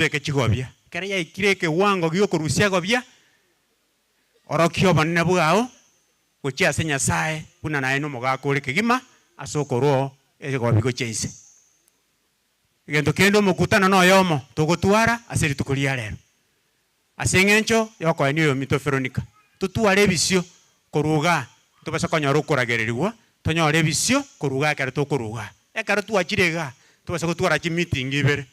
Tobeke chigobia. Ekero yaikire ekewango gi'okorusia egobia, orokia obonene bwao gochia ase Nyasae buna naye nomogaka ore kegima ase okorwa egobi gochia inse. Egento kende omokutano noyomo togotwara ase rituko ria rero. Ase eng'encho y'okoenia oyominto Feronika, totware ebisio korwa igaa, ntobase konyora okoragererigwa, tonyore ebisio korwa igaa ekero tokorwa igaa. Ekero twachire igaa, tobase gotwara chimeeting ibere.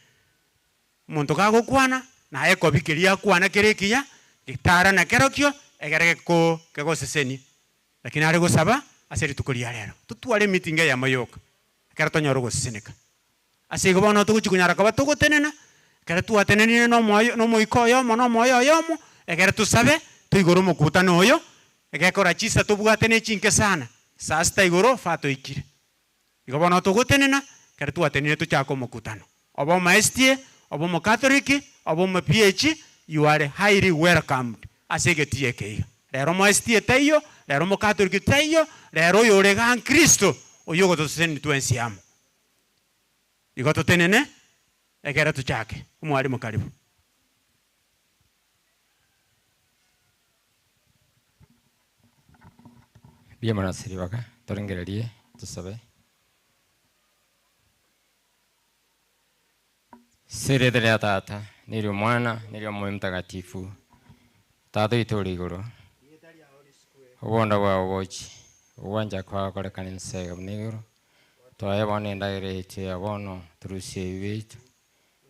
Omonto gagokwana, naye ekobi keria akwana kere ekiya, getara nakerokio, egere geko kegosesenie. Lakini are gosaba ase rituko ria rero, totware emeeting eyemo yoka, ekero tonyore ogoseseneka. Ase igo bono togochia konyara koba togotenena, ekero twatenenire nomoyo nomoika oyomo na omoyo oyomo, ekero tosabe, toigore omokutano oyo, egekora chisa tobwate ne chinke sana, saa sita igoro fa toikire. Igo bono togotenena, ekero twatenenire tochake omokutano. Obe omoSDA, obe omokatoliki, obe omo-PAG, you are highly welcomed ase egetii eke iga. Rero omo-SDA taiyo, rero omokatoliki taiyo, rero oyore igaa nkristo, oyio ogotosesenia twensi amo. Igo totenene, ekere tochake. Omwalimu karibu. Mbuya mono ase ribaga, torengererie, tosabe. Ase erieta ria Tata, na eri'Omwana, na eri'Omoyo Omotagatifu, Tata oito ore igoro, obonda bwao boche, ogwancha kwao gokorekane inse iga buna igoro, Twaye bono endagera yaito ya bono, torusie ebibe biaito,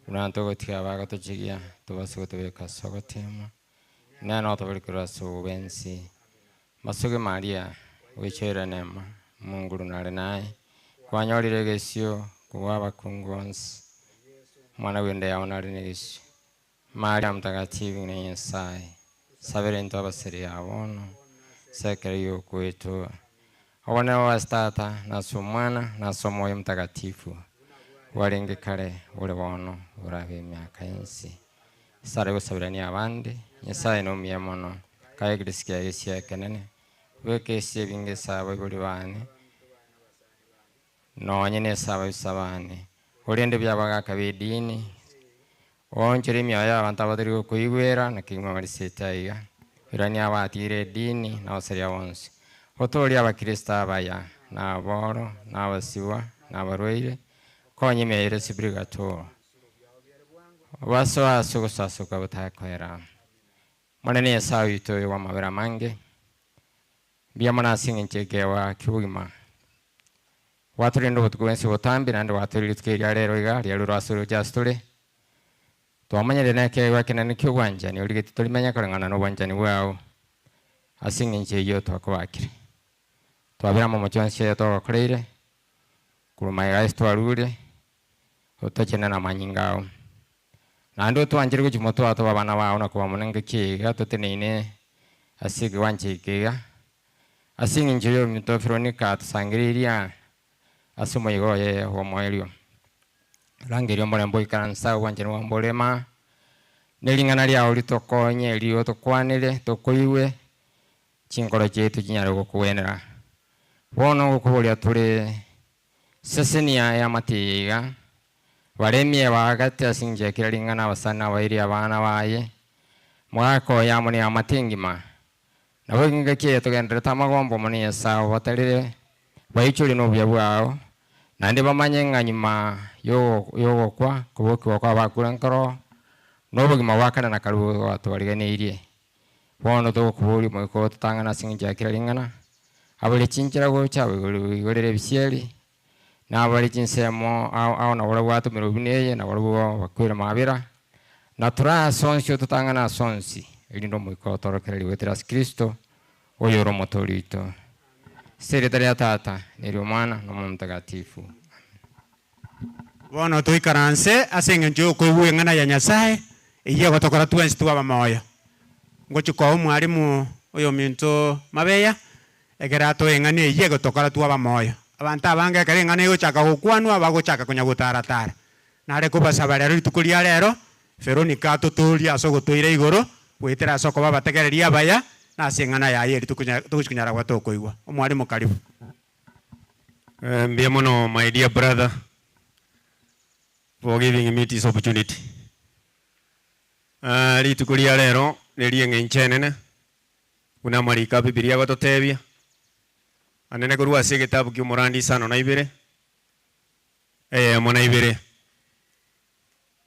buna ntogotiga abagotochigia, tobase gotobeka ase ogoteemwa, Nere otobori korwa ase obobe-ense. Masugi Maria, goichoire neema, Omonguru nare naye, kwanyorire egesio kobua abakungu bonsi, Omwana bw'enda yao nare negesio. Maria Mtakatifu ng'ina Nyasae, sabera intwe abaseri aa bono, ase ekero gi'okoetwa. Obonene bobe ase Tata, na ase Omwana, na ase Omoyo Omotakatifu, bwarenge kare, bore bono, borabe emiaka yonsi. Ase are gosaberania abande, Nyasae nomuya mono, kae egeresu kiaye esia ekenene, beka esia ebinge ase abaibori bane, Nonye nese ababisa baane, korende buya abagaaka b'edini, oonchore emioyo y'abanto abatari gokoigwera, na kegima barisete aiga. Irania abatigire edini na abasaria bonsi. Otoorie abakristo abaya, na aboro, na abasibwa, na abarwaire, konya emioyo ere ase purigatoro. Obasoe ase ogosasoka gotakoera. Monene Nyasae oito oyo bw'amabera amange, Mbuya mono ase engencho y'ekeegwa ki'obogima. Gwatorende obotuko bwensi botambe naende gwatoire rituko eri ria rero iga riarure ase oroche ase tore. Twamanyire nekeegwa ekenene ki'obwanchani origetie torimenye koreng'ana nobwanchani bwao. Ase engencho eyio twakobakire. Twabera amamocho onsi aya twagokoreire, korwa magega ase twarure, otochenere namanyinga ao. Naende otwanchere gochia motwe oo tobe abana bao na koba mono engaki eye iga toteneine ase ekewancha eke iga. Ase eng'encho y'ominto Veronica atosangereirie aa ase omoyega oye bw'omoerio. Rangeria omorembe oikaranse agwo obwanchani bwao mborema, ne ring'ana riao ritokonye erio tokwanere tokoigwe, chinkoro chiaito chinyare gokogwenera. Bono ngokoboria tore Sesenia y'amate eye iga, Baremie baagate ase engencho ya kera ring'ana abasani na abairi abana baye, mogaka oyo amo neamate engima. Naboigo engaki eye togendererete amagombo mono Nyasae obatarire, baichorie nobuya bwao, naende bamanye ng'a nyuma y'ogokwa kobokigwa kw'abakure nkoro, na obogima bwa kare na kare bwatwariganeirie. Bono togokoboria Omoika oo totang'ane ase engencho ya kera ring'ana, abare chinchera gocha abaigorere ebisieri, na abare chinsemo ao ao nabarabwo batomerwe buna eye, nabarabwo bakwere mabera, na tore ase onsi ototang'ane ase onsi, erinde Omoika otorokererie goetera ase Kristo, oyore Omotoori oito. Ase erieta ria Tata, na eri'Omwana, na Omoyo Omotagatifu. Amen. Bono toikaranse ase engencho y'okoigwa eng'ana ya Nyasae, eyio egotokora twensi twaba moyo. Ngochia koa omwalimu oyominto mabeya, ekero atoe eng'ana eyio egotokora twaba moyo. Abanto abange ekero eng'ana egochaka gokwanwa, bagochaka konya gotara-tara. Nare kobasaba rero rituko ria rero, Veronica atotoorie ase ogotoira igoro, goetera ase okoba abategereri abaya, na ase eng'ana yaye eria togochia konyara koba tokoigwa. Omwalimu karibu. Mbuya mono my dear brother for giving me this opportunity. Rituko ria rero neri'eng'encho enene, buna amariko a Bibilia agototebia, anene korwa ase egetabu ki'Omorandi isano na ibere, eyemo na ibere.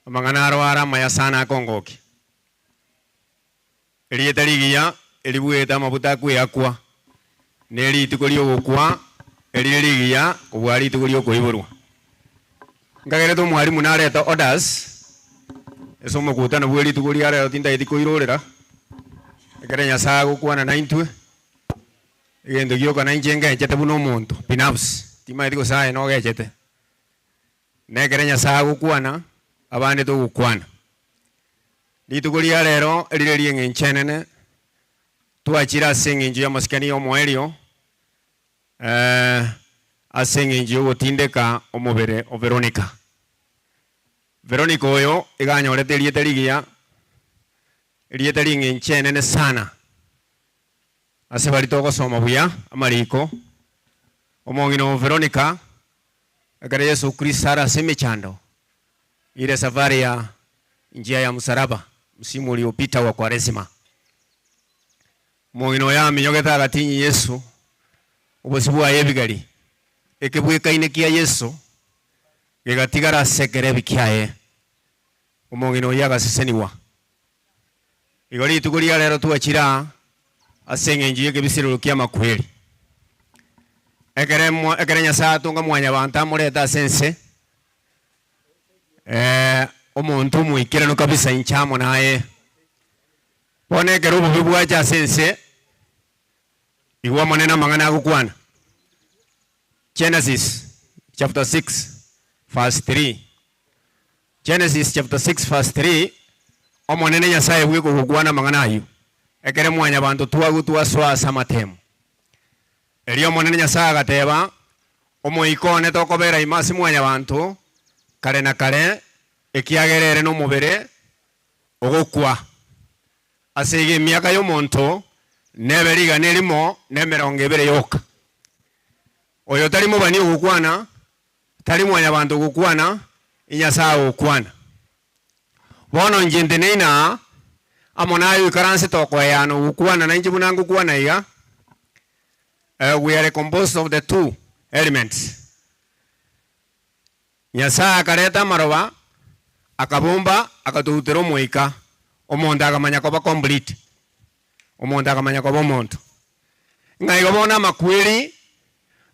Amang'ana aro are amaya sana akongokia. Erieta rigiya eribuete amabuta akweakwa, ne rituko ri'ogokwa erire rigiya kobua rituko ri'okoiborwa. Nkagerete omwalimu narete orders ase omokutano bwe rituko ria rero tintageti koirorera, ekero Nyasae agokwana naintwe, egento gioka nainche ngechete buna omonto binafsi, timanyeti gose aye nogechete. Nekere Nyasae agokwana, abande togokwana. Rituko ria rero rire ri'eng'encho enene, twachire ase eng'encho y'amasikani y'omoerio, ase eng'encho y'ogotindeka omobere o Veronica. Veronica oyo iga anyorete erieta rigiya, erieta ri'eng'encho enene sana, ase baria togosoma buya amariko, omong'ina o Veronica, ekero Yeso Kristo are ase emechando, Ile safari ya njia ya msalaba, msimu uliopita wa Kwaresima. Omong'ina oyo aminyogete agatinyi Yeso obosio bwaye ebigari, ekebwekaine kia Yeso gegatigara ase ekerebi kiaye. Omong'ina oyio agasesenigwa. Igo rituko ria rero twachire aa ase eng'encho y'ekebisirero ki'amakweri. Ekere ekere Nyasae atonga mwanyabanto amorete ase ense, omonto omoikeranu kabisa inche amo naye. Bono ekero obobe bwacha ase ense, igwa Omonene amang'ana agokwana. Genesis chapter 6 verse 3. Genesis chapter 6 verse 3, Omonene Nyasae bweka ogokwana amang'ana ayio, ekere mwanyabanto twagwa twasoa ase amatemo. Erio Omonene Nyasae agateba, Omoika one tokobera ime ase mwanyabanto kare na kare, ekiagera ere nomobere ogokwa. Ase igo emiaka y'omonto nebe rigana erimo na emerongo ebere yoka. Oyo tari mobani ogokwana, Tari mwanyabanto ogokwana, Inyasae ogokwana. Bono inche nteneine aa, amo naye oikaransete okoeyana ogokwana nainche buna ngokwana iga, we are composed of the two elements. Nyasae akareta amaroba, akabomba, akatoutera omoika, omonto akamanya koba complete, omonto akamanya koba omonto. Ng'a igo bono amakweri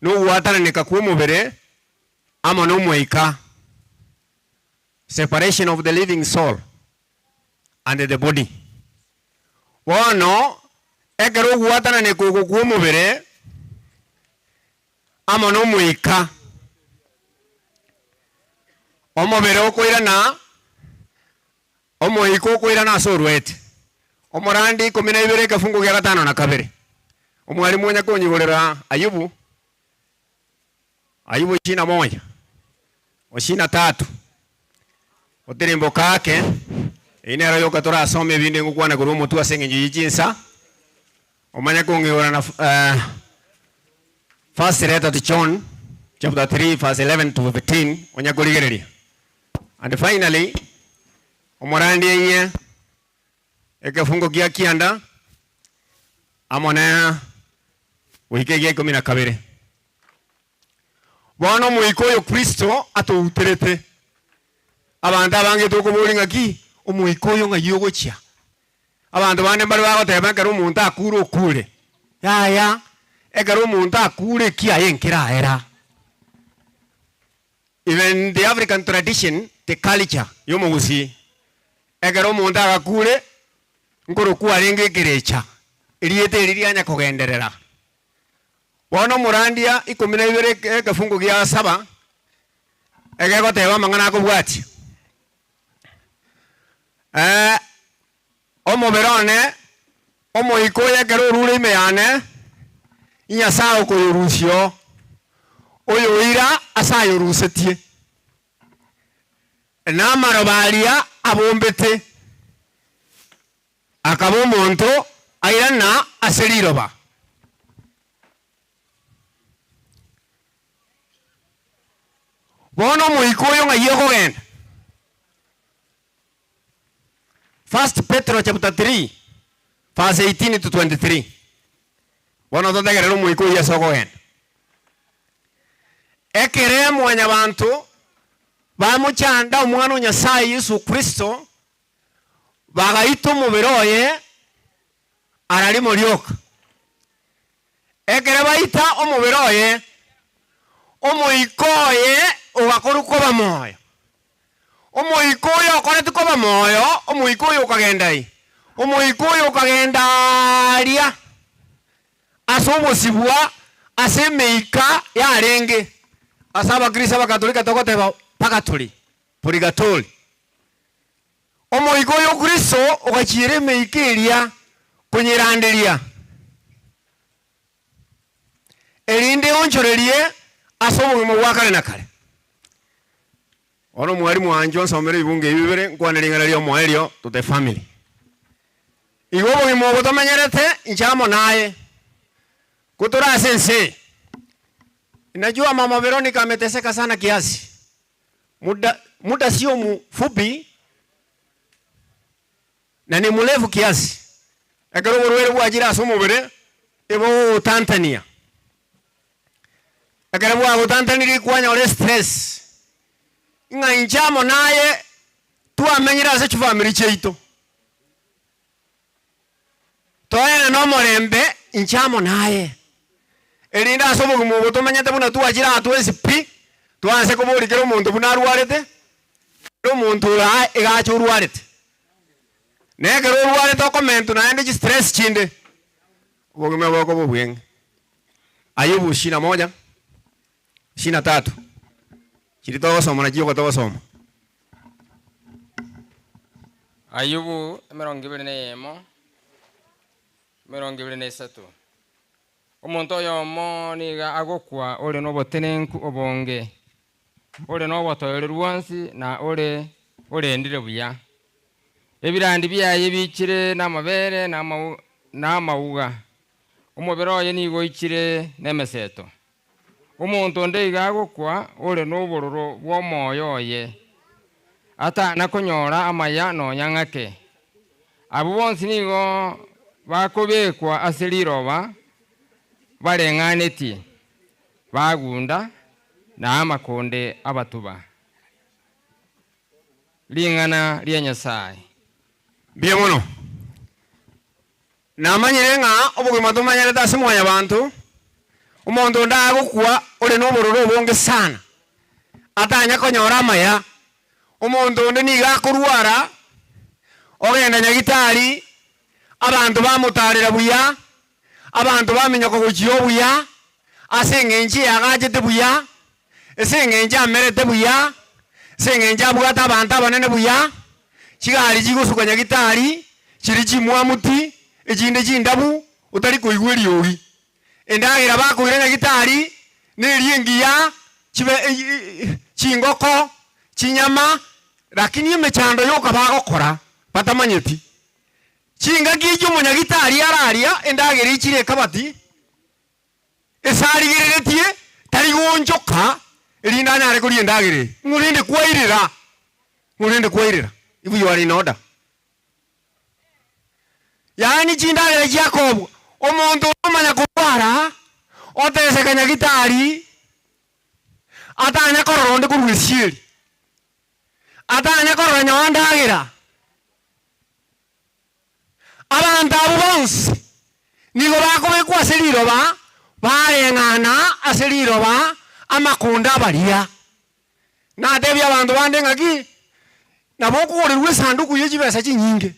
na ogwatananeka kw'omobere amo nomoika, separation of the living soul and the body. Bono ekero ogwatananeka oko kw'omobere amo nomoika, omobere okoirana Omoika okoirana ase orwete. Omorandi ikomi na ibere ekefungo gia gatano na kabere. Omwalimu onya konyigorera Ayubu, Ayubu ishirini na moja, ishirini na tatu, otirimboka ake, eyio nero yoka torasome ebinde ngokwana korwa omotwe ase eng'encho ye chinsa, omanye kong'igora na First letter to John chapter 3 verse 11 to 15 onya korigereria. And finally, omorandi einye ekefungo gia kianda amo ne goika egia ikomi na kabere. Bono omoika oyo Kristo atouterete, abanto abange tokoboria ng'aki omoika oyo ng'ai ogochia? Abanto bande mbare bagoteba ekero omonto akure okure. Yaya, ekero omonto akure ekiaye nkeraera. Even the African tradition, the culture y'omogusii, ekero omonto agakure, nkorokwa arenge ekerecha, erieta eri rianya kogenderera. Bono omorandia ikomi na ibere ekefungo gia saba, egegoteba amang'ana akobwatia. Omobere one, omoika oye ekero orure ime yane, Nyasae okoyorusia oo, oyoira ase ayorusetie, na amaroba aria abombete, akaba omonto airana ase riroba. Bono omoika oyo ng'ai okogenda? First Petero chapter 3 verse 18 to 23. Bono totegerere omoika oyio ase okogenda. Ekere mwanyabanto bamochanda Omwana o Nyasae Yeso Kristo, bagaita omobere oye ara rimo rioka. Ekere baita omobere oye, omoika oye ogakorwa koba moyo. Omoika oyo okoretwe koba moyo, omoika oyo okagenda i? Omoika oyo okagenda aaria ase obosibwa ase emeika yarenge. Ase abakristo abakatolika togoteba pagatori, purigatori. Omoika oyo o Kristo ogachiera emeika eria konyeranderia, erinde eonchorerie ase obogima bwa kare na kare. Bono omwalimu oanche onsomere ebibungo ebi bibere, nkwane ring'ana ri'omoerio to the family. Igo obogima obo tomenyerete inche amo naye, ko tore ase ense eye. Najua mama Veronica ameteseka sana kiasi, muda, muda sio mufupi na ni murefu kiasi. Ekero oborwaire bwachire ase omobere, ebogogotantania. Ekero bwagotantanirie kwanyora estress, ng'a inche amo naye twamenyire ase chifamiri chiaito, toenane omorembe inche amo naye, erinde ase obogima obo tomenyete buna twachire aa twensi pi, twanse koboria kera omonto buna arwarete, kera omonto ore aa iga ache orwarete. Na ekero orwarete okomentwa naende chistress chinde, obogima bokoba obweng'e. Ayubu ishirini na moja, ishirini na tatu, chiria togosoma nachio igo togosoma. Ayubu emerongo ebere na eyemo, emerongo ebere na esato. Omonto oyomo nigo agokwa ore nobotenenku obonge, ore nobotoereru bwonsi na ore orendire buya. Ebirandi biaye biichire namabere na amauga, omobere oye nigo oichire nemeseto. Omonto onde iga agokwa ore nobororo bw'omoyo oye, atana konyora amaya nonya ng'ake. Abwo bonsi nigo bakobekwa ase riroba bareng'anetie, bagunda, na amakonde abatuba. Ring'ana ria Nyasae. Mbuya mono. Namanyire ng'a obogima tomanyerete ase mwanyabanto, omonto onde agokwa ore nobororo obonge sana, atanya konyora amaya. Omonto onde nigo akorwara, ogenda nyagitari, abanto bamotarera buya, abanto baminyoka gochia obuya, ase eng'encho eagachete buya, ase eng'encho amerete buya, ase eng'encho abwate abanto abanene buya, chigari chigosuka nyagitari, chiria chimwamu ti, echinde chindabu, otari koigwa eriogi. Endagera bakoira nyagitari, neria engiya, chibe chingoko, chinyama, lakini emechando yoka bagokora batamanyeti. Chingaki echio omonyagitari araria endagera echire ekabati, ase arigereretie tari goonchoka erinde anyare koria endagera eye. Ng'o rende kwairera? Ng'o rende kwairera? If you are in order. Yaani chindagera chiakobwa, omonto omanya korwara, oteseka nyagitari, atanya korora onde korwa esieri, atanya korora nyowe ndagera. Abanto abwo bonsi nigo bakobekwa ase riroba, bareng'ana ase riroba amakonda abaria. Natebie abanto bande ng'aki, nabo okogorerwa esanduku ye chibesa chinyinge.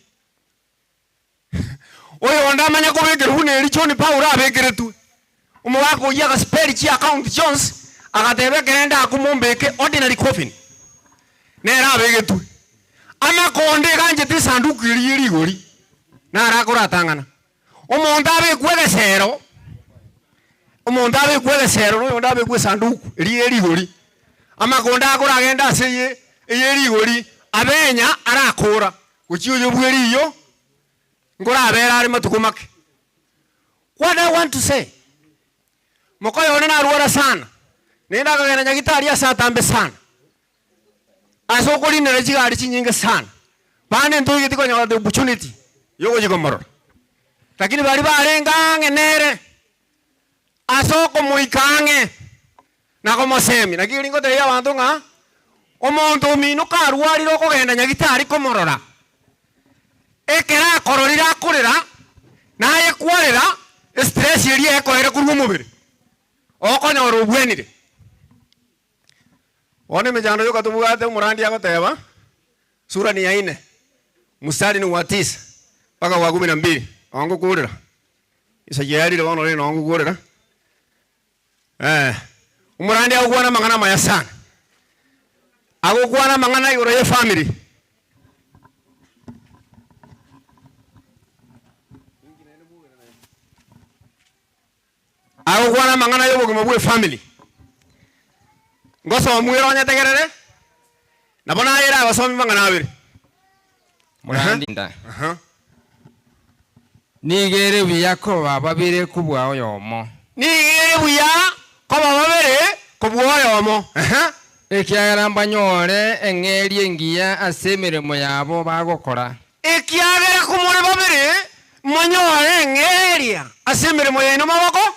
Oyonde amanye kobekerwa buna eria John Paulo abekeretwe. Omogaka oyio agasiperi chiaccount chionsi, agateba ekero ndakwe mombeke ordinary coffin. Nere abegetwe. Amakonde eganchete esanduku eria ye rigori, naro akoratang'ana. Omonto abekwe egesero, omonto abekwe egesero na oyonde abekwe esanduku eria ye rigori. Amakonde akoragende ase eye eye rigori, abenya arakora, gochia oyo bwe riyo, nkorabere are matuko make. What I want to say, mokoyo one narwara sana, naende akagenda nyagitari ase atambe sana, ase okorinera chigari chinyinge sana. Bande ntoigeti konyora the opportunity yogochia komorora, lakini baria barenge ang'e nere, ase okomoika ang'e na komosemia. Naki erio ngotebia abanto ng'a omonto omino karwarire okogenda nyagitari komorora, ekero akororire akorera, naye kwarera, estress eria ekoera korwa omobere, okonyora obwenire. Bono emechando yoka tobwate omorandia agoteba, sura ni ya ine, mstari ni wa tisa mpaka wa kumi na mbili, noo ngokurera, risagia yarire bono rende noo ngokurera, eh, omorandia agokwana amang'ana amaya sana, agokwana amang'ana igoro ya efamiri. Agokwana amang'ana y'obogima bw'efamiri. Ngosomwa ere onyetegerere, nabo naye ere agosomi mang'ana abere. Morandinda. Nigo ere buya koba babere kobua oyomo. Nigo ere buya koba babere kobua oyomo. Ekiagera mbanyore eng'eria engiya ase emeremo yabo bagokora. Ekiagera komore babere monyore eng'eria ase emeremo yaino maboko.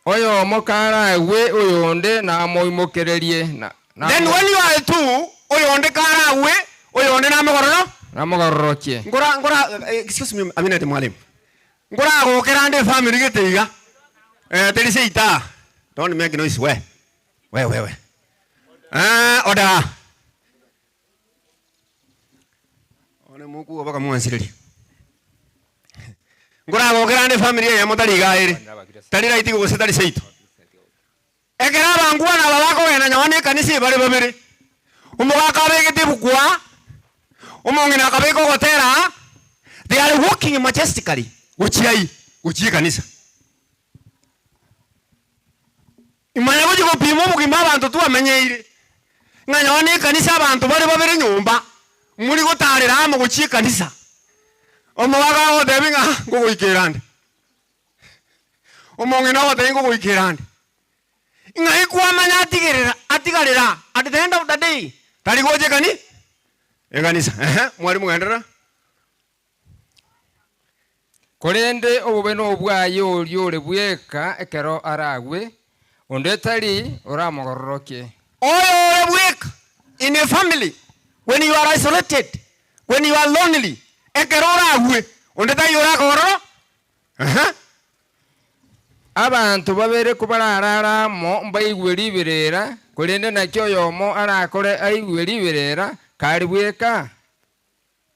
Oyomo karagwe oyonde namoimokererie, na Then when you are two, oyonde karagwe oyonde namogororo. Namogororokie. Ngora ngora excuse me a minute mwalimu. Nkoragokera ande efamiri gete iga eh, teri seita don't make noise we we we we eh, order. One mokwo bakamwansireria. Nkoragokera ande efamiri eyemo tari iga ere, tari right gose tari seito. Ekero abankwana aba bakogenda nyowe nekanisa ebare babere, omogaka abegete ebuku aa, omong'ina akabeka ogotera aa, they are walking majestically gochia ii, gochia ekanisa. Imanya gochia gopima obogima abanto twamenyeire, ng'a nyowe nekanisa abanto bare babere nyomba, mori gotarera amo gochia ekanisa. Omogaka agotebia ng'a ngogoikera ande. Omong'ina ogotebia ngogoikera ande. Ng'ai kwamanya atigerera atigarera at the end of the day tari gocha ekani ekanisa ehe mwalimu genderera. Korende obobe nobwaye oria ore bweka ekero aragwe, onde tari oramogororokie. Oyo ore bweka in a family when you are isolated, when you are lonely, ekero oragwe onde taiyo orakogororo ehe. Abanto babere kobararare amo mbaigwe riberera, korende naki oyomo arakore aigwe riberera kare bweka?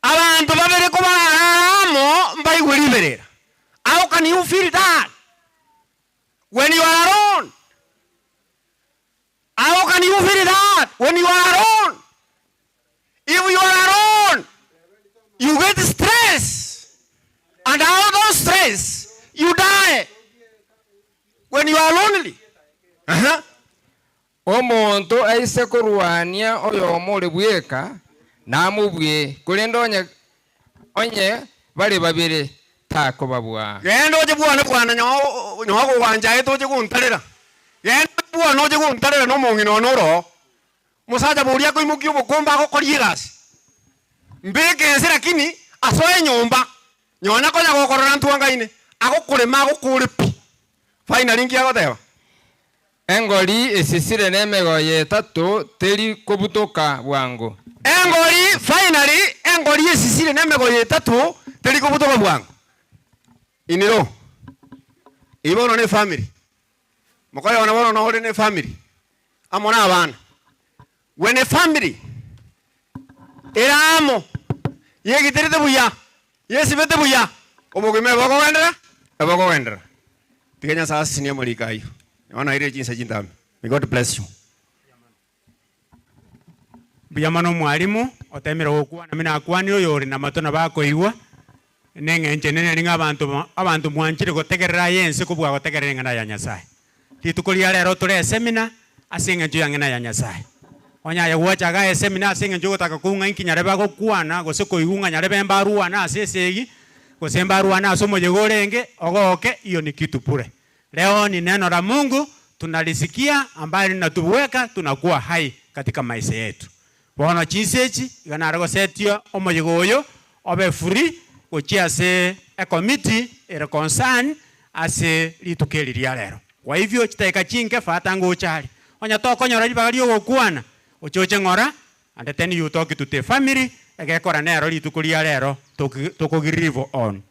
Abanto babere kobararare amo mbaigwe riberera. How can you feel that when you are alone? How can you feel that when you are alone? If you are alone, you get stress and out of stress you die when you are lonely. Uh-huh. Omonto aise korwania oyomo ore bweka, namobue, korende onye onye bare babere, takobabua. Genda oche bwane bwana nyowe gogwanchaete oche gontarera. Genda oche bwane oche gontarera na omong'ina one ore oo. Omosacha boria akoimokia obokombe agokoria egasi. Mbeke ense lakini asoe nyomba nyonya konya gokorora ntwangaine agokorema agokore pi. Finally nki agoteba? Engori esisire nemegoye etato teri kobutoka bwango. Engori finally engori esisire nemegoye etato teri kobutoka bwango. Iniro. Eyio bono ne family. Mokoyona bono nore ne family amo na abana. When a family ere amo yegiterete buya, yesibete buya, obogima ebokogenderera ebokogenderera. Tiga Nyasaye asesenie amariko ayio. Bono nairire chinsa chintambe. May God bless you. Mbuya mono omwalimu, otemire gokwana buna akwanire oyore namato nabo akoigwa, neng'encho enene eri ng'a abanto abanto mwanchire gotegerera aye ense kobua gotegerera eng'ana ya Nyasaye. Rituko ria rero tore esemina ase eng'encho ya ng'ina ya Nyasaye. Onye aye gwacha igaa esemina ase eng'encho ogotaka koigwa ng'a inki nyarebe agokwana gose koigwa ng'a nyarebe mbarwane ase esegi, gose mbarwane ase omoyega orenge, ogoke, hiyo ni kitu bure. Leo ni neno la Mungu tunalisikia ambayo linatuweka tunakuwa hai katika maisha yetu. Bono chinsa echi iga nare gosetia omoyega oyo obe free gochia ase ecommittee ere concern ase rituko eri ria rero. Kwa hivyo chidakika chinke fata ngocha are. Onye tokonyora ribaga riogokwana, ochoche ng'ora and then you talk to the family egekora nero rituko ria rero tokogrieve on.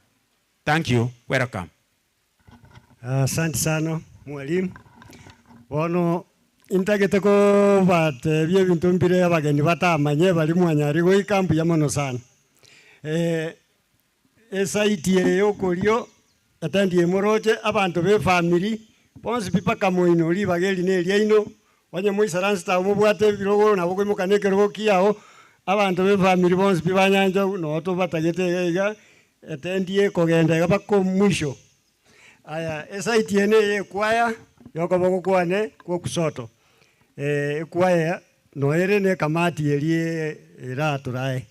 Thank you, welcome. Asante sana mwalimu. Bono intagete kobatebia ebinto mbire abageni batamanye baria mwanyare goika mbuya mono sana. Esaidi eye yokorio etendi emoroche abanto be efamiri bonsi pi mpaka moino ribaga eri ne eriaino, onye moisaransete abwo mobwate ebirogo nabo okoimoka na ekerogo kiao, abanto be efamiri bonsi pi banyancha noo tobatagete iga iga, etendi ekogenda iga mpaka omwisho. Aya esaidi eye neye ekwaya yokoboko kwane kwa okusoto, ekwaya noere na ekamati eria eratorae.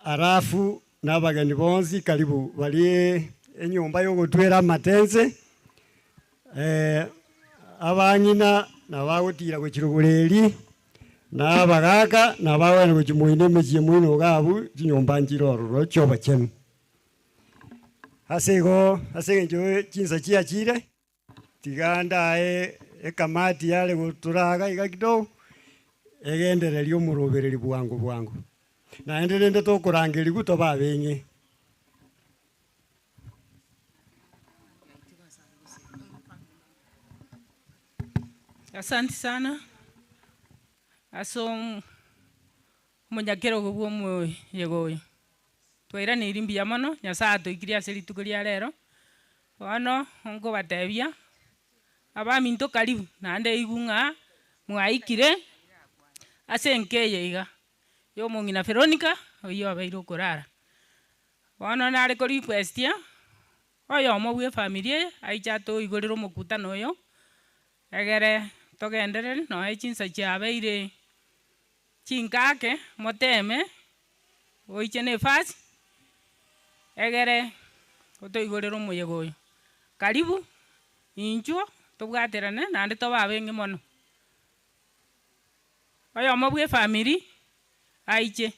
Alafu nabageni bonsi karibu barie enyomba y'ogotwera amatense, abang'ina nabagotira gochia rogoro eria, na abagaka nabagogenda gochia moino emechie moino iga abwo chinyomba nchire ororo chi'obochenu. Ase igo ase eng'encho chinsa chiachire, tiga ndae ekamati yare gotoraga iga kidogo, egendererie omorobereri bwango bwango. Naende rende tokorangerigwa tobe abeng'e. Asanti sana ase omonyakerogo bwa omoyega oyo. Twairaneirie mbuya mono, Nyasaye atoikirie ase rituko ria rero, bono nkobatebia, abaminto karibu, naende igwe ng'a mwaikire ase enka eye iga, ya omong'ina Veronica, oyio obeire okorara. Bono nare ko requestia, oyomo bwa efamiri eye, aiche atoigorere omokutano oyo, egere togenderere nonya chinsa chiabeire Chinkake moteme oiche nefasi, egere otoigorere omoyega oyo. Karibu, inchuo tobwaterane naende tobe abenge mono. Oyomo bw'efamiri aiche.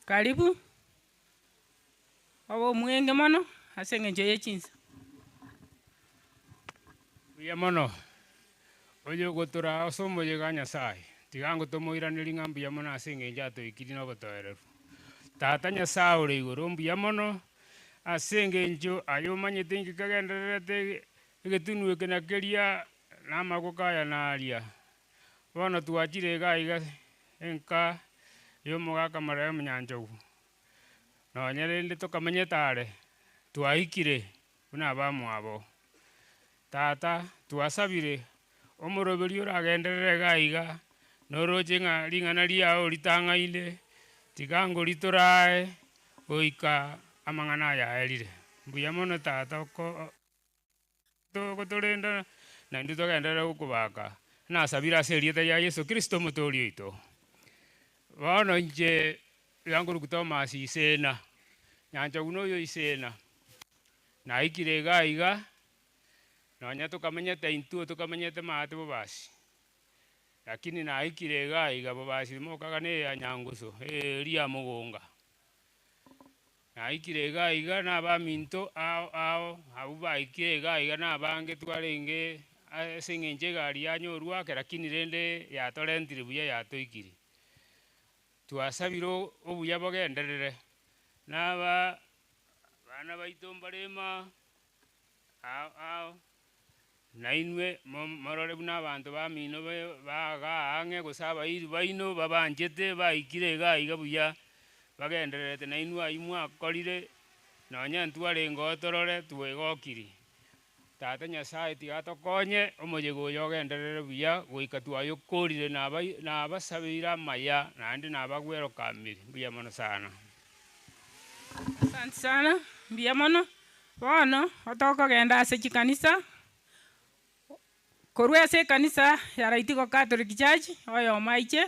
Karibu, obe omwenge mono ase eng'encho ye chinsa. Mbuya mono, oyogotoraa ase omoyega Nyasae, tiga ngotomoiranerie ng'a mbuya mono ase engencho atoikirie nobotoereru. Tata Nyasae ore igoro, mbuya mono ase engencho aye omanyete inki kegendererete egetunwa eke na keria, na amagoko aya na aria. Bono twachire iga iga enka y'omogaka Marehemu Nyanchogu, nonye rende tokamenyete are, twaikire buna abamwabo. Tata, twasabire, omoroberi oragenderere iga iga, noroche ng'a ring'ana riao ritang'aine, tiga ngoritorae goika amang'ana aya aerire. Mbuya mono tata oko. Togotorenda, na intwe togenderere gokobaka. Nasabire ase erieta ria Yeso Kristo Omotoori oito. Bono inche iga nkorokwa Thomas Isena, Nyanchogu noyo Isena, naikire iga iga, nonya tokamenyete intwe tokamenyete maate bobasi, lakini naikire iga iga bobasi mokaga na eya Nyangusu, eria ya Mogonga. Naikire iga iga nabaminto ao ao, abwo baikire iga iga nabange twarenge ase eng'encho egari yanyorwa ake lakini rende yatorentire buya yatoikirie. Twasabire obuya bogenderere, naba abana baito mbare imaa ao ao, Nainwe morore buna abanto bamino bagaa ang'e, gose abairi baino babanchete, baikire iga iga buya, bagendererete nainwe ayio mwakorire, nonya ntwarenge oo torore twegokiri. Tata Nyasae tiga atokonye, omoyega oyo ogenderere buya goika twayokorire nabasabeire amaya, naende nabagwerokamiri. Mbuya mono sana. Asante sana, mbuya mono. Bono otokogenda ase chikanisa, korwa ase ekanisa ya Raitigo Catholic Church, oyomo aiche,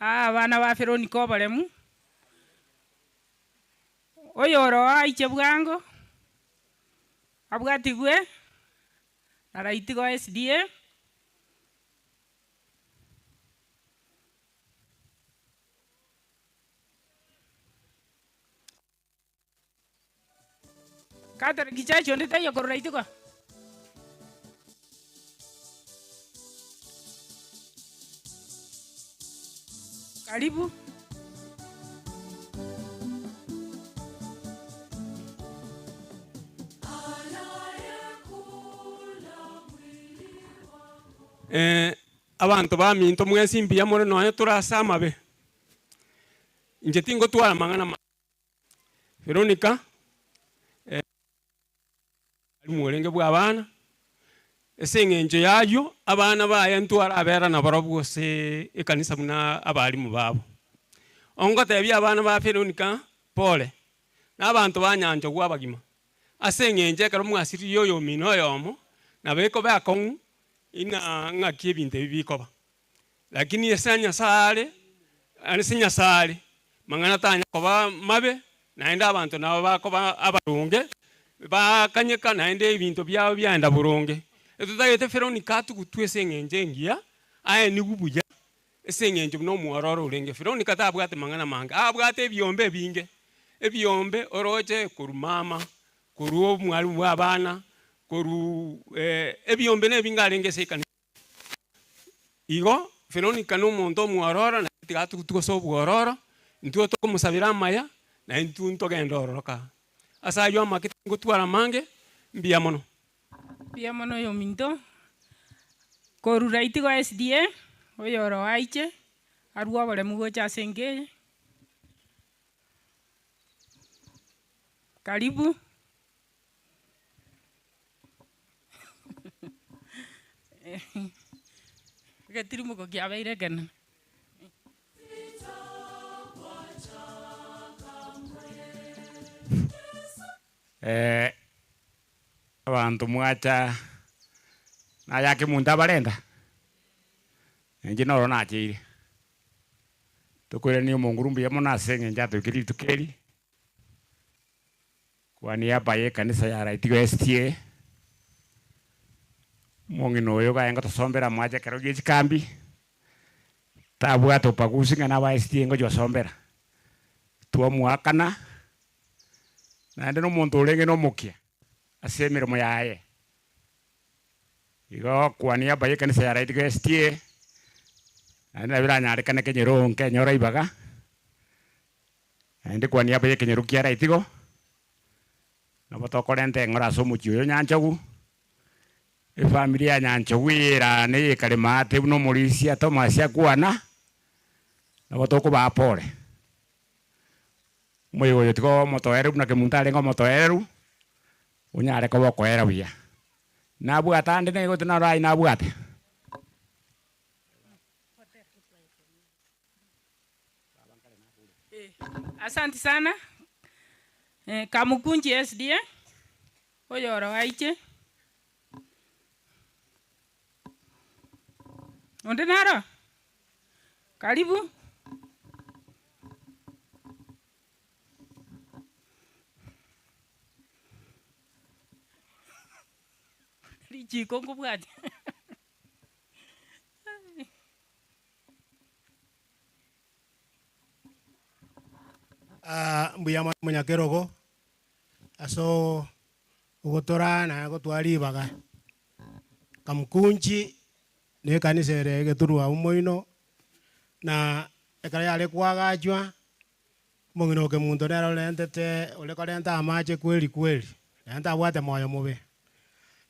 aa abana ba Veronica oboremu, oyoro oo aiche bwango, abwatigwe. Na Raitigo SDA. Catholic Church onde taiyo korwa Raitigo. Karibu. Abanto baminto mwensi mbuya more nonya tore ase amabe. Inche tingotwara amang'ana amange. Veronica, mwalimu orenge bw'abana, ase eng'encho y'ayio abana baye ntwarabera nabarobwo ase ekanisa buna abalimu babo. Ongotebia abana ba Veronica pole, na abanto ba Nyanchogu abagima, ase eng'encho ekero mwasiririe oyomino oyomo, nabo ekoba akong'u Ina ng'aki ebinto ebi bikoba. Lakini ase Nyasae are, ase Nyasae are, mang'ana tanya koba mabe, naende abanto nabo bakoba abaronge, bakanyeka naende ebinto biabo biaenda boronge. Etotagete Veronica atugutwe ase eng'encho engiya, aenigwe buya, ase eng'encho buna omwororo orenge. Veronica tabwate mang'ana mange, abwate ebiombe ebinge, ebiombe oroche korwa mama, Korwa omwalimu bw'abana, korwa ebiombe na ebinge arenge ase ekanisa. Igo Veronica na omonto omwororo naende tiga atugutwe ase obwororo, intwe tokomosabera amaya, na intwe ntogende ororo kaa. Ase ayio amake tingotwara amange, mbuya mono. Mbuya mono oyominto, korwa Raitigo SDA, oyoro aiche, arwe oboremu gocha ase enka eye. Karibu. Egetirimboko kiabeire ekenene. Abanto mwacha nayake omonto abarenta, inche noro nacheire. Tokoirania omonguru mbuya mono ase eng'encho atoikire rituko eri. Kwa niaba y'ekanisa ya Raitigo SDA, omong'ina oyo iga aye ngotosombera amache ekero gie chikambi, tabwate ubaguzi ng'a naba SDA ngochia gosombera, twamoakana, naende na omonto orenge na omokia ase emeremo yaye. Igo kwa niaba y'ekanisa ya Raitigo SDA, naende nabo eranyarekane kenyoro nkenyora ibaga. Naende kwa niaba y'ekenyoro kia Raitigo, nabo tokorenta eng'ora ase omochie oyo Nyanchogu, efamiri ya Nyanchogu eye erane eyekare maate buna omorisia Thomas akwana, nabo tokobaa pole. Omoyega oyo tiga omotoereru buna kemunto arenge omotoereru, onyare koba okoera buya. Nabwate ande nigo naro aye nabwate. Asanti sana Kamukunji SDA oyoro aiche. Onde naro? Karibu. Richiko nkobwatia. Mbuya mono omonyakerogo ase ogotoraa naye gotwaa ribaga. Kamkunji na ekanisa ere egeturwa abwo moino, na ekero yare koagachwa, omong'ina o Kemunto nere orentete ore korenta amache kweri kweri, naende tabwate moyo mobe.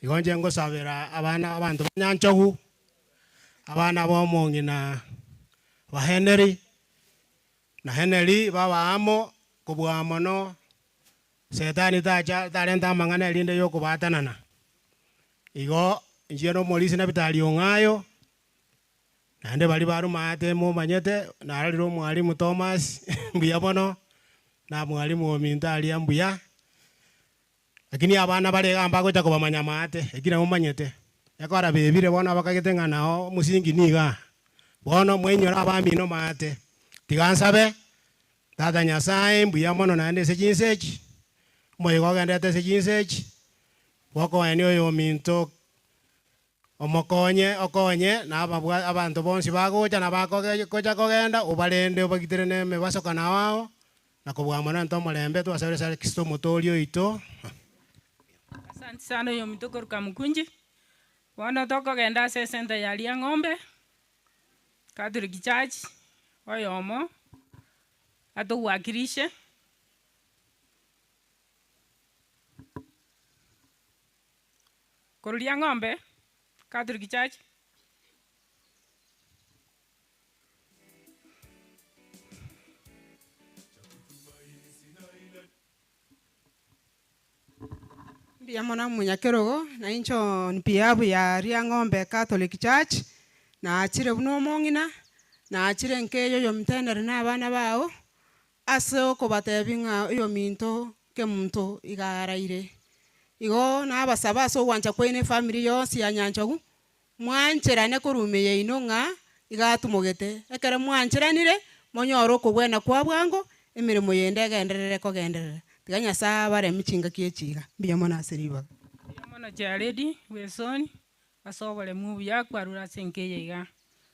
Igo inche ngosabera abana abanto ba Nyanchogu, abana ba omong'ina ba Henry, na Henry baba amo kobua mono Setani tacha tarenta amang'ana erinde y'okobaatanana. Igo inche na omorisia na Bitari ong'ayo, naende baria barumaate momanyete, narorire omwalimu Thomas mbuya mono, na mwalimu ominto aria mbuya. Lakini abana bare iga mbagocha kobamanya amaate, eki namomanyete. Ekora bebire bono bakagete ng'a nao omosingi nigo aa. Bono mwainyore abamino maate. Tiga nsabe, Tata Nyasae mbuya mono naende ase chinsa echi, omoyega ogenderete ase chinsa echi, bwokoenia oyominto. Omokonye, okonye, na ababwa abanto bonsi bagocha na bakoge gocha kogenda, obarende obagitere na emebasokano ao ao, na kobua mono nto omorembe, twasabire ase Kristo Omotoori oito. Asante sana oyominto korwa Kamukunji. Bono tokogenda ase esenta ya Riang'ombe Catholic Church, oyomo atogwakirishe. Korwa Riang'ombe Catholic Church. Mbuya mono omonyakerogo, na inche on behalf ya Riang'ombe Catholic Church, nachire buna omong'ina, nachire nkeyia oyominto na abana bao, ase okobatebia ng'a oyominto kemonto iga araire. Igo nabasaba ase ogwancha kwaino efamiri yonsi ya Nyanchogu, Mwancherane korwa ime yaino ng'a iga atumogete. Ekero mwancheranire, monyore okogwena kwa bwango, emeremo yende egenderere kogenderera. Tiga Nyasae abaremie chingaki echi iga. Mbuya mono ase ribaga. Mbuya mono Jared bw'esoni ase oboremu obuya kwarure ase enka eye iga.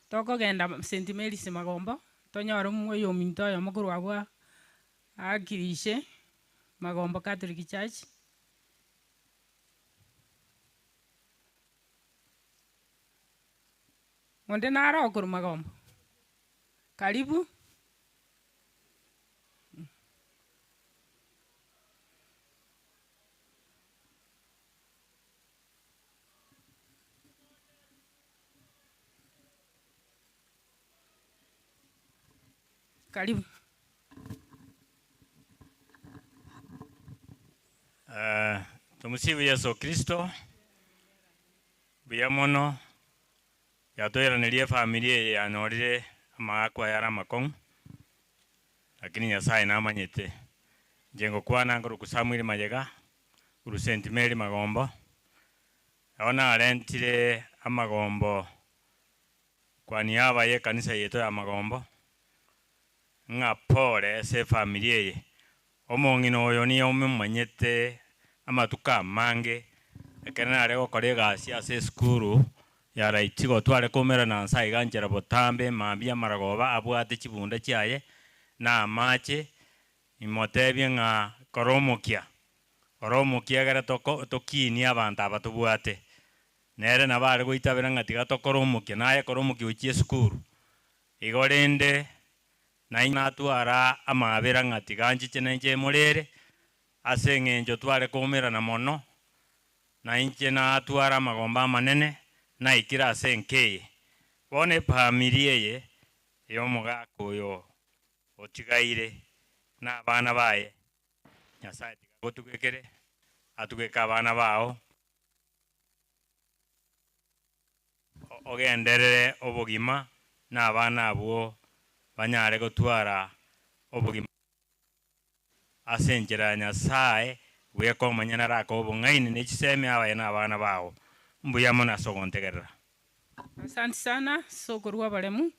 Tokogenda St. Mary's Magombo, tonyore oyominto oyomo korwa abwo aakirishe Magombo Catholic Church. Onde naro okorwa magombo? Karibu. Karibu. Tumsifu Yesu Kristo. Mbuya mono, yatoiraneria efamiri eye yanyorire amaakwa ayare amakong'u, lakini Nyasaye namanyete. Inche ngokwana nkorokwa Samuel Mayega, korwa St Mary Magombo, nabo narentire amagombo kwa niaba ya ekanisa yaito ya Magombo, ng'a pole ase efamiri eye. Omong'ina oyo nigo omomanyete amatuko amange, ekero nare gokora egasi ase esukuru ya Raitigo tware koumerana nse aiga nchera botambe mambia amaragoba abwate chibunda chiaye na amache, imotebie ng'a kora omokia, kora omokia egere toko tokinie abanto aba tobwate. Nere nabo are goitabera ng'a tiga tokore omokia, naye kora omokia gochia esukuru. Igo rende Nainche natwara amaabera ng'a tiga nchiche nainche emorere, ase engencho tware koumerana mono, nainche natwara amagombo amanene, naikire ase enka eye. Bono efamiri eye y'omogaka oyo otigaire na abana baye, Nyasae tiga agotugekere, atugeke abana bao. Ogenderere obogima, na abana abwo banyare gotwara obogima ase enchera ya Nyasae bweka omonyene arake obong'aini ne chisemi abaye na abana bao. Mbuya mono ase ogontegerera. Asante sana ase okorua oboremu.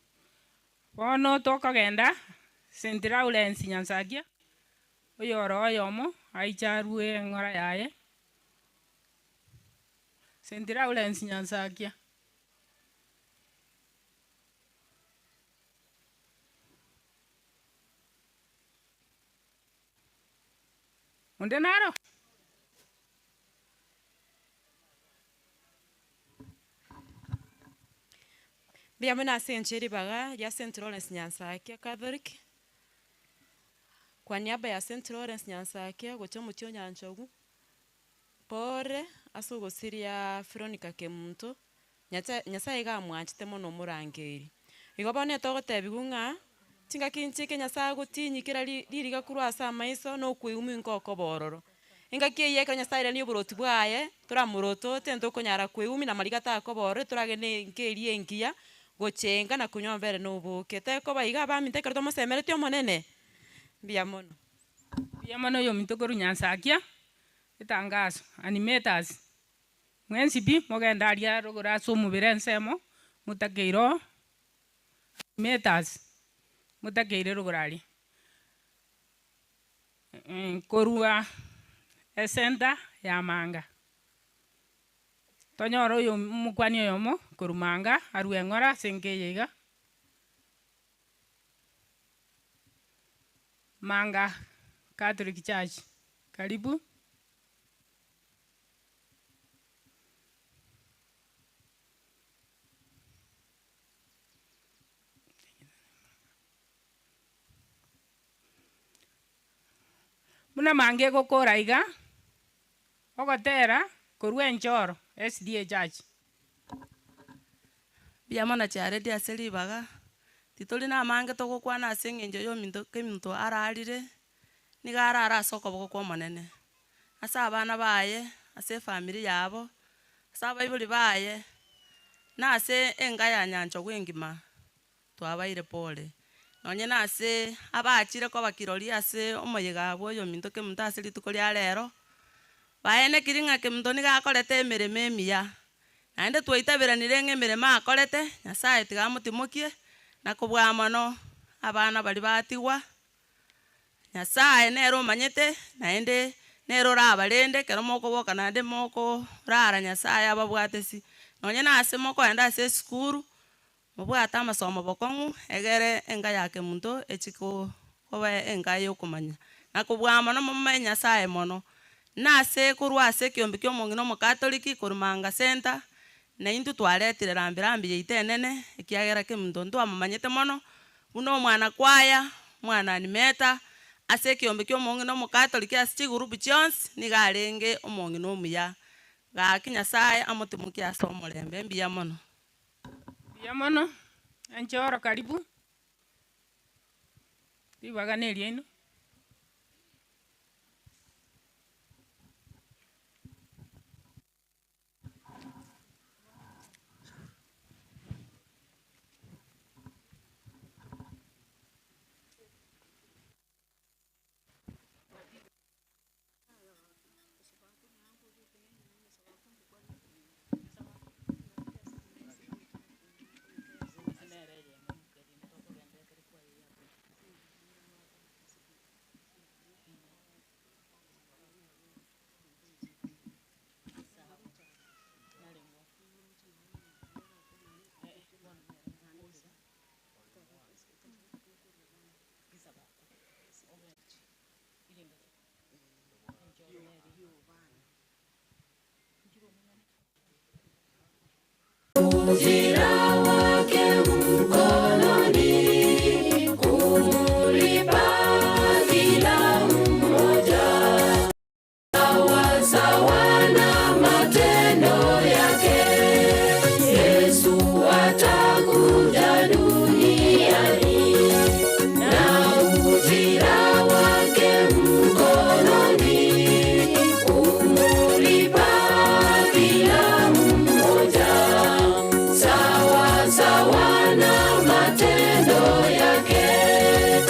Bono tokogenda St. Lawrence Nyansakia, oyore oyomo aiche arue eng'ora yaye. St. Lawrence Nyansakia. Onde naro? Mbuya mono ase enchera ribaga ria St. Lawrence Nyansakia Catholic, kwa niaba ya St. Lawrence Nyansakia gocha omochie o Nyanchogu. Pore ase ogosiria Veronica Kemunto, Nyasae Nyasae iga amwanchete mono omorangeiri. Igo bono etogotebiwa ng'a, chingaki nchike Nyasae agotinyia kera ri ririga korwa ase amaiso na okweumia nkokoba ororo. Engaki eyio ekero Nyasae airania oboroti bwaye, toramorotote ntokonyara kweumia na amariga takoba ororo toragende enka eria engiya, gochenga na konywa amabere na oboke. Tekoba iga abaminto ekero tomosemeretie Omonene, mbuya mono. Mbuya mono oyominto korwa Nyansakia, Etangaso, Animators, mwensi pi mogende aria rogoro ase omobere ensemo, motakeire oo, Animators, motakeire rogoro aria. Korwa esenta ya Manga. Tonyore oyo omokuani oyomo korwa manga arue eng'ora ase enka eye iga. Manga Catholic Church, karibu. Buna manga egokora iga, ogotera korwa enchoro SDA Church. Mbuya mono chiaredi ase ribaga, titori na amange togokwana ase eng'encho ya ominto keminto ararire, nigo arare ase okoboko kwa Omonene, ase abana baye, ase efamiri yabo, ase abaibori baye, na ase enka ya nyanchogu engima. Twabaire pore. Nonye nase abachire koba kirori ase omoyega bwa oyominto kemunto ase rituko ria rero, baenekiri ng'a kemunto nigo akorete emeremo emiya, naende twaitaberanire ng'a emeremo akorete, Nyasaye tiga amotimokie, na kobua mono abana baria batigwa, Nyasaye nere omanyete, naende nere orabarende ekero mokoboka naende mokorara Nyasaye ababwate si. Nonye nase mokoenda ase esukuru, Mobwate amasomo bokong'u, egere enka ya kemunto echie koba enka y'okomanya, na kobua mono momanye Nyasae mono. Nase korwa ase ekeombe ki'omong'ina Omokatoliki korwa Manga Centre, na intwe twaretire rambi rambi yaito enene, ekiagera kemunto ntwamomanyete mono, buna omwana kwaya, omwana animator, ase ekeombe ki'omong'ina Omokatoliki ase chigurupu chionsi, nigo arenge omong'ina omuya. Gaki Nyasae amotimokie ase omorembe. Mbuya mono. Mbuya mono, enchoro karibu, ribaga neriaino. Ujira wake mkononi kumulipa kila mmoja sawa na matendo yake. Yesu atakuja duniani na ujira wake mkononi kumulipa kila mmoja sawa sawa na matendo yake.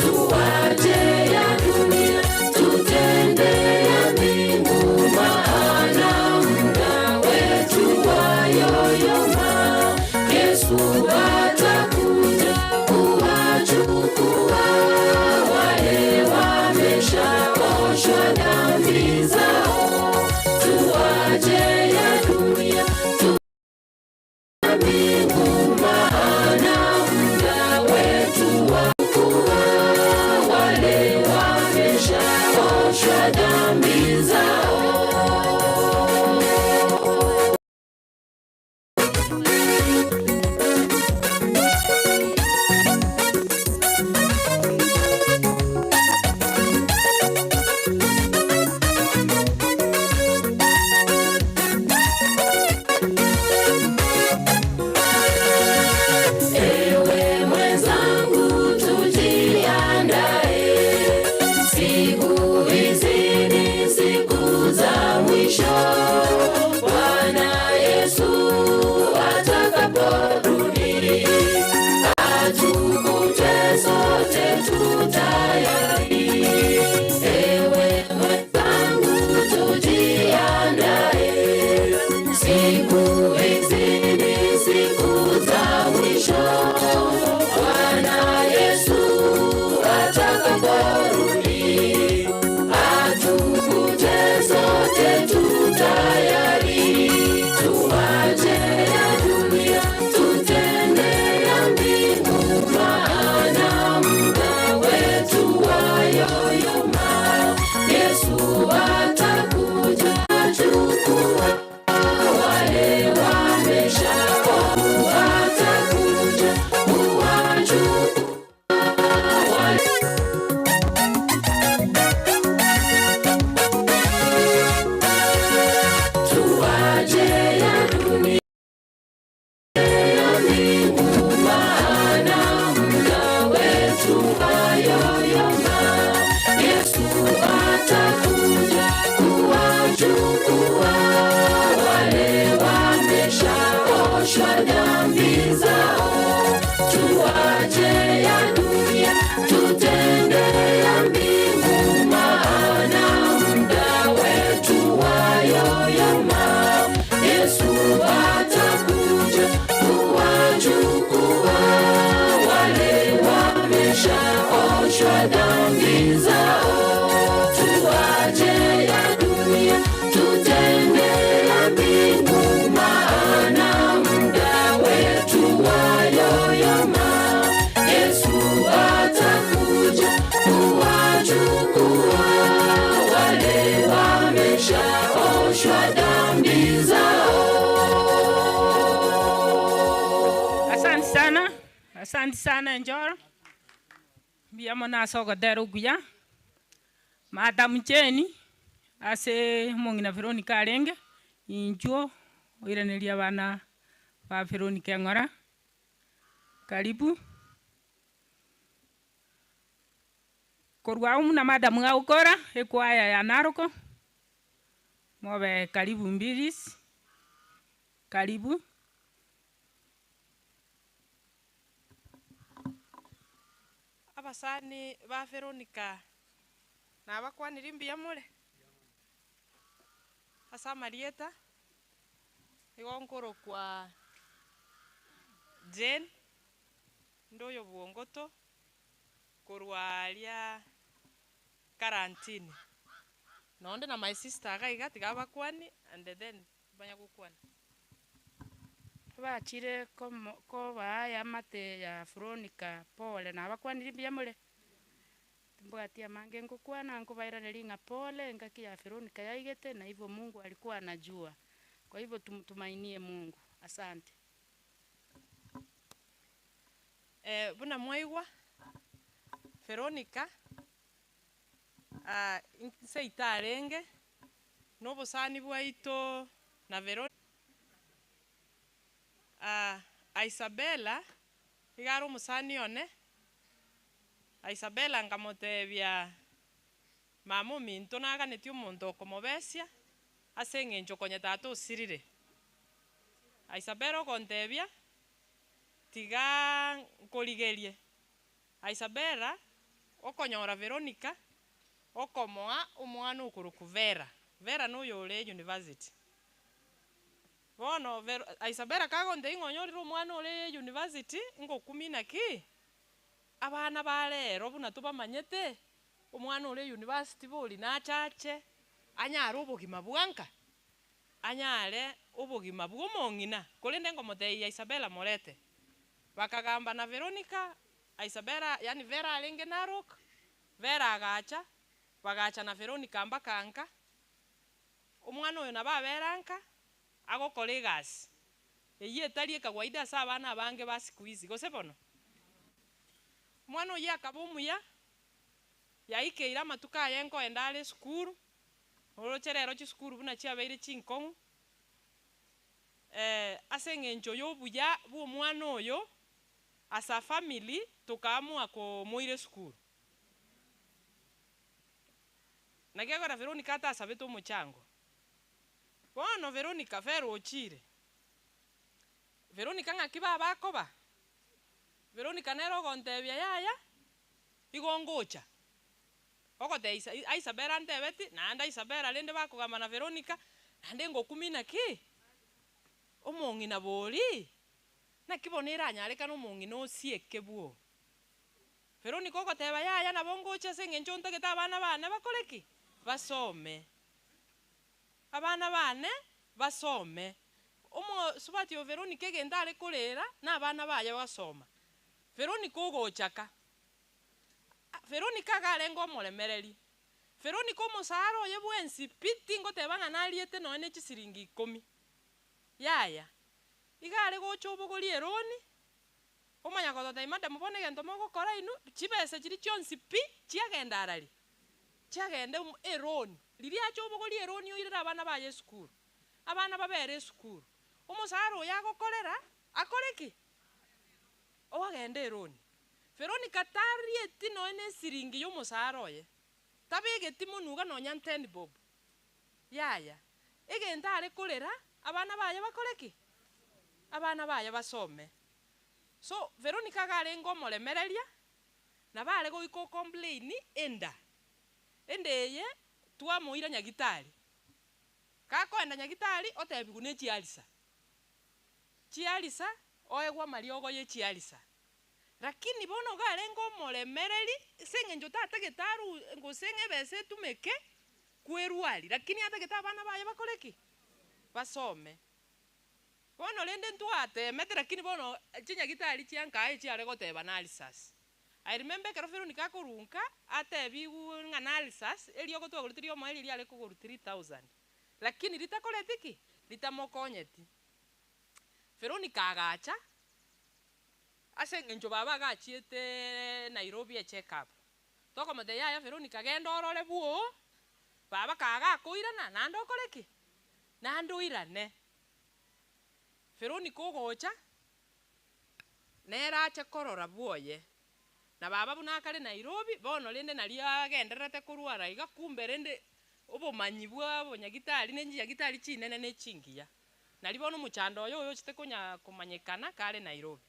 Tuache ya dunia tutende ya mbingu, maana muda wetu wayoyoma. Yesu atakuja kuwachukua wale wameshaoshwa dhambi zao. Tuache ya dunia mbingu, maana muda wetu wa kuwa wale wameshaoshwa dhambi zao. Kuwachukua wale wameshaoshwa dhambi zao. Tuache ya dunia, tutende ya mbingu, maana muda wetu wayoyoma. Yesu atakuja kuwachukua wale wameshaoshwa dhambi zao. Asante sana, asante sana Enjoro. Mbuya mono ase ogotera okuya. Madam Jane, ase omong'ina Veronica arenge, inchuo oiranerie abana ba Veronica eng'ora. Karibu. Korwa agwo buna madam agokora, ekwaya ya Narok, mobe karibu mbiris, karibu. Abasani ba Veronica nabakwanirie mbuya more? Ase amarieta, nigo nkorokwa Jane, inde oyo bwongoto, korwa aria karantini. Nonde na my sister iga iga tiga abakwanie and then banya gokwana. Bachire komo kobaa eamate ya Veronica pole nabakwanirie mbuya more? Timbwati amange ngokwana nkobairaneria ng'a pole engaki ya Veronica yaigete na hivyo Mungu alikuwa anajua. Kwa hivyo tumtumainie Mungu. Asante. Eh, buna mwaigwa, Veronica, ah, nseito arenge, na obosani bwaito na Vero ah, Isabella, iga are omosani one, Isabella nkamotebia, mama ominto naganetie omonto okomobesia, ase eng'encho konya tata osirire. Isabella ogontebia, tigaaa nkorigerie. Isabella, okonyora Veronica, okomoa omwana okorokwa Vera. Vera na oyo ore university. Bono Vero Isabella kagontebia ng'a onyorire omwana ore university, ngokumia naki, abana ba rero buna tobamanyete, omwana ore university bori nachache, anyare obogima bwa nka, anyare obogima bwa omong'ina, korende ngomotebia Isabella morete. Bakagamba na Veronica, Isabella yaani Vera arenge Narok, Vera agacha, bagacha na Veronica mpaka nka, omwana oyo nabo abera nka, agokora egasi, eywo etari ekawaida ase abana abange ba siku hizi, gose bono? Omwana oyio akaba omuya, yaikeire amatuko aye nkoenda are esukuru, oroche rero chisukuru buna chiabeire chinkong'u, ase eng'encho ya obuya bwa omwana oyo, as a family, tokaamua komoira esukuru. Naki ekero Veronica atasabete omochango, bono Veronica Vero ochire, Veronica ng'aki baba akoba? Veronica nere ogontebia yaya, igo ngocha, ogotebia Isa Isabella antebeti, naende Isabella rende bakogamba na Veronica, naende ngokumia naki, omong'ina bori, naki bono eranyarekane omong'ina osieke bwo. Veronica ogoteba yaya nabo ngocha ase eng'encho ntagete abana bane bakore ki? Basome. Abana bane basome. Omosubati o Veronica egento are korera, na abana baye basoma. Veronica ogochaka, Veronica iga arenge omoremereri. Veronica omosara oye bwensi pi tingoteba ng'a nariete nonye ne chisiringi ikomi, yaya. Iga are gocha obogoria eroni, omanya gototebia madam bono egento mogokora inwe, chibesa chiria chionsi pi, chiagenda arari, chiagenda eroni. Riria acha obogoria eroni oirere abana baye esukuru, abana babere esukuru, omosara oyo agokorera, akore ki? Oagende eroni. Veronica tarieti nonye na esiringi ya omosara oye, tabegeti monwe iga nonya ten bob, yaya. Egento are korera, abana baye bakore ki? Abana baye basome. So, Veronica iga arenge omoremereria, nabo are goika ocomplain enda. Enda eye, twamoira nyagitari, gakoenda nyagitari, otebiwa ne chiarisa. Chiarisa. Oegwe amariogo ye chiarisa. Lakini bono iga arenge omoremereri, ase eng'encho tatagete aru gose ng'a ebesa etumeke, kwerwaria, lakini atagete abana baye bakore ki? Basome. Bono rende ntwatemete lakini bono chinyagitari chia nka echiare goteba na risasi. I remember ekero Veronica akorwa nka, atebiwu ng'a na risasi, eriogo twagorete riomoerio riare kogorwa 3000, lakini ritakoreti ki? Ritamokonyeti. Veronica agacha, ase eng'encho baba iga achiete Nairobi echeck up, tokomotebia yaya Veronica genda orore bwoo, baba kaga akoirana naende okore ki? Naende oirane. Veronica ogocha, nere ache korora bwoye, na baba buna akare Nairobi, bono rende nario agendererete korwara iga, kumbe rende obomanyi bwa obonyagitari na echinyagitari chinene na echingiya. Nario bono omochando oyo oyochete konya komanyekana kare Nairobi.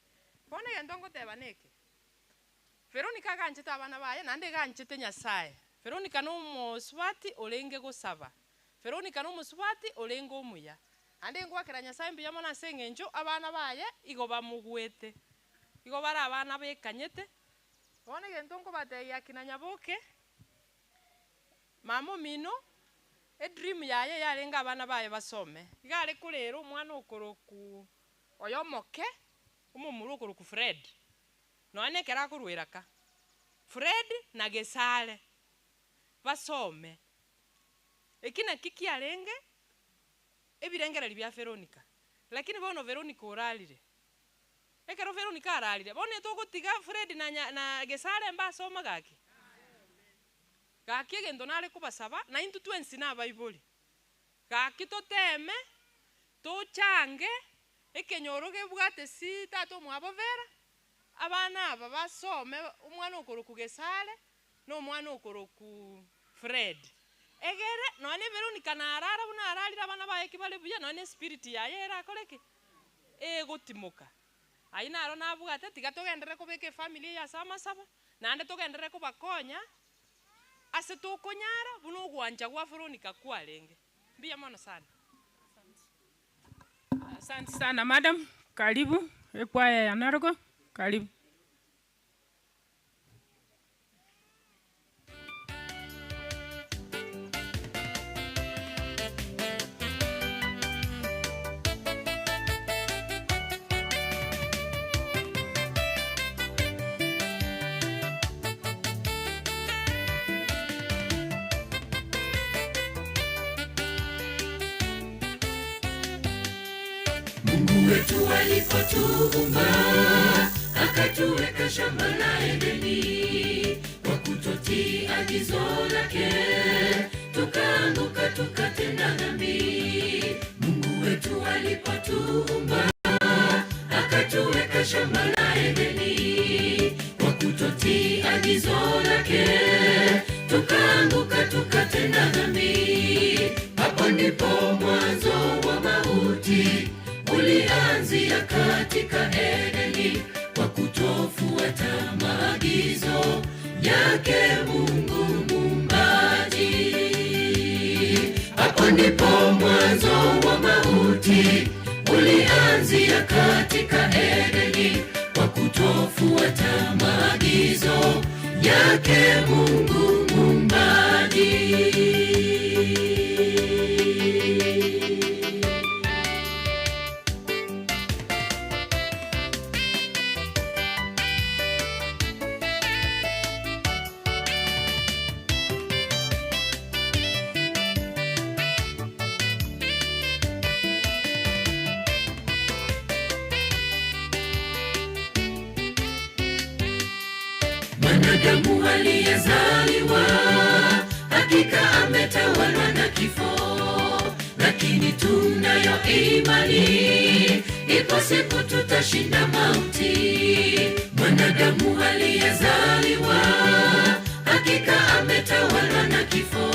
Bono egento ngoteba neke, Veronica aganchete abana baye naende iga anchete Nyasaye. Veronica na omosubati orenge gosaba. Veronica na omosubati orenge omuya. Naende ngoakera Nyasaye mbuya mono ase eng'encho abana baye igo bamogwete. Igo bare abana bekanyete. Bono egento nkobatebia akina Nyaboke, mama omino, edream yaye yarenge abana baye basome. Iga are korera omwana okorokwa oyo omoke, omomura okorokwa Fred, nonya na ekero akorwa eraka, Fred na Gesare, basome. Eki naki kiarenge ebirengererio bia Veronica, lakini bono Veronica orarire. Ekero Veronica ararire, bono etogotiga Fred na nya na Gesare mbasoma gaki? Gaki egento nare kobasaba, na intwe twensi na abaibori, gaki toteme, tochange, ekenyoro gebwate si tata omwabo Vera, abana aba basome, omwana okorokwa Gesare, na omwana okorokwa Fred. Egere, nonya na Veronica narara buna ararire abana baye ki bare buya, nonya na espirit yaye erakore ki? Egotimoka. Ayio naro nabwate, tiga togenderere kobeka efamiri eye ase amasabo, naende togenderere kobakonya, ase tokonyara buna ogwancha gwa Veronica kwarenge. Mbuya mono sana. Asante sana madam, karibu ekwaya ya Naroko, karibu. Mungu wetu alipotuumba akatuweka shamba la Edeni, kwa kutotii agizo lake tukaanguka tukatenda dhambi. Mungu wetu alipotuumba akatuweka shamba la Edeni, kwa kutotii agizo lake tukaanguka tukatenda dhambi. Hapo ndipo mwanzo wa mauti ulianzia katika Edeni, kwa kutofuata maagizo yake Mungu muumbaji. Hapo ndipo mwanzo wa mauti ulianzia katika Edeni, kwa kutofuata maagizo yake Mungu muumbaji. Mwanadamu aliyezaliwa hakika ametawalwa na kifo, lakini tunayo imani, ipo siku tutashinda mauti. Mwanadamu aliyezaliwa hakika ametawalwa na kifo,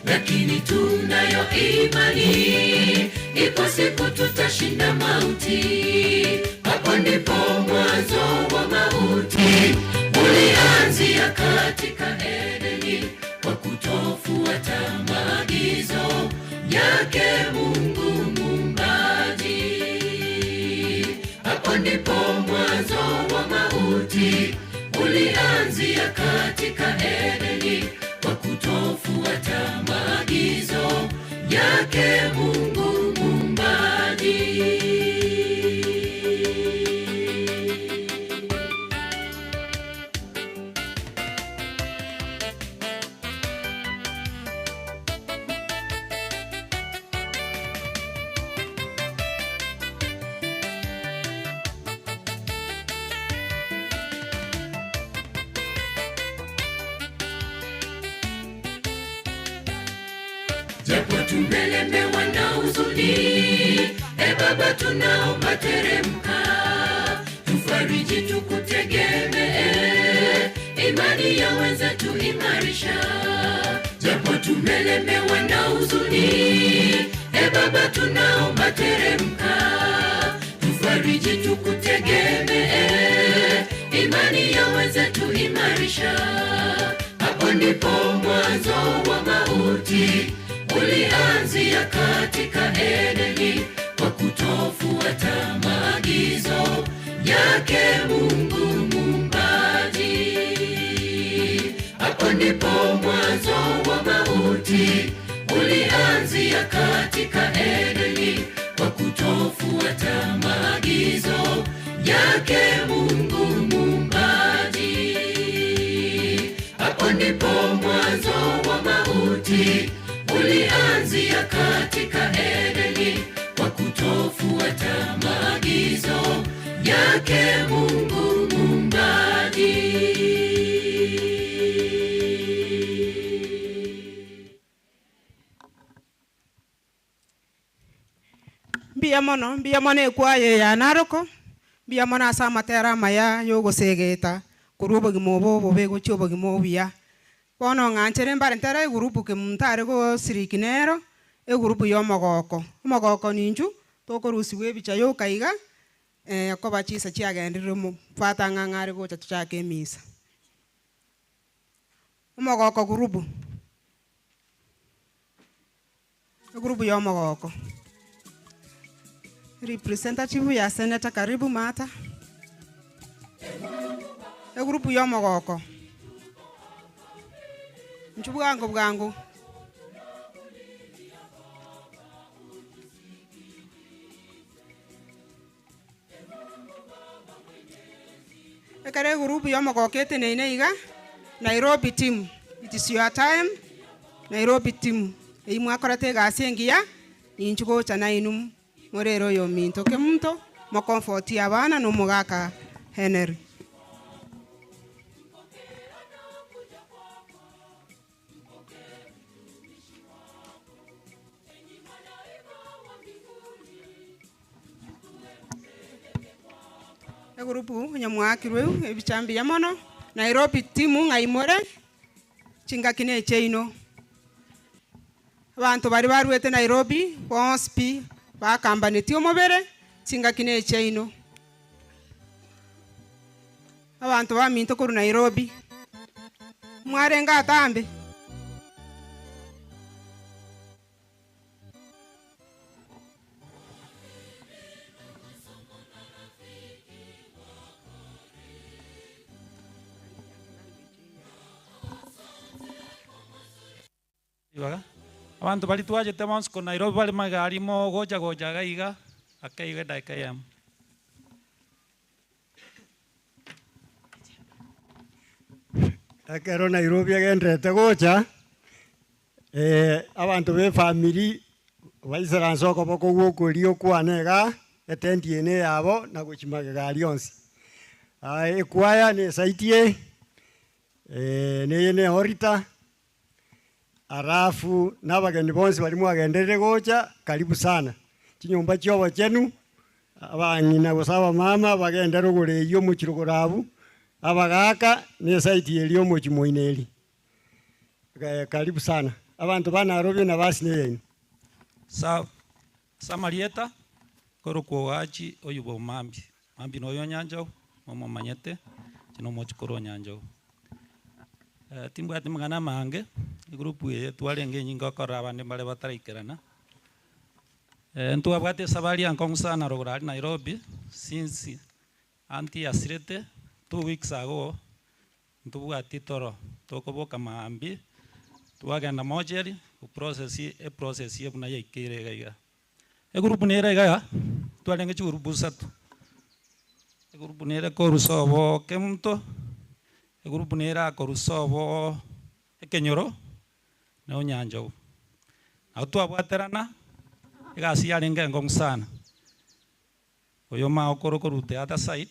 lakini tunayo imani, ipo siku tutashinda mauti. Hapo ndipo mwanzo wa mauti ulianzia katika Edeni, kwa kutofuata maagizo yake Mungu muumbaji. Hapo mwanzo wa mauti ulianzia katika Edeni kwa kutofuata maagizo yake Mungu muumbaji. Japo tumelemewa na huzuni, e Baba, tunaomba teremka, tufariji, tukutegemee, imani ya wenzetu imarisha. Japo tumelemewa na huzuni, e Baba, tunaomba teremka, tufariji, tukutegemee, imani ya wenzetu imarisha. Hapo ndipo mwanzo wa mauti ulianzia katika Edeni kwa kutofuata maagizo yake Mungu muumbaji. Hapo ndipo mwanzo wa mauti ulianzia katika Edeni kwa kutofuata maagizo yake Mungu muumbaji. Hapo ndipo mwanzo wa mauti ulianzia katika Edeni kwa kutofuata maagizo yake Mungu muumbaji. Mbuya mono, mbuya mono ekwaya ya Naroko, mbuya mono ase amatera amaya ya ogosegeta korwa obogima obo obobe gochia obogima obuya. Bono ng'anchere mbare ntere egurupu kemunto are gosiriki nero, egurupu ya omogoko. Omogoko ninchu, tokorusiwa ebicha yoka iga, koba chisa chiagenderire mo fata ng'a ng'a are gocha tochake emisa. Omogoko gurupu, egurupu ya omogoko. Representative ya senator karibu Martha. Egurupu ya omogoko. Inchu bwango bwango. Ekero egurupu ya omogoko eteneine iga, Nairobi team, it is your time, Nairobi team, eywo mwakorete egasi engiya, ninchu gocha nainwe morere oyominto kemunto, mokomfortie abana na omogaka Henry. Egurupu onye mwaakirwe ebicha mbuya mono, Nairobi team ng'ai more, chingaki na echiaino. Abanto baria baruete Nairobi bonsi pi bakambanetie omobere, chingaki na echiaino. Abanto baminto korwa Nairobi, mwarenge atambe? Ribaga, abanto baria twachete bonsi korwa Nairobi bare magega aria mogocha gocha iga iga, ake iga edakika eyemo. Ekero Nairobi egendererete gocha, abanto ba efamiri baisaranse okoboko gwa okoria okwane igaa, etenti eye na eyabo na gochia magega aria onsi. Aya ekwaya na esaiti eye, na eye na eorita, alafu na abageni bonsi baria mwagenderire gocha, karibu sana. Chinyomba chia obochenu, abang'ina gose abamama bagende rogoro eywo omochie rogoro abwo, abagaka na esaiti eria omochie moino eria. Karibu sana. Abanto ba Nairobi na basi na eyaino. Sa Samarieta, korokwa Ogachi oyio bwa Mambi. Mambi noyo o Nyanchau, momomanyete, inche nomochi korwa Nyanchau. Timbwati amang'ana amange, egroup eye twarenge enyinge okorora abande mbare bataraikerana. Ntwabwate esabari enkong'u sana rogoro aria Nairobi, since. Auntie asirete 2 weeks ago ntobwati toro tokoboka maambia twagenda mortuary goprocess eprocess buna yaikeire iga iga. Egroup nere iga twarenge chigroup isato, egroup nere korwa sobo Kemunto, egroup nere akorwa sobo Ekenyoro na Onyanchogu. Nabo twabwaterana egasi yarenge enkong'u sana, oyo omagokoro korwa the other side,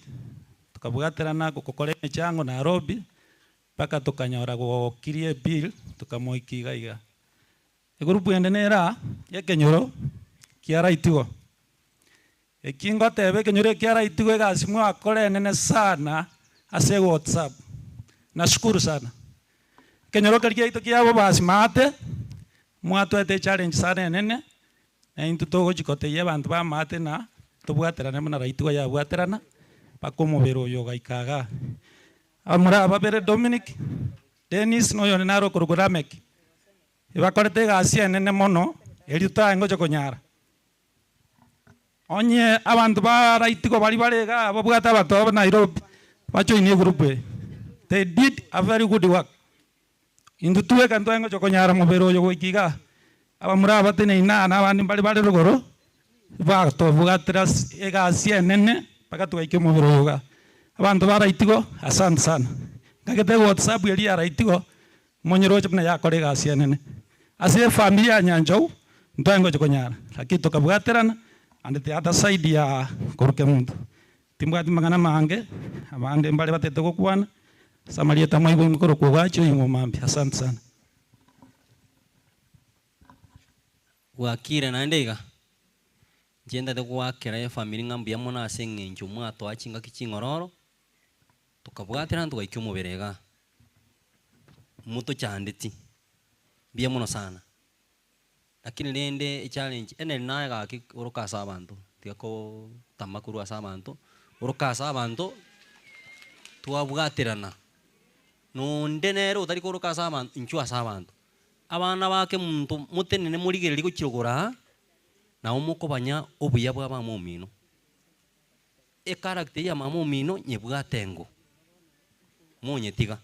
tokabwaterana gokora emechango Nairobi mpaka tokanyora gokiria ebill tokamoikia iga iga. Egroup ende nere aa ya ekenyoro kia Raitigo, eki ngoteba ekenyoro eki kia Raitigo egasi mwakora enene sana ase ewhatsapp, nashukuru sana. Ekenyoro keria giaito kia Bobasi maate, mwatoete echallenge sana enene, na intwe togochi kotebia abanto ba maate na tobwaterane buna Raitigo yabwaterana, mpaka omobere oyo ogaika igaa. Abamura babere Dominic, Dennis na oyonde nare okorokwa Lameck, ebakorete egasi enene mono, erio totae ngocha konyara. Onye abanto ba Raitigo baria bare igaa babwate abanto babo Nairobi, bajoin egroup eye, they did a very good work. Intwe tweka ntwae ngocha konyara mobere oyo goika igaa, abamura aba bateneine aa na abande mbare bare rogoro, batobwatera egasi enene mpaka twaika omobere oyo igaa. Abanto ba Raitigo asante sana, ngagete ewhatsapp eria ya Raitigo, monyeroche buna yakora egasi enene. Ase efamiri ya Nyanchou, ntwae ngocha konyara, lakini tokabwaterana and the other side ya korwa Kemunto. Timbwati mang'ana amange, abande mbare batete gokwana, ase amarieta mwaigwa korokwa Ogachi oyio mambia. Asante sana. Bwakire naende iga, inche ntagete goakera efamiri ng'a mbuya mono ase eng'encho mwatoa chingaki ching'ororo, tokabwaterana togaikia omobere igaa, motochandeti, mbuya mono sana. Lakini rende echallenge, ene naye gaki oroka ase abanto, tiga kotama korwa ase abanto, oroka ase abanto, twabwaterana, nonde nere otari koroka ase abanto, inchuo ase abanto. Abana bake monto motenene morigererie gochia igoro aa, nabo mokobanya obuya bwa mama omino. Echaracter ya mama omino nyebwate engo, monyetiga.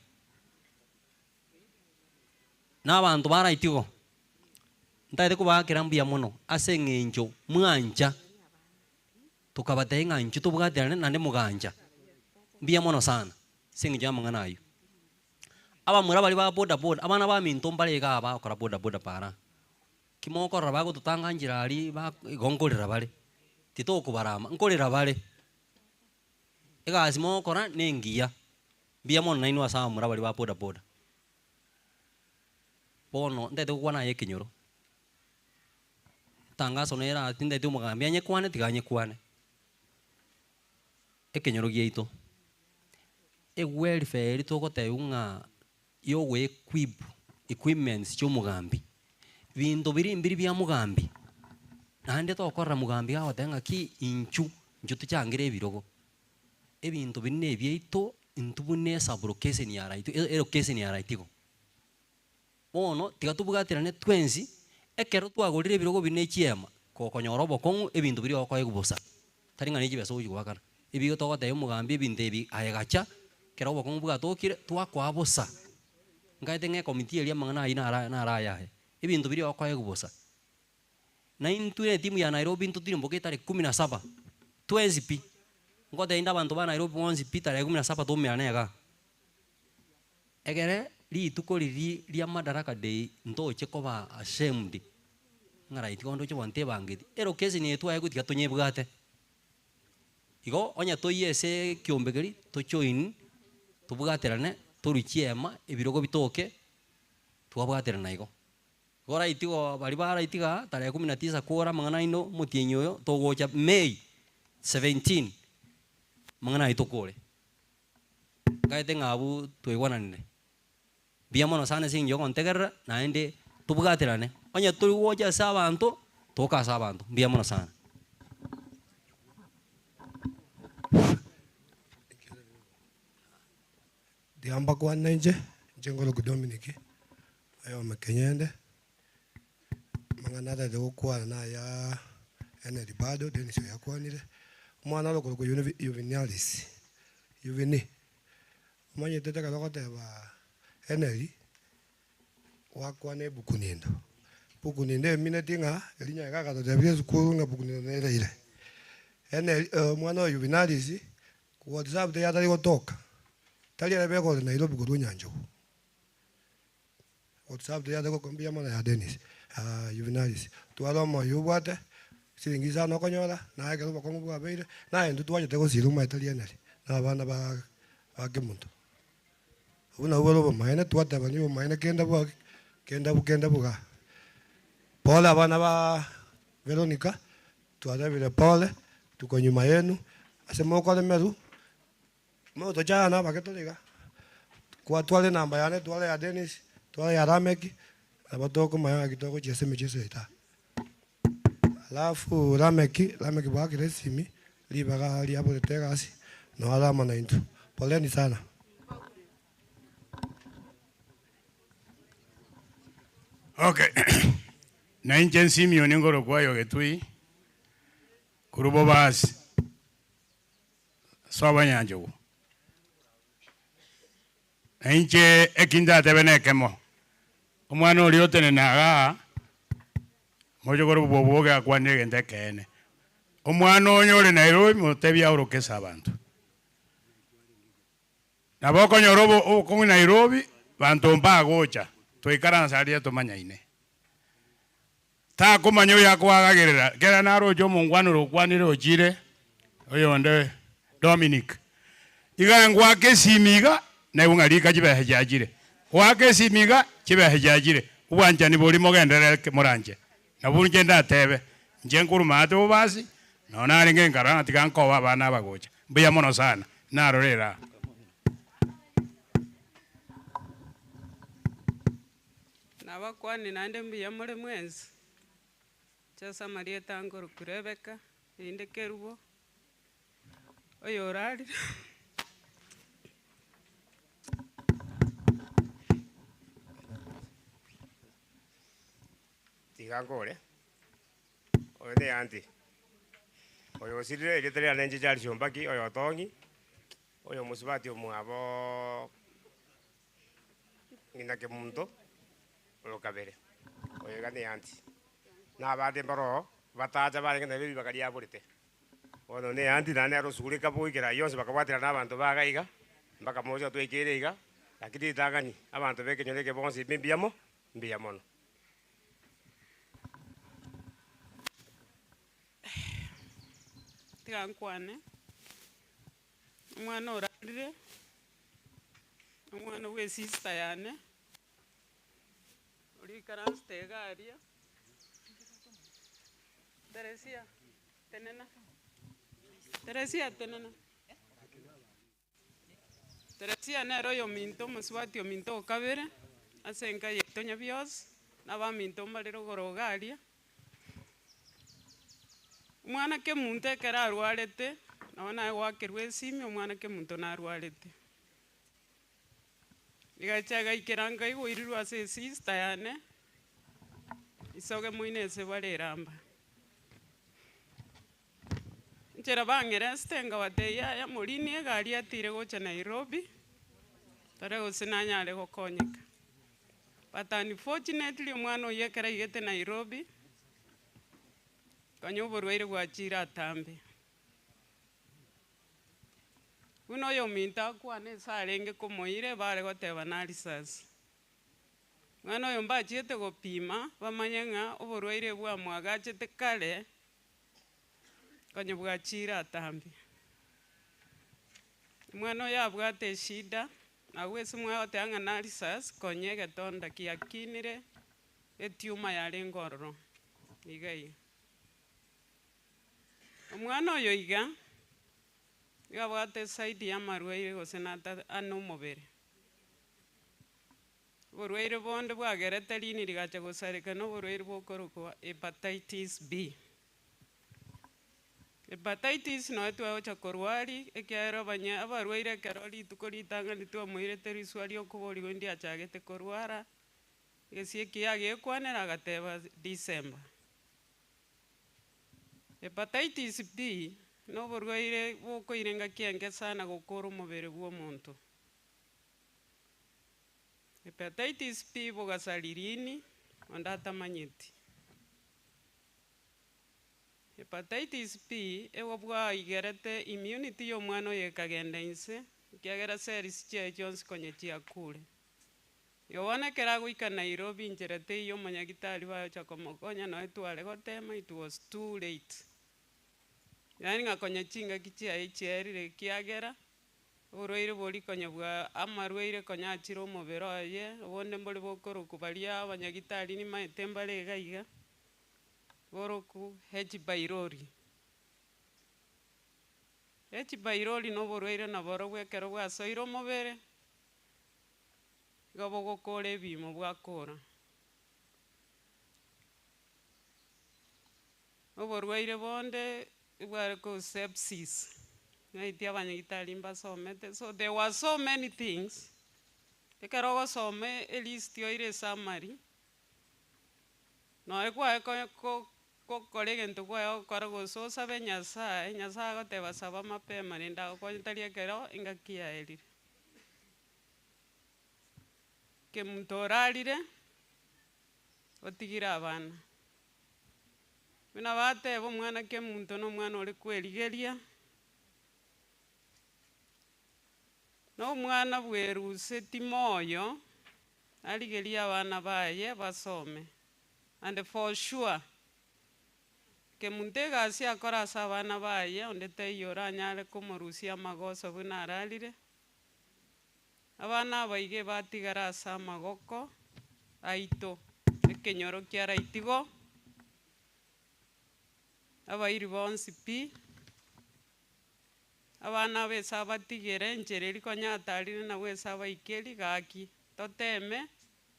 Na abanto baraitwe igo, ntagete kobaakera mbuya mono ase eng'encho mwancha, tokabatebia ng'a inchuo tobwaterane naende mogancha, mbuya mono sana ase eng'encho ya amang'ana aywo. Abamura baria ba boda boda, abana baminto mbare igaa bagokora boda boda para, ki mokorora bagototanga nchera aria ba igo nkorera bare, titokobarama, nkorera bare. Egasi mogokora na engiya, mbuya mono nainwe ase abamura baria ba boda boda. Bono ntagete gokwana aye ekenyoro, etangaso nere aa tintagete omogambi anyekwane tiga anyekwane. Ekenyoro giaito, ewelfare eria togotebiwa ng'a ya ogoequip equipments chia omogambi, binto biria mbiri bia mogambi, naende tokorora mogambi agoteba ng'aki inchu, inchu tochangere ebirogo, ebinto biria na ebiaito intwe buna esublocation ya right elocation ya right igo. Bono tiga tobwaterane twensi, ekero twagorire ebirogo bire ne chiema, gokonyora obokong'u ebinto biria okoegwa bosa, tari ng'a ne chibesa ogochi goakana. Ebi igo togotebia omogambi ebinto ebi aye gacha, ekero obokong'u bwatokire, twakoa bosa. Nkaete ng'a ekomiti eria amang'ana aywo nara naro ayaye, ebinto biria okoegwa bosa. Na intwe etimu ya Nairobi ntotirimboke tarehe kumi na saba, twensi pi, ngotebia inde abanto ba Nairobi bonsi pi tarehe kumi na saba toumerane igaa. Egere rituko riria ria Madaraka Day ntoche koba ashamed, ng'a right bono ndoche bono ntebangeti, elocation eye twaye tiga tonyebwate. Igo onye toiyo ase ekiombe keria, tojoin, tobwaterane, torwe chiema, ebirogo bitoke, twabwaterana igo. Igo right igo baria ba right igaa, tarehe kumi na tisa kora amang'ana aino omotienyi oyo, togocha May 17, amang'ana aywo tokore. Nkaete ng'a abwo twaigwananire, mbuya mono sana ase eng'encho yogontegerera, naende tobwaterane, onye tori gocha ase abanto, toka ase abanto, mbuya mono sana. Tiga mbakwane inche, inche nkoroku Dominic, oyome Kenyende, amang'ana natagete gokwana naya Henry bado, Dennis oyakwanire, omwana ore okorokwa Yuvinalis. Yuvini, omanyete ekero ogoteba Henry, gwakwana ebukunindo. Bukunindo emineti ng'a eri nyaye agatotebirie esukuru ng'a bukunindo nere ire. Henry omwana oyo Yuvinalis, whatsapp teri atari gotoka, tari ere beka ore Nairobi korwa Nyanchogu. Whatsapp teri atari gokoa mbuya mono ya Dennis, Yuvinalis. Twara omoyo obwate, siringi isano okonyora, naye ekero obokong'u bwabeire, naye intwe twachete gosira omanyete tari Henry, na abana ba ba kemunto. Obwo nabwo bore obomaene, twatebania obomaene kende bwa kende abwo kende abwo igaa. Pole abana ba Veronica, twatebire pole, tuko nyuma yenu, ase mokoremerwa, motochayane abake tore igaa, kwatwara enamba yane, twara eya Dennis, twara eya Lameck, nabo tokomanya ng'aki togochia ase emicheso eye taa. Alafu Lameck, Lameck bwakire esimi, ribaga riaborete egasi, noo are amo naintwe. Poleni sana. Okay, na inche Simioni nkorokwa oyo Getui, korwa Bobasi, ase abanyanchogu. Na inche eki ndatebe nekemo, omwana oria otenene igaa, moche korwa bwoboke akwanire egento ekeene. Omwana oyo ore Nairobi motebie aoroke ase abanto. Nabo okonyora obo obokong'u Nairobi, banto mbagocha, twaikaransa aria tomanyaine. Takomanya oyo akoagagerera, ekero naroche omongwana ore okwanire ochire, oyonde Dominic, iga ngoaka esimi iga, naigwa ng'a rika chibesa chiachire, goaka esimi iga, chibesa chiachire, obwanchani boria mogenderere ki moranche. Nabwo inche ndatebe, inche nkorwa maate bobasi, nonya narenge nkarora ng'a tiga nkobe abana aba gocha. Mbuya mono sana, narora eraha. Nabakwanie naende mbuya more mwensi, inche ase amarieta nkorokwa Rebecca, erinde Kerubo, oyo orarire. Tiga nkore, oyo ne aunty, oyo osirire erieta riane inche Charles Ombaki, oyo otong'i, oyo omosubati omwaboo ng'ina Kemunto, oyo kabere, oyo iga ne aunty. Na abande mbaroo, batacha barenge nabo ribaga riaborete. Bono ne aunty naende nere osugureka boikera ayio onsi bakabwaterana na abanto ba iga iga, mpaka mocha twaikeire iga, lakini ritang'ani, abanto ba ekenyoro eke bonsi mbuya mo, mbuya mono. Tiga nkwane, omwana orarire, omwana bwa esista yane, oria oikaransete iga aria, Teresia tenena, Teresia tenena. Teresia nere oyominto omosubati ominto o kabere, ase enka yaito Nyabiosi, na abaminto mbare rogoro iga aria. Omwana kemunto ekero arwarete, nabo naye goakerwa esimi omwana kemunto narwarete. Rigacha agaikera nkaigwa oirirwe ase esista yane, isoge moino ase bare eramba. Enchera bang'eresete nkabatebia yaya morinie egari atire gocha Nairobi, tore gose nanyare gokonyeka. But unfortunately omwana oyio ekero aigete Nairobi, konya oborwaire bwachire atambe. Buna oyominto akwane ase arenge komoira bare goteba na risasi. Omwana oyo mbachiete gopima bamanye ng'a oborwaire bwamwagachete kare. Konya bwachire atambe. Omwana oyo abwate eshida, nabwo ase mwagoteba ng'a na risasi konya egetonda kiakinire, etiuma yarenge ororo, iga iga. Omwana oyo iga, nigo abwate esaidi ya amarwaire gose nata ane omobere. Oborwaire bonde bwagerete riini rigacha gosareka noborwaire bokorokwa hepatitis B. Hepatitis noyo twagocha korwari ekiagera abanye abarwaire ekero rituko ritang'ani twamoirete riswa riokoborigwa ndiachagete korwara, egesie ekiya agekwanera agateba December. Hepatitis B. Na oborwaire bokoira engaki enke sana gokora omobere bwa omonto. Hepatitis B bogasari riini onde atamanyeti. Hepatitis B ego bwaigerete immunity ya omwana oyo ekagenda inse, ekiagera cells chiaye chionsi konya chiakure. Igo bono ekero agoika Nairobi inchera teiyo omonyagitari bagocha komokonya nonya tware gotema it was too late. Yaani ng'a konya chingaki chiaye chiaerire ekiagera, oborwaire boria konya bwa amarwaire konya achire omobere oye, obonde mbore bokorokwa baria abanyagitari nimaete mbare iga iga, borokwu H pylori. H pylori na oborwaire naborobwo ekero bwasoire omobere, igo bogokora ebiimo bwakora. Oborwaire bonde bware ko sepsis, naeti abanyagitari mbasomete, so there were so many things, ekero ogosoma elist oire esummary, nonya kwaye ko- ko- gokora egento kwaye ogokora gose osabe Nyasaye, Nyasaye agoteba saba mapema rende agokonye tari ekero engaki yaerire. Kemunto orarire, otigire abana. Buna bateba omwana kemunto na omwana ore kwerigeria, na omwana bweruseti moyo, arigerie abana baye basome, and for sure, kemunto egasi akore ase abana baye onde taiyo oranyare komorusia amagoso buna ararire, Abana aba iga ebatigara ase amagoko aito, ekenyoro kiaraitigo, abairi bonsi pi, abana aba ase abatigere enchera eria konya atarire nabwo ase abaikeri gaki, toteme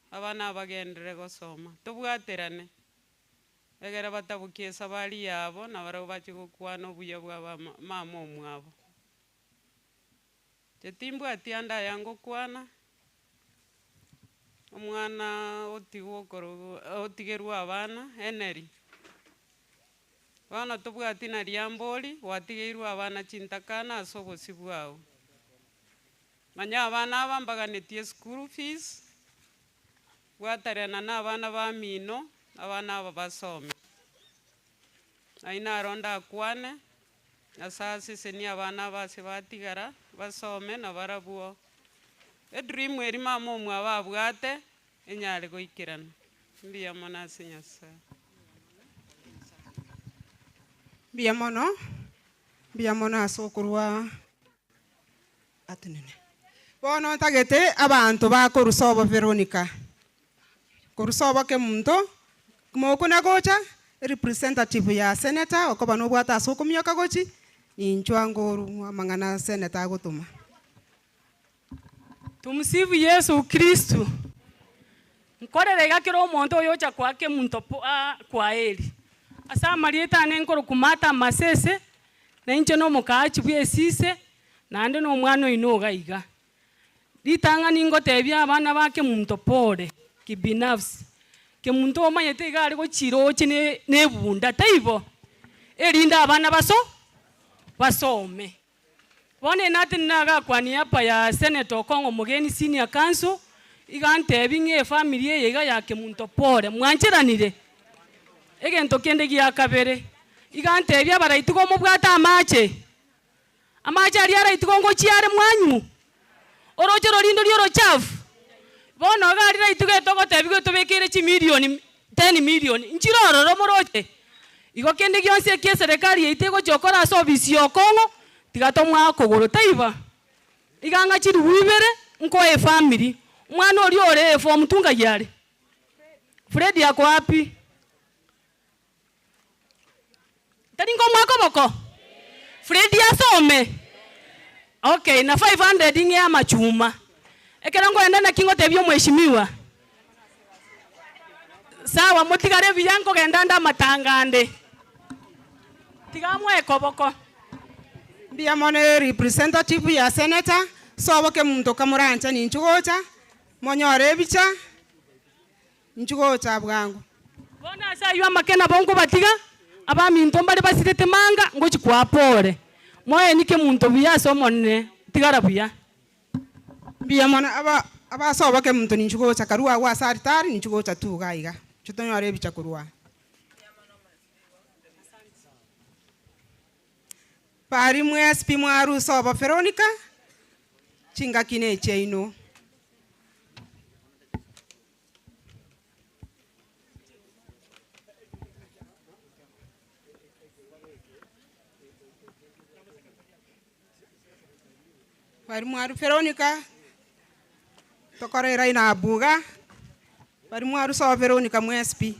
abana aba bagenderere gosoma, tobwaterane, egere batabokie esabari yabo nabarabwo bache gokwana obuya bwa bama mama omwabo. Inche timbwati ande aya ngokwana, omwana otigwa okorogwa otigerwa abana Henry, bono tobwati na riambori gwatigeirwe abana chintakana ase obosio bwao. Manya abana aba mbaganetie eschool fees, bwatarana na abana bamino, abana aba basome. Ayio naro ndakwane. Nyasae asesenie abana aba ase batigara, basome na barabwo edream eria mama omwabo abwate, enyare goikerana. Mbuya mono ase Nyasae. Mbuya mono, mbuya mono ase okorwa atenene. Bono ntagete abanto bakorusa obo Veronica, korusa obo Kemunto, mokona gocha, erepresentative ya senator okoba nobwate ase okomioka gochi, ninchwe ango amang'ana senator agotoma. Tumsifu Yesu Kristo. Nkorera iga kera omonto oyocha koa kemunto kwaheri. Ase amarieta ane nkorokwa Martha Masese, na inche nomokaachi bw'esise, naende nomwana oino iga iga. Ritang'ani ngotebia abana ba kemunto pole kibinafsi, kemunto omanyete iga are gochira oche ne nebunda taibo? Erinde abana baso basome. Bono enatenena agakwania apa ya Senator Okong'o Omogeni Senior Counsel, iga antebi ng'a efamiri eye iga ya Kemunto pole, mwancheranire? Egento kende gia kabere, iga antebi abaraitigo mobwate amache, amache aria araitigo ngochia are mwanywa? Oroche rorindo ria orochafu? Bono iga aria raitigo etogotebiwa etobekeire chimilioni ten million, nchire ororo moroche? Igo kende gionsi eki eserekari yaito egochia gokora ase ofisi ya Okong'o, tiga tomoe okogoro, taiba? Iga ng'a chiribu ibere nkoe efamiri, omwana oria ore eform two ngai are? Fred ako wapi? Tari nkomoa koboko? Fred asome? Okay, na 500 ng'e amachuma. Ekero nkoenda naki ngotebia omweshimiwa? Sawa, motigare buya nkogenda ande amatanga ande. Tiga amoe koboko. Mbuya mono erepresentative ya senator, sobo kemunto kamoranche ninchu gocha, monyore ebicha, inchu gocha bwango. Bono ase ayio amake nabo nkobatiga, Abaminto mbare basirete manga, ngochia koa pore. Moeni kemunto buya ase Omonene, tigara buya. Mbuya mono aba abasobo kemunto ninchu gocha karue agwo ase altari ninchu gocha tu iga iga inchu tonyore ebicha korwa aa. Baria mwensi pi mwarusa obo Veronica, chingaki nechiaino. Baria mwaru Veronica, tokore line up iga, baria mwarusa obo Veronica mwensi pi.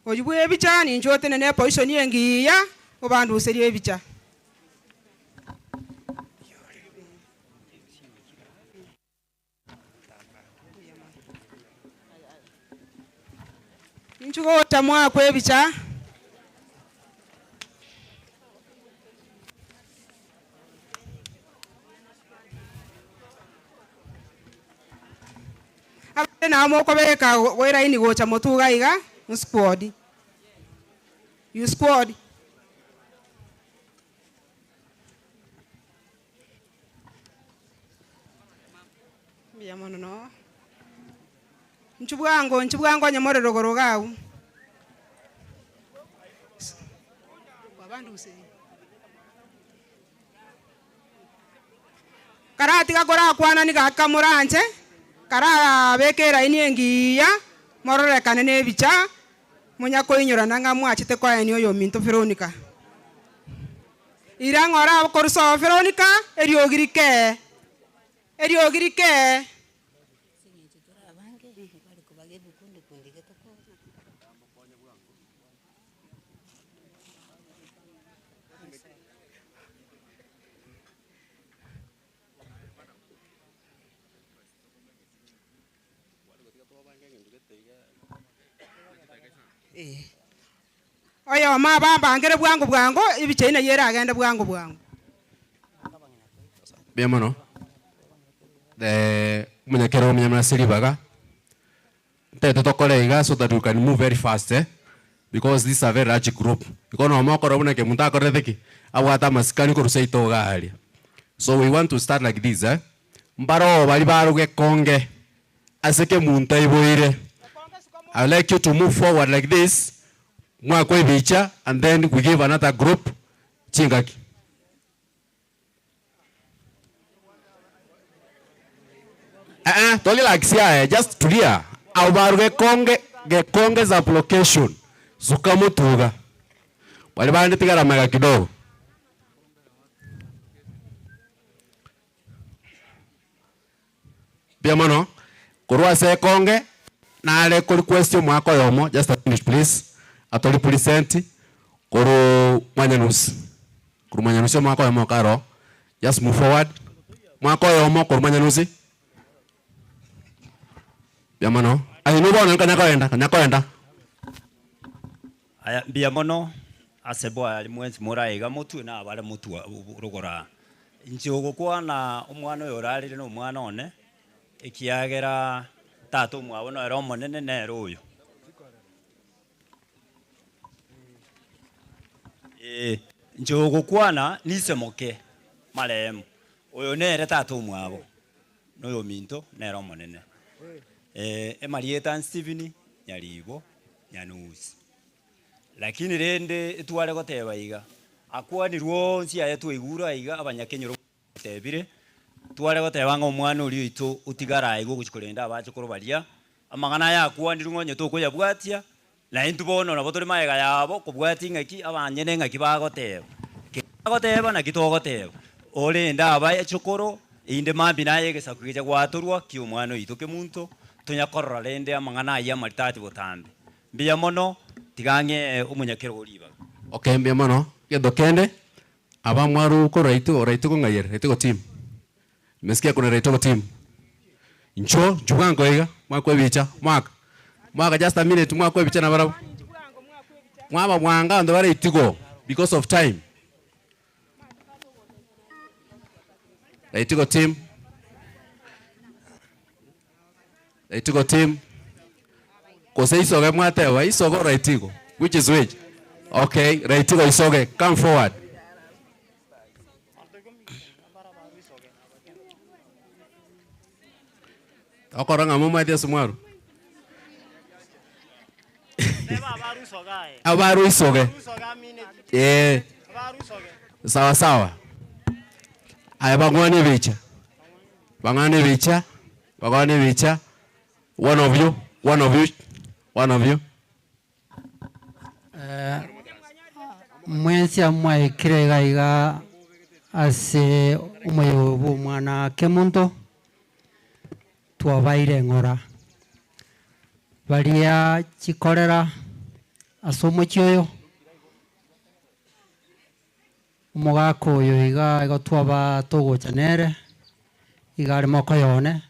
Oyio bw'ebicha ninche otenene eposition engiya, obanduserie ebicha. Ninche gocha moakwe ebicha. Abande nabo mokobeka elaini gocha motwe iga iga, msquad, you squad. Mbuya mono noo. Inchuo bwango, inchuo bwango onye more rogoro iga agwo. Karatiga korakwana nigo akamoranche, karabeke eraini engiya, mororekane nebicha, monyakoinyorana ng'a mwachete koenia oyominto Veronica. Ira ng'a orakorwa sobo Veronica, eriogi rikee, eriogi rikee. Oyomo abambangere bwango bwango, ebicha eyio nayo eragende bwango bwango. Mbuya mono, omonyakera omonyama ase ribaga. Ntagete tokore iga so that we can move very fast eh, because this is a very large group. Igo nonya mokorora buna kemunto akorete ki? Abwate amasikani korwa seito iga aria. So we want to start like this eh, mbaroo baria barwa gekonge ase kemunto aiboire, I would like you to move forward like this, mwakwa ebicha and then we give another group chingaki. Eh, to relax aye, just tulia. Abo baru gekonge, gekonge sub location. Suka motuga. Bari bande tigara mega kidogo. Mbuya mono. Korwa ase ekonge, nare ko request omwaka oyomo, just a minute please, ato represent korwa Mwanyanusi. Korwa Mwanyanusi omwaka oyomo okaro, just move forward. Mwaka oyomo korwa Mwanyanusi. Mbuya mono. Aye inwe bono konya koenda, konya koenda. Aya, mbuya mono ase bwari mwensi more aiga motwe na abare motwe rogoro aa. Inche ogokwana omwana oyo orarire na omwana one, ekiagera tata omwabo nere omonene nere oyo. Ee, inche ogokwana nise moke marehemu, oyo nere tata omwabo, na oyominto nere omonene. Emarieta Stephen Nyaribo Nyanusi. Lakini rende etware goteba iga, akwanirwe onsi aya twaigure aiga abanyakenyoro batebire, tware goteba ng'a omwana oria oito otigare aiga ogochia korenda abachokoro baria, amang'ana aya akwanirwe ng'a onye tokoyabwatia, na intwe bono nabo tore magega yabo kobwatia ng'aki abanyene ng'aki bagoteba. Keri bagoteba naki togoteba, orende abachokoro, inde mambia naye egesaku gecha gwatorwa kia omwana oito kemunto, tonya korora rende amang'ana ayio amaritati botambe. Mbuya mono, tiga ng'ee omonyakerogo ribaga. Okay mbuya mono, egento kende, aba mwarwa korwa raito raito kong'aiyere raito go team, nimesikia kuna raito go team, inchuo inchuo bwango iga mwakwa ebicha mwaka mwaka just a minute mwakwa ebicha nabarabwo, mwaba bwango abanto bare itigo because of time. Raitigo team, Raitigo team. Gose Isoge mwateba, Isoge or Raitigo? Which is which? Okay, Raitigo Isoge, come forward. Okorora ng'a momanyete ase mwarwa. Abarwa Isoge. Eh. Sawa sawa. Aya bang'wane ebicha. Bang'ane ebicha, bagwane ebicha. One of you, one of you, one of you. Mwensi amo mwaikire iga iga ase omoyo bw'omwana kemonto, twabaire ng'ora. Baria chikorera ase omochie oyo, omogaka oyo iga igo twaba togocha nere, iga are mokoyo one,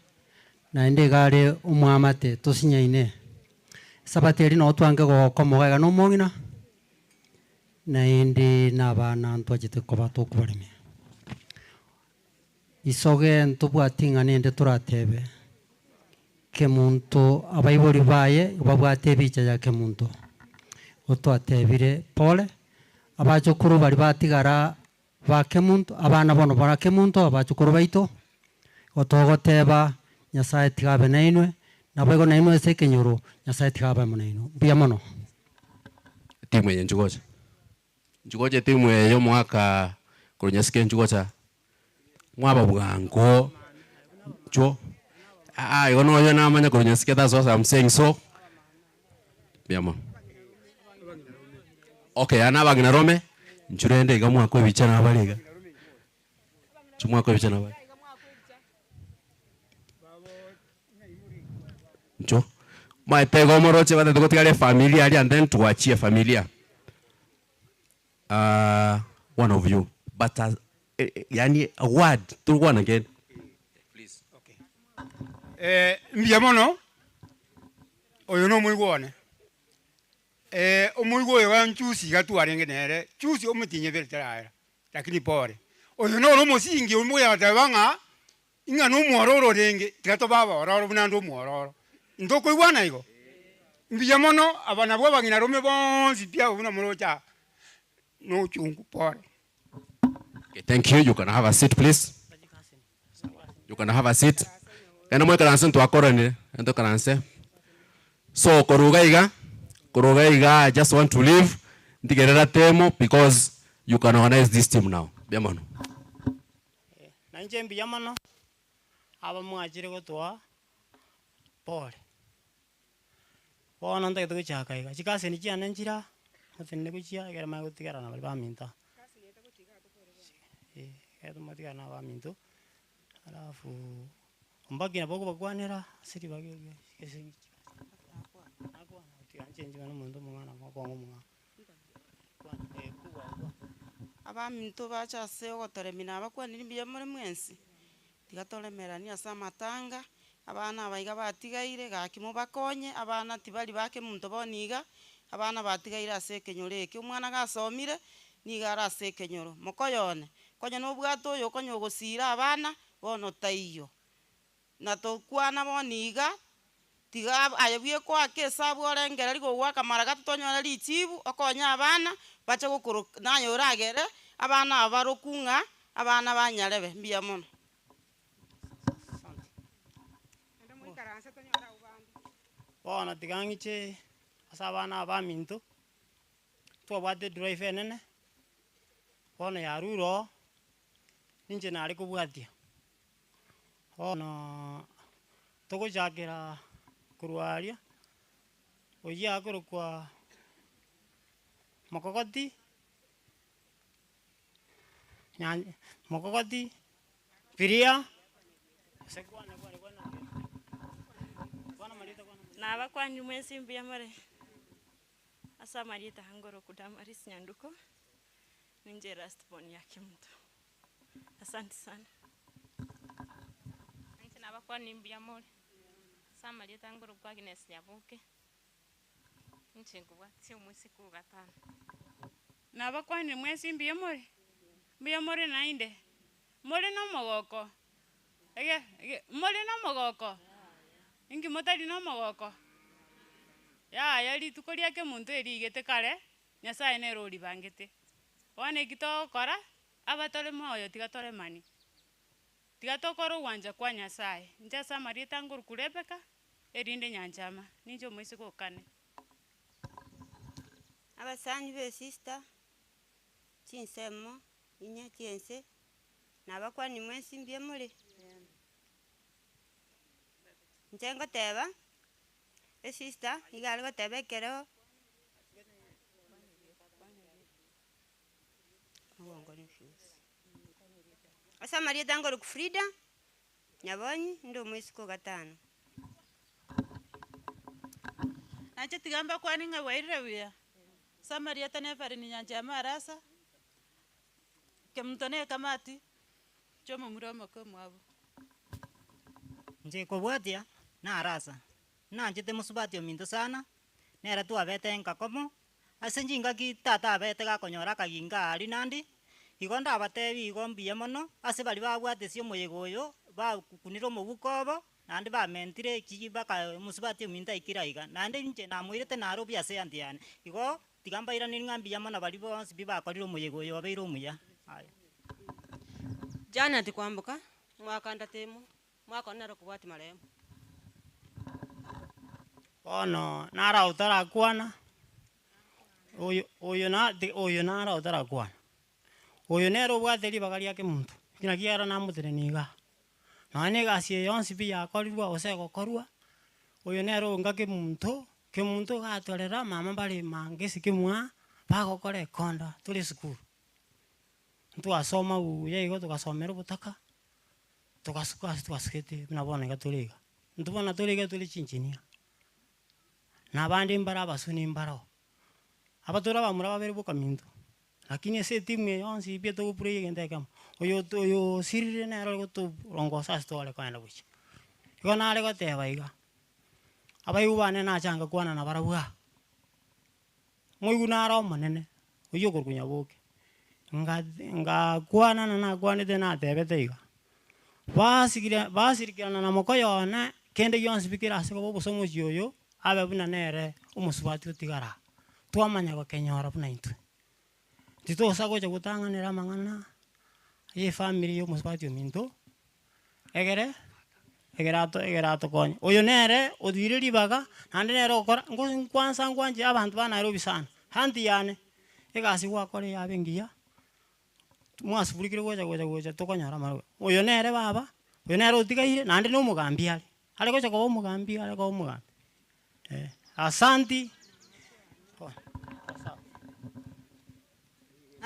naende iga are omwamate tosinyaine. Esabato eria nabo twange gokomoga iga na omong'ina, naende na abana ntwachete koba tokobaremia. Isoge ntobwati ng'a nende toratebe, kemonto abaibori baye babwate ebicha ya kemonto. Igo twatebire pole, abachokoro baria batigara ba kemonto, abana bono bara kemonto abachokoro baito, igo togoteba Nyasaye tiga abe nainwe, naboigo nainwe ase ekenyoro, Nyasaye tiga abe amo nainwe. Mbuya mono. Etimu eye nchigocha, nchigocha etimu eye ya omwaka korwa nyasike nchigocha, mwaba bwango nchwo aa igo noyo namanya korwa nyasike that's what I'm saying so, mbuya mono. Okay aya na abang'ina rome, nchwo rende iga mwakwa ebicha nabare iga, nchwo mwakwa ebicha nabare. Nchwo, omanyete igo omoroche batagete gotigara efamilia aria and then twachie familia one of you but as yaani a word torokwana kende. Mbuya mono, oyo nomoigwa one, omoigwa oyo iga nchusi iga twarenge nere, chusi omotienyi ebere teraera, lakini pore. Oyo noro omosingi omoya goteba ng'a, ing'a nomwororo orenge, tiga tobe abororo buna ande omwororo. Ntokoigwana igo? Mbuya mono, aba nabwo abang'ina rome bonsi pi abwo buna moroche aa, nochungu pore. Okay, thank you. You can have a seat please. You can have a seat. Genda moikaranse ntwakoranire, genda toikaranse. So korwa iga iga, korwa iga iga I just want to leave, ntigerera temo because you can organize this team now. Mbuya mono. Na inche mbuya mono, aba mwachire gotoa pole. Bono ntagete gochaka iga, chikaseni chiane nchire aa, motenene gochia ekero manye gotigara na baria baminto aa. Eh, ekero motigara na abaminto, alafu ombaki nabo okobakwanera ase ribaga erio ase nakwana tiga nchenchi bono omonto omong'ana mokongo omong'ao. Abaminto bache ase ogotoremia nabakwanire mbuya more mwensi, tiga toremeranie ase amatanga, abana aba iga batigaire gaki mobakonye, abana tibari ba kemonto bono iga, abana batigaire ase ekenyoro eke. Omwana gasomire, nigo are ase ekenyoro, mokoyone, konya nobwate oyo okonya ogosira abana, bono taiyo. Na tokwana bono iga, tiga aye bwekoaka esabu orengereria gogoaka mara gatato onyore richibu, okonye abana, bache gokoroka naye oragere, abana aba barokwu ng'a abana ba nyarebe, mbuya mono. Bono tiga ng'iche ase abana aba baminto, twabwate edrive enene, bono yarure oo, ninche nare kobwatia. Bono togochakera korwa aria, oyio akorokwa mokogoti, nyan mokogoti, biria, gose kwane kwane kwane kwana amarieta kwana amarieta. Nabakwanire mwensi mbuya more, ase amarieta ngoroku Damaris Nyanduko, ninche last born ya Kemunto. Asante sana. Inche nabakwanire mbuya more, ase amarieta ngorokwa Agnes Nyaboke, inche nkobwatia omoiseke o gatano. Nabakwanire mwensi mbuya more? Mbuya more naende? More na omogoko? Ege ege more na omogoko? Inki motari na omogoko? Yaya rituko ria kemonto erigete kare, Nyasaye nere oribangete. Bono eki togokora, abatore moyo tiga toremani, tiga tokore ogwancha kwa Nyasaye. Inche ase amarieta nkorokwa Rebecca, erinde Nyanchama, ninche omoiseke o kane. Abasani ba esista, chinsemo inye chiense, nabakwani mwensi mbuya more? Inche ngoteba, esista niga are goteba ekero Ase amarieta nkorokwa Frida, Nyabonyi, inde omoiseke o gatano. Nainche tiga mbakwanie ng'a bwairire buya, ase amarieta na Evelyn Nyancha ya Marasa, Kemunto na ekamati, inche omomura omoke omwabo. Inche kobwatia, narasa, nanchete mosubati ominto sana, nere twabete nka komo, ase chingaki tata abete gakonyora akaginga aria naende, igo ndabatebi igo mbuya mono, ase baria babwate omoyega oyo, bakunire omobuko obo, naende bamentire ki mpaka mosubati ominto aikire aiga. Naende inche namoirete Nairobi ase eanti yane, igo tiga mbairaneri ng'a mbuya mono baria bonsi pi bakorire omoyega oyo obeire omuya, aya. Janet Kwamboka, omwaka ndatemo, omwaka one nere okobwatia marehemu. Bono naro otarakwana, oyo oyo na ti oyo naro otarakwana, oyo nere obwate ribaga ria kemonto, naki ero namotenenia igaa. Nonya na egasi eye yonsi pi yakorirwe gose egokorwa, oyo nere onga kemonto, kemonto iga atorera mama mbare manga esike mwaa, bagokora ekonda tore esukuru. Ntwasoma buya igo togasomera obotaka, togasuka ase twasugete buna bono iga tore iga. Intwe bono tore iga tore chingineer, na abande mbare abasuni mbaroo, aba tore abamura babere boka minto, lakini ase etimu eye yonsi pi togoplay egento ekemo, oyo oto oyo osirire nere ore gotorongosa ase tware kogenda gochia. Igo nare goteba iga, abaibwa bane nachanga kwana nabarabwo aa, moigwe nare omonene, oywo okorokwa Nyaboke, nga ngakwana na nakwanete natebete iga, basigire basirikerana na mokoyo one, kende gionsi pi kere ase koba obosomochi oyo, abe buna nere omosubati otigara aa, twamanya gokenyora buna intwe. Titosa gocha gotang'anera amang'ana ya efamiri ya omosubati ominto, egere egere ato egere atokonye. Oyo nere otuire ribaga, naende nere ogokora nko nkwansa nkwanche abanto ba Nairobi sana, aunty yane, egasi gwakora yabe engiya, mwasugurikire gocha gocha gocha tokonyora amarogo. Oyo nere baba, oyo nere otigaire naende na omogambi are, are gocha koba omogambi are koba omogambi eh, asanti.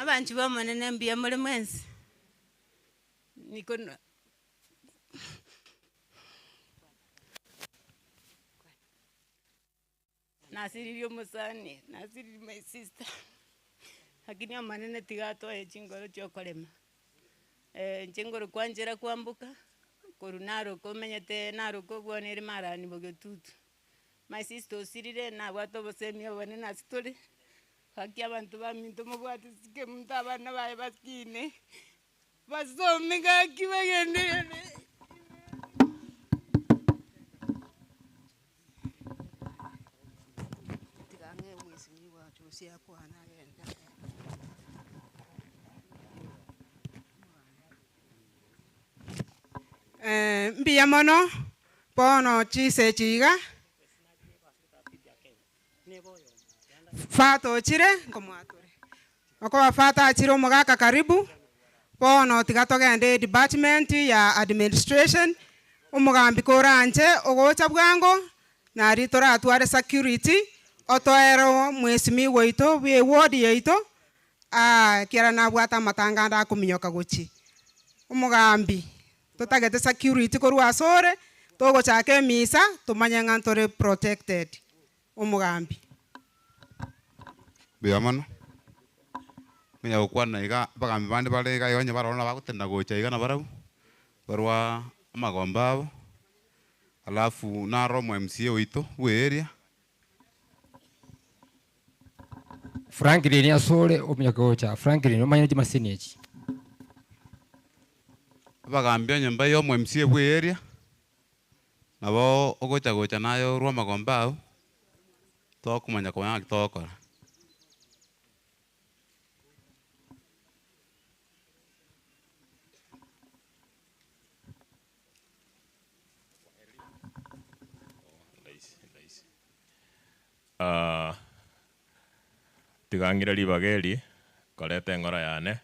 Abanchwa b'Omonene mbuya more mwensi? Niko na. Nasiririe omosani, nasiririe my sister, lakini Omonene tiga atoe chingoro chia okorema. Inche nkorokwa Angela Kwamboka, korwa Narok omenyete Narok obwo nere Marani Bogetutu. My sister osirire nabwate obosemi obonene ase tore, gaki abanto baminto mobwate sike monto abana baye baskine, basome gaki bagenderere. Mbuya mono, bono chinsa echi iga, Father ochire nkomwatore, okoba Father achire omogaka karibu, bono tiga togende edepartment ya administration, omogambi koranche ogocha bwango, nari toratware security, otoere omwesimigwa oito bwa eward yaito, ekiagera nabwate amatanga ande akominyoka gochia. Omogambi, totagete security korwa asore, togochaka emisa, tomanye ng'a ntore protected. Omogambi. Mbuya mono. Onya gokwana iga abagambi bande bare iga iga onye baroro nabagotenena gocha iga nabarabwo, barwa amagomba abo, alafu naro omo MCA oito bwe area. Franklin asore ominyoke gocha Franklin omanye chimasini echi. Abagambi onye mbaye omo MCA bwe area, nabo ogocha gocha naye orwe amagomba ao. Tokomanya komanya ng'aki togokora. Tiga ng'ire ribaga eri koreta eng'ora yane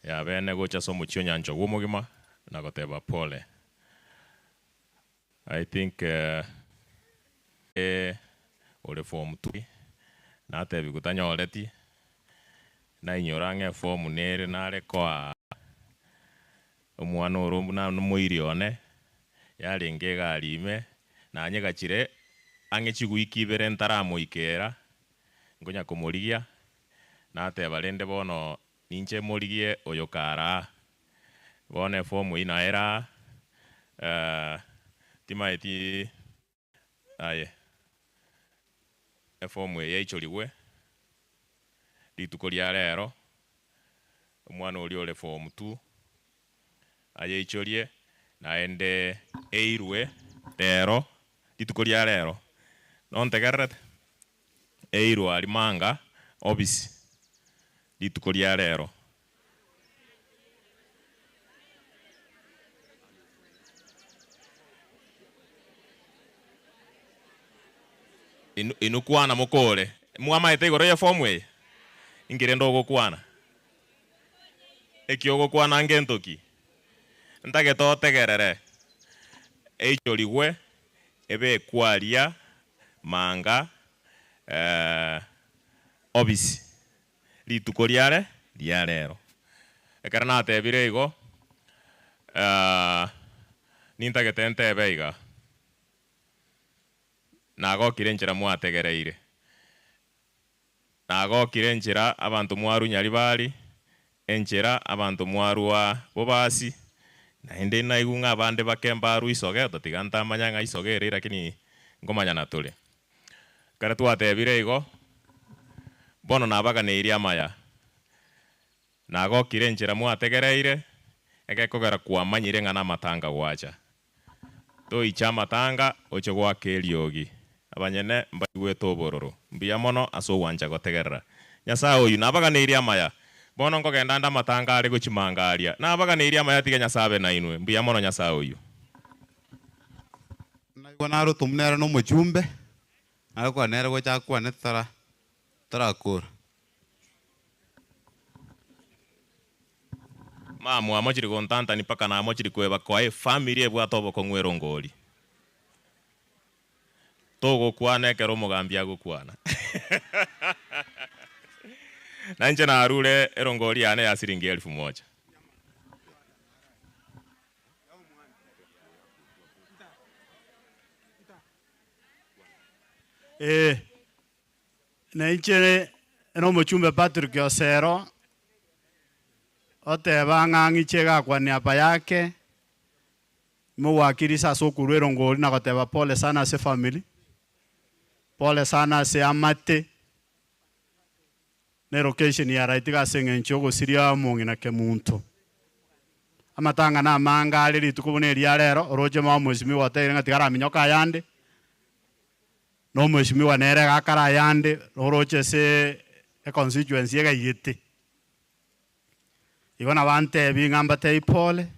ya bene gocha ase omochie o Nyanchogu omogima na goteba pole. I think ore form two natebiwu tanyoreti, nainyora ng'a eform nere nare koa omwana oro buna omoiri one, yarenge egari ime, nanyegachire ang'e chiwiki ibere ntaramoikera, nkonya komorigia, nateba rende bono ninche morigie oyo kare aa, bono eform eywo naye ere aa, timaeti aye eform eye yaichorigwe rituko ria rero, omwana oria ore form two ayeichorie naende eirwe rero rituko ria rero, nontegererete? Eirwe aria manga obisi rituko ria rero. Inwe kwana mokore. Mwamaete igoro y'efomu eye? Inki rende ogokwana? Eki ogokwana ngento ki? Ntagete otegerere eichorigwe ebekwe aria manga obisi rituko riare ria rero. Ekero natebire igo, nintagete ntebe iga, nagokire enchera mwategereire, nagokire enchera abanto mwarwa Nyaribari, enchera abanto mwarwa Bobasi, naende naigwe ng'a abande bake mbarwa Isoge, otatiga ntamanya ng'a Isoge ere lakini nkomanyana tore. Ekero twatebire igo, bono nabaganeirie amaya, nagokire enchera mwategereire, egekogera kwamanyire ng'a namatanga gwacha. Toiche amatanga, oche goaka eriogi. Abanyene mbaigwete obororo. Mbuya mono ase ogwancha gotegerera. Nyasae oyio nabaganeirie amaya. Bono nkogenda nde amatanga are gochimanga aria. Nabaganeirie amaya tiga Nyasae abe nainwe. Mbuya mono Nyasae oyio. Naigwa nare otomu nere na omochumbe, nare kwane nere gocha akwane totara torakora. Mama amochiri gontantani mpaka namochiri kweba koa efamiri ebwate obokong'u erongori. Togokwana ekero omogambi agokwana. Nainche narure erongori yane ya siringi elfu moja. Ee, nainche nomochumbe Patrick Osero, oteba ng'a ng'iche gakwania apa yake, Mogwakirisa ase okorua erongori na goteba pole sana ase family, pole sana ase amate, na elocation ya right iga ase eng'encho yogosiria omong'ina kemunto. Amatanga na amange are rituko buna eria rero, oroche mama omwesimigwa oteire ng'a tiga araminyoke ayande, na omwesimigwa nere iga akare ayande, oroche ase econstituency egaiyete. Igo nabantebi ng'a mbatebi pole,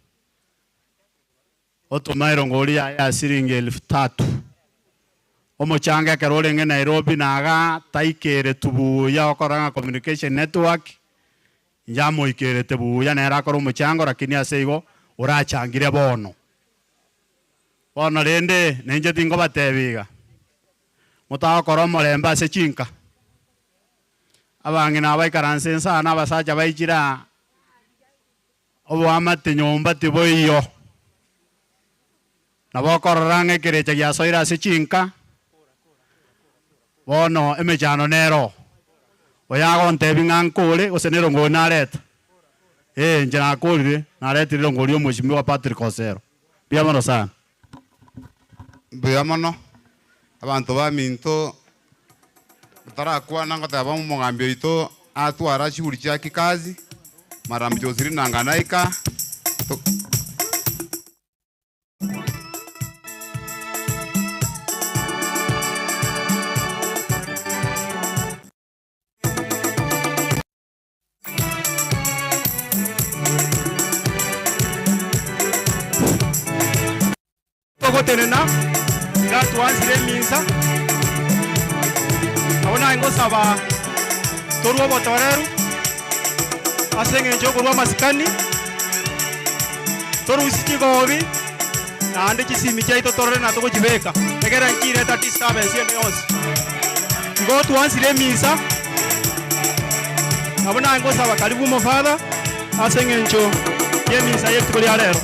Otoma erongori yaye ya siringi elfu tatu. Omochanga ekero orenge Nairobi naga taikeretu buya okorora ng'a communication network njamoikerete buya nere akore omochango lakini ase igo orachangire bono. Bono rende ninche tinkobatebia iga, motagokora omorembe ase chinka, abang'ina abaikaranse inse aa na abasacha baichire aa. Oboamate nyomba tiboiyo. Nabo okorora ng'a ekerecha giasoire ase chinka, bono emechando nero. Oyo agontebia ng'a nkore gose nerongori nareta, ee inche nakorire, naretire erongori ya omwesimigwa Patrick Osero. Mbuya mono sana. Mbuya mono, abanto baminto, totarakwana ngoteba omogambi oito atwara shughuli chia kikazi, Madam Joselina Nganaika, to. Togotenena iga twansire eminsa, nabo naye ngosaba torue obotoereru ase eng'encho yokorua amasikani, torusie chigobi naende chisimi chiaito torore na togochibeka egere nchireta disturbance ende yonsi. Igo twansire emisa, nabo naye ngosaba karibu omofather ase eng'encho y'emisa ye rituko ria rero.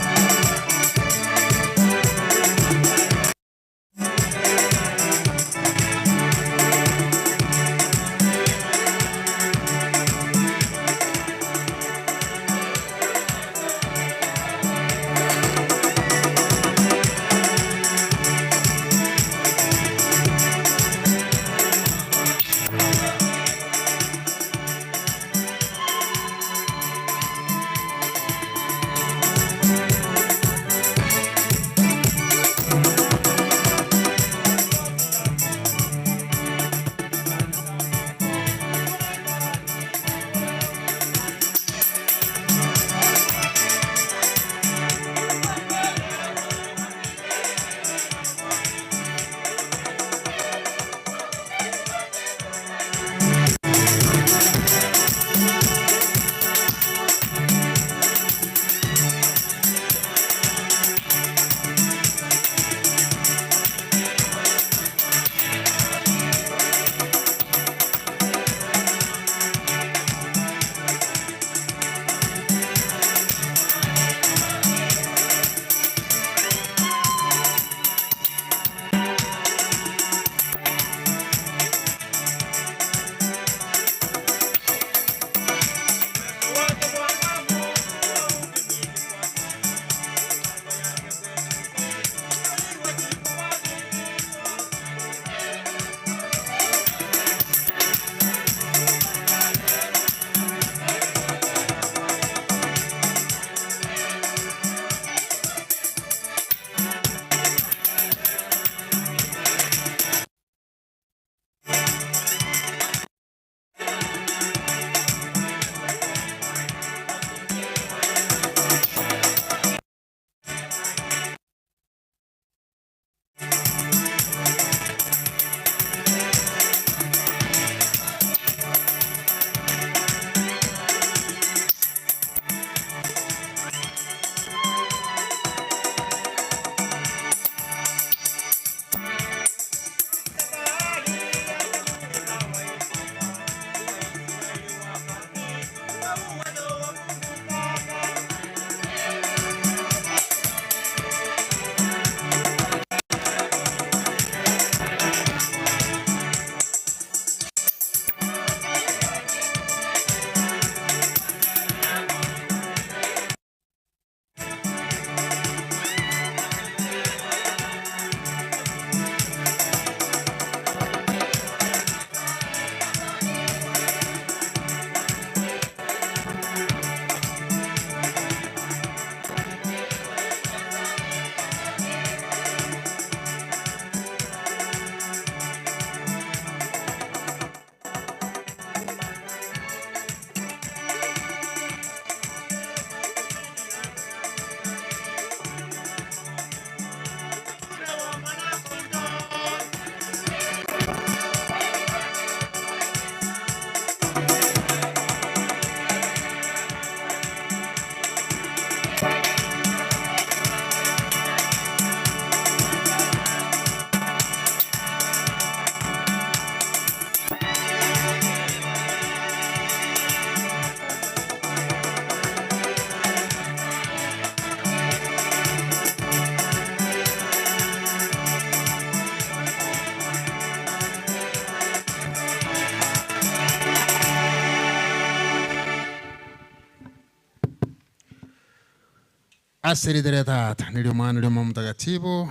Ase erieta ria Tata, na eri'Omwana, na eri'Omoyo Omotagatibu,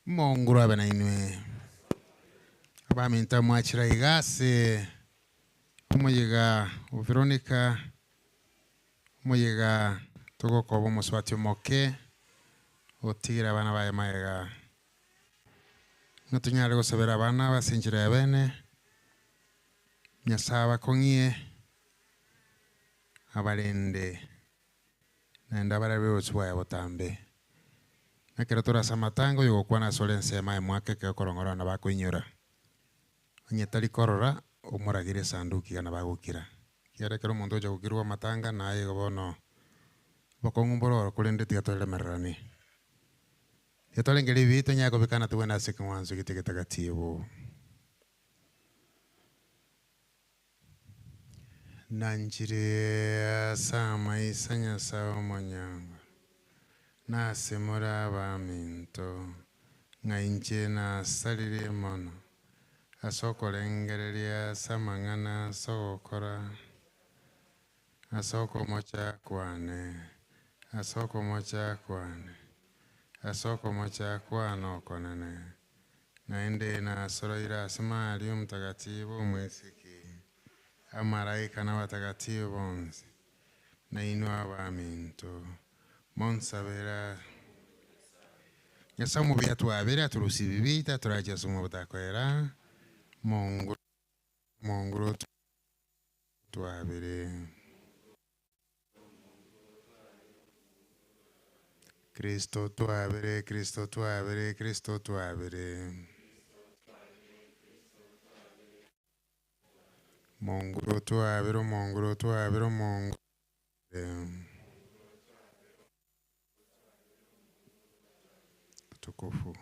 Omonguru abe nainwe. Abaminto mwachire aiga ase omoyega o Veronica, omoyega togokoba omosubati omoke, otigire abana baye magega. Ng'a tonyare gosabera abana aba ase enchera ya bene, Nyasae abakong'ie, abarende. Naende abarabie obosio bwaye botambe. Ekero tore ase amatanga oyogokwana asore ensemo aye mwake ekero okorong'ora nabo akoinyora. Onye tari korora, omoragere esanduki iga nabo agokira. Ekiagera ekero omonto ogocha gokirwa amatanga naye igo bono, obokong'u mboro oro korende tiga toremereranie. Tiga torenge ribibi tonyare kobekana togende ase ekeng'wanso gete egetagatibu. Nanchire ase amaiso a Nyasae omonyanguru, na ase more abaminto, ng'a inche nasarire mono ase okorengereria ase amang'ana ase ogokora, ase okomocha kwane, ase okomocha kwane, ase okomocha kwane okonene. Naende nasoroire ase Maria Omotagatibu Omwesike, amalaika na abatagatibu bonsi, na inwe abaminto, monsabere. Nyasae omobe atwabere, atorusie ebibe biaito, atorache ase obogima botakoera. Monguru, Monguru twabere. Kristo twabere, Kristo twabere, Kristo twabere. Monguru twabere, omonguru twabere, omonguru. Utukufu.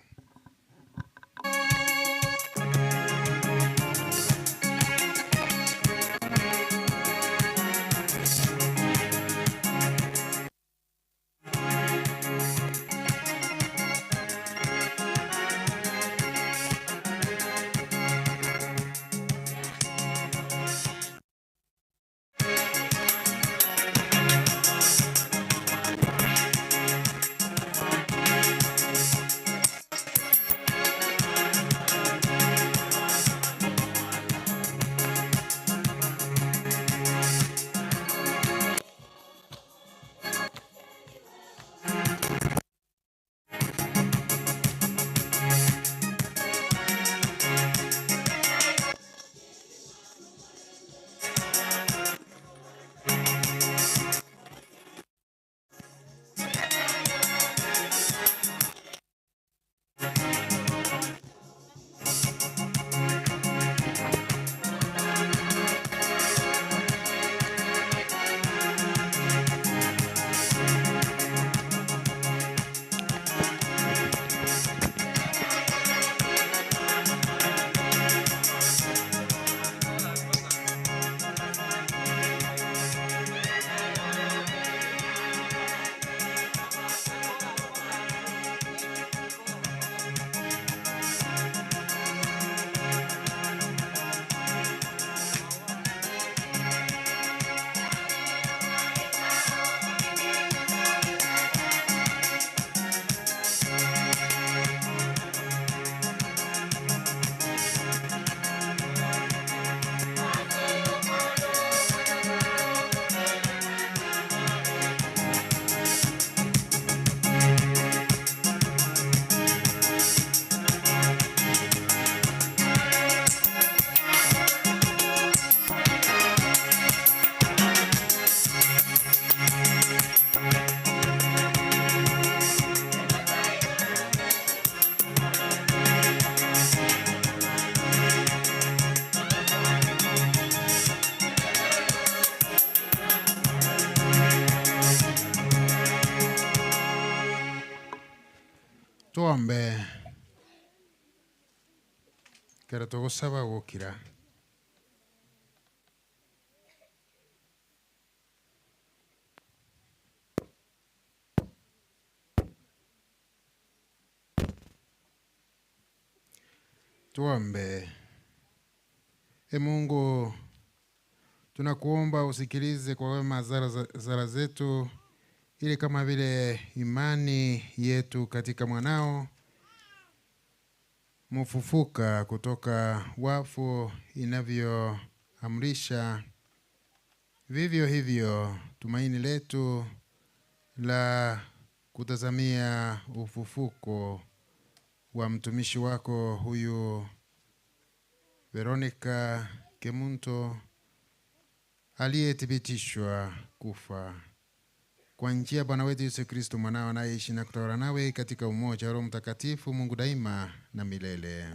Twombe ekero togosaba gokira. Tuombe. E Mungu, tunakuomba usikilize kwa wema zara zetu, ili kama vile imani yetu katika mwanao mfufuka kutoka wafu inavyoamrisha, vivyo hivyo tumaini letu la kutazamia ufufuko wa mtumishi wako huyu Veronica Kemunto aliyethibitishwa kufa Kwa njia ya Bwana wetu Yesu Kristo mwanao anayeishi na kutawala nawe katika umoja wa Roho Mtakatifu, Mungu daima na milele.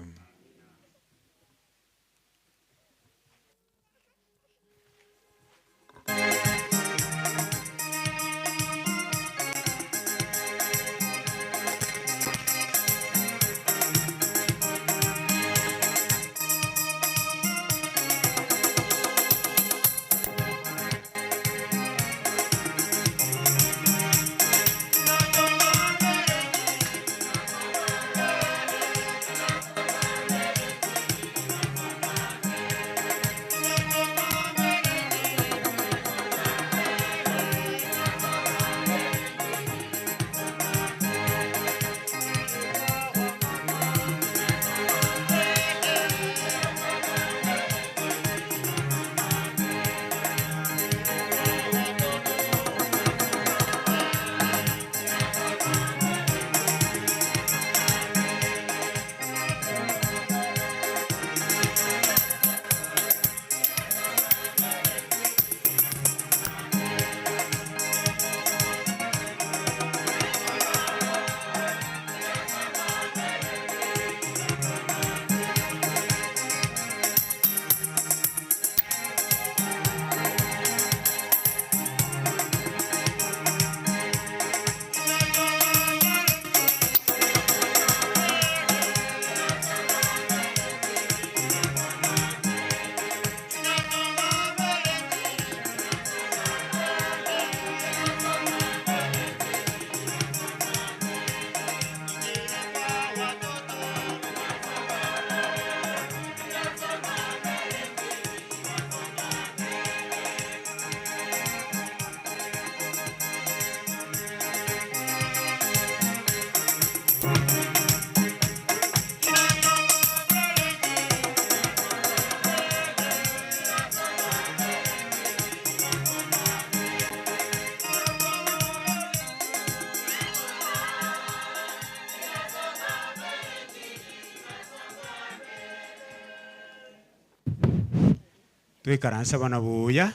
Toikaranse bono buya,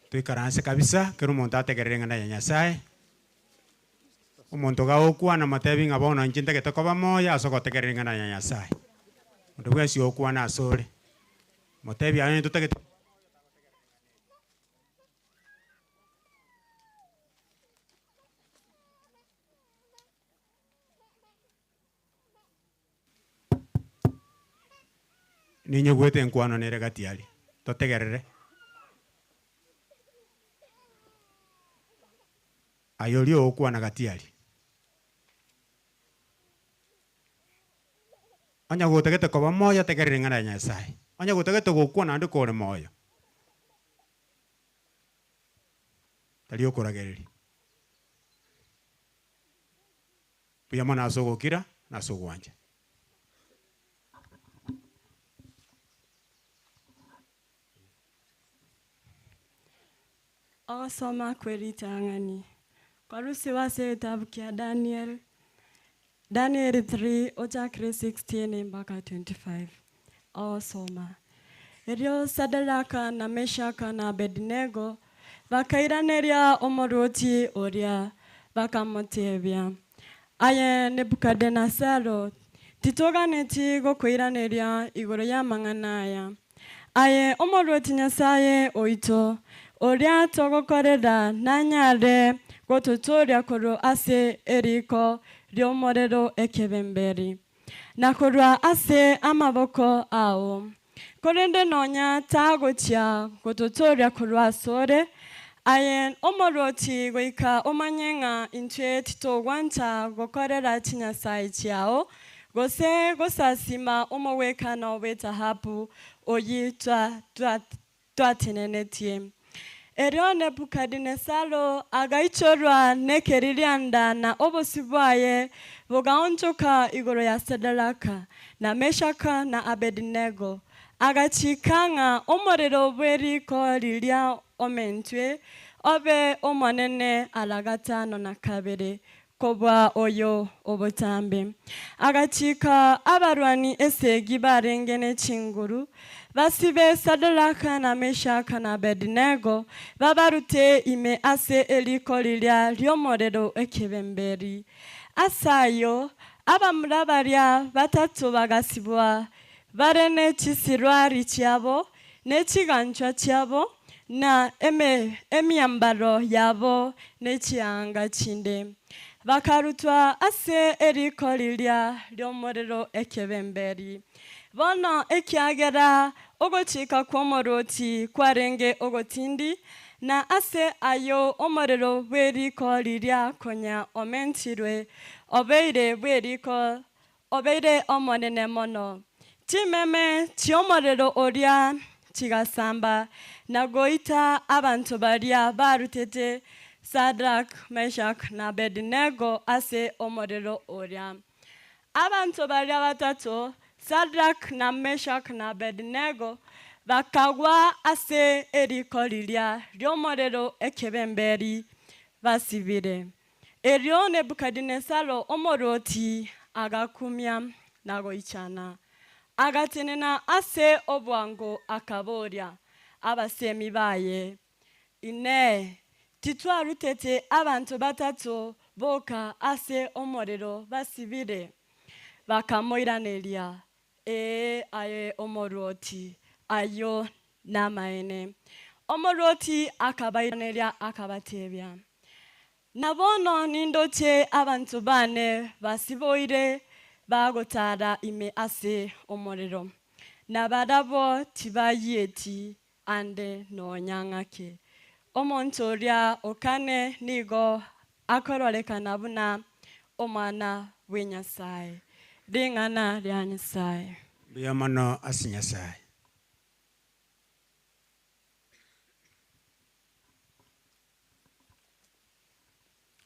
toikaranse kabisa, kera omonto ategerere eng'ana ya Nyasaye. Omonto gagokwana motebi ng'a bono inche ntagete koba moyo ase ogotegerera eng'ana ya Nyasaye. Onde bwensi ogokwana asore, motebi aye totagete. Ninyegwete enkwano nere gati aria. Totegerere. Aye oria ogokwana gati aria. Onye gotagete koba moyo, tegerera eng'ana ya Nyasaye. Onye gotagete gokwa naende kore moyo, tari okoragereria. Mbuya mono ase ogokira na ase ogwancha. Ogosoma kwe ritang'ani kwarusiwe ase egetabu kia Daniel, Daniel 3 ochakire 16 mpaka 25. Ogosoma. Erio Sadaraka na Meshaka na Abedinego bakairaneria omorwoti oria, bakamotebia, Aye Nebukadinesaro, titoganeti gokoiraneria igoro y'amang'ana aya. Aye omorwoti Nyasae oito, oria togokorera nanyare gototooria korwa ase eriko ri'omorero ekebemberi, na korwa ase amaboko ao. Korende nonya tagochia gototooria korwa asore, aye omorwoti goika omanye ng'a intwe titogwancha gokorera chinyasae chiao, gose gosasima omogwekano bw'etahabu oyio twatenenetie. Erio Nebukadinesaro agaichorwa nekeririanda na obosio bwaye bogaonchoka igoro ya Sadaraka, na Meshaka, na Abedi-Nego, agachika ng'a omorero bw'eriko riria omentwe obe omonene ara gatano na kabere. kobua oyo obotambe. Agachika abarwani esegi barenge ne chinguru, basibe Sadaraka na Meshaka na Abedinego, babarute ime ase eriko riria ri'omorero ekebemberi. Ase ayio abamura baria batato bagasibwa bare ne chisirwari chiabo, ne chiganchwa chiabo, na emiambaro yabo, ne chianga chinde. Bakarutwa ase eriko riria ri'omorero ekebemberi. Bono ekiagera ogochika kw'omorwoti kwarenge ogotindi, na ase ayio omorero bw'eriko riria konya omentirwe, obeire bw'eriko obeire omonene mono. Chimeme chi'omorero oria chigasamba na goita abanto baria barutete Sadraka, Meshaka, na Abedi-Nego ase omorero oria. Abanto baria batato, Sadraka, na Meshaka, na Abedi-Nego, bakagwa ase eriko riria ri'omorero ekebemberi basibire. Erio Nebukadinesaro omorwoti agakumia na goichana, agatenena ase obwango akaboria abasemi baye, Inee! Titwarutete abanto batato boka ase omorero basibire? Bakamoiraneria, Ee, aye omorwoti, ayio namaene. Omorwoti akabairaneria akabatebia, Na bono nindoche abanto baane basiboire bagotara ime ase omorero, na barabwo tibayieti ande nonya ng'ake. Omonto oria o kane nigo akororekana buna Omwana bw'Enyasae. Ring'ana ria Nyasae. Mbuya mono ase Nyasae.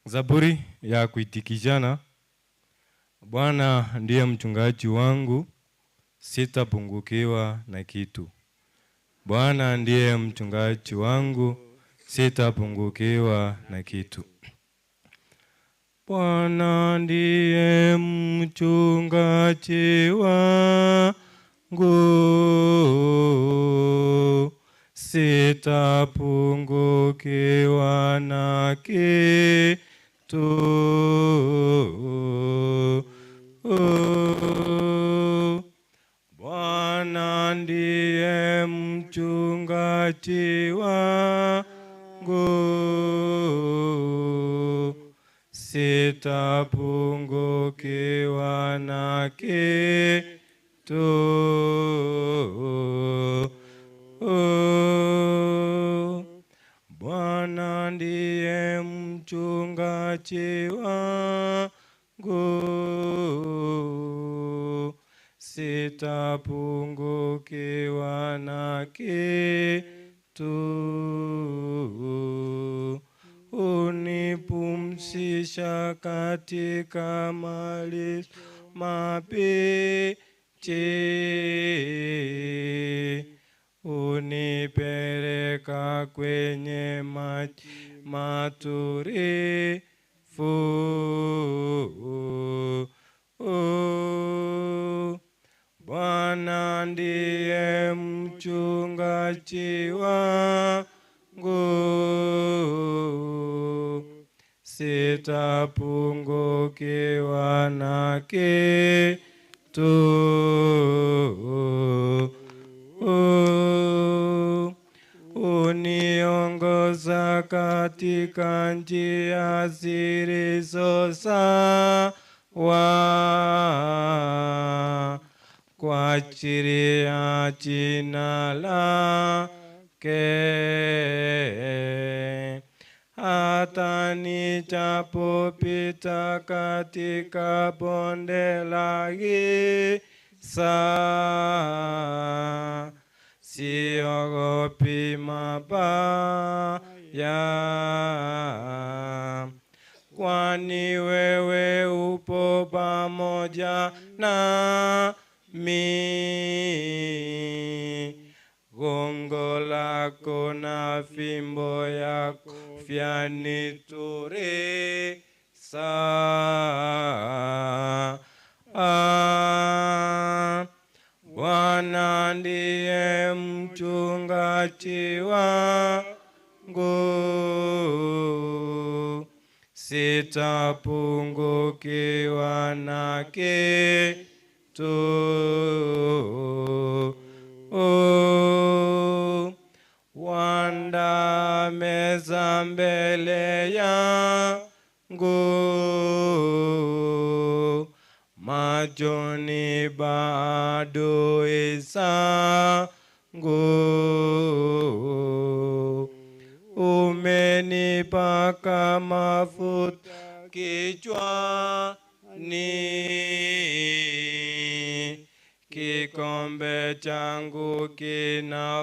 Zaburi ya kuitikizana. Bwana ndiye mchungaji wangu, sitapungukiwa na kitu. Bwana ndiye mchungaji wangu, sitapungukiwa na kitu. Bwana ndiye mchungaji wangu, sitapungukiwa na kitu. Bwana ndiye mchungaji wangu, sitapungukiwa na kitu. Bwana ndiye mchungaji wangu, sitapungukiwa na kitu. Hunipumzisha katika malisho mabichi, hunipeleka kwenye maji matulivu. Bwana ndiye mchungaji wangu, sitapungukiwa na kitu. Uniongoza katika njia zilizo sawa kwa ajili ya jina lake. Hata nijapopita katika bonde la giza, siogopi mabaya, kwani wewe upo pamoja nami. Gongo lako na fimbo yako vyanituliza. Sitapungukiwa na kitu. Waandaa meza mbele yangu machoni pa adui zangu. Umenipaka mafuta kichwani, kikombe changu kinafurika.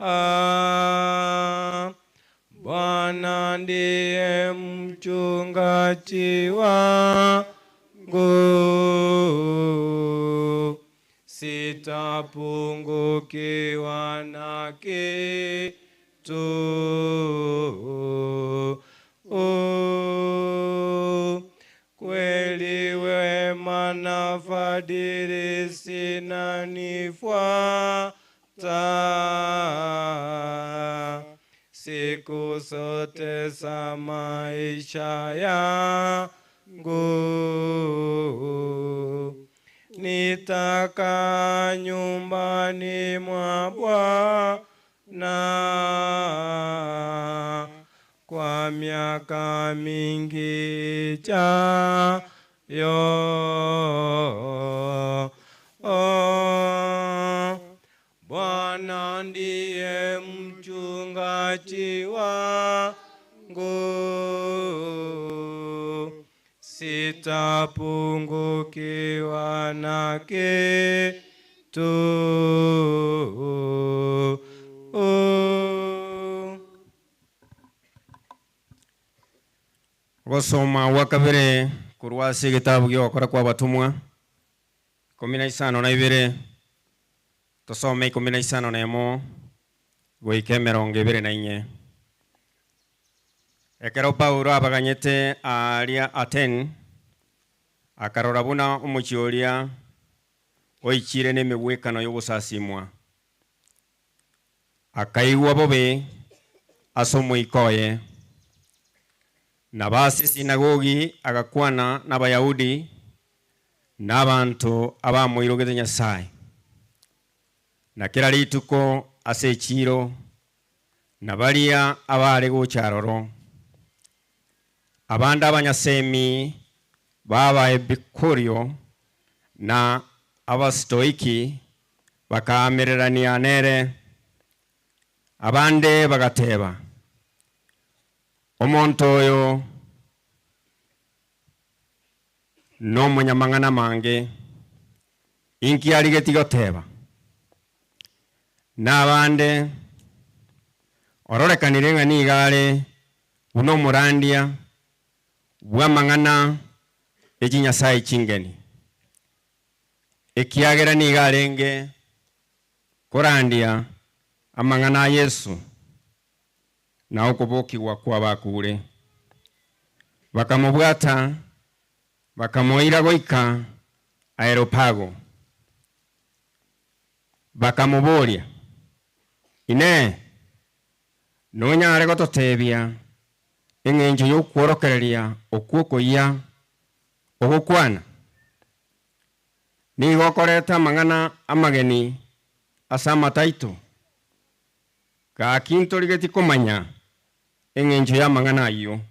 Ah, Bwana ndiye mchungaji wangu, sitapungukiwa na kitu. Kweli wema na fadhili zinanifuata siku zote za maisha yangu, nitakaa nyumbani mwa Bwana kwa miaka mingi ijayo. Bwana ndiye mchungaji wangu, sitapungukiwa na kitu. Gosoma gwa kabere korwa ase egetabu gia ogokora kwa abatomwa, ikomi na isano na ibere, tosome ikomi na isano na emo goika emerongo ebere na inye. Ekero Paulo abaganyete aaria Atene, akarora buna omochie oria oichire nemegwekano y'ogosasimwa, akaigwa bobe ase omoika oye. Nabo ase esinagogi agakwana n'Abayahudi na abanto abamoirogete Nyasae. Na kera rituko ase echiiro, na baria abaare gocha aroro, abande abanyasemi b'Abaepikurio na Abastoiki bakaamererania nere. Abande bagateba, Omonto oyo nomonyamang'ana amange, inki arigetie goteba? Na abande, Ororekanire ng'a nigo are buna omorandia bw'amang'ana e chinyasae chingeni, ekiagera nigo arenge korandia amang'ana a Yeso na okobokigwa kw'abakure. Bakamobwata, bakamoira goika Areopago, bakamoboria, Inee! Nonyare gototebia engencho y'okworokereria okwo okoyia ogokwana? Nigo okoreta amang'ana amageni ase amato aito? Gaki ntorigetie komanya engencho y'amang'ana ayio.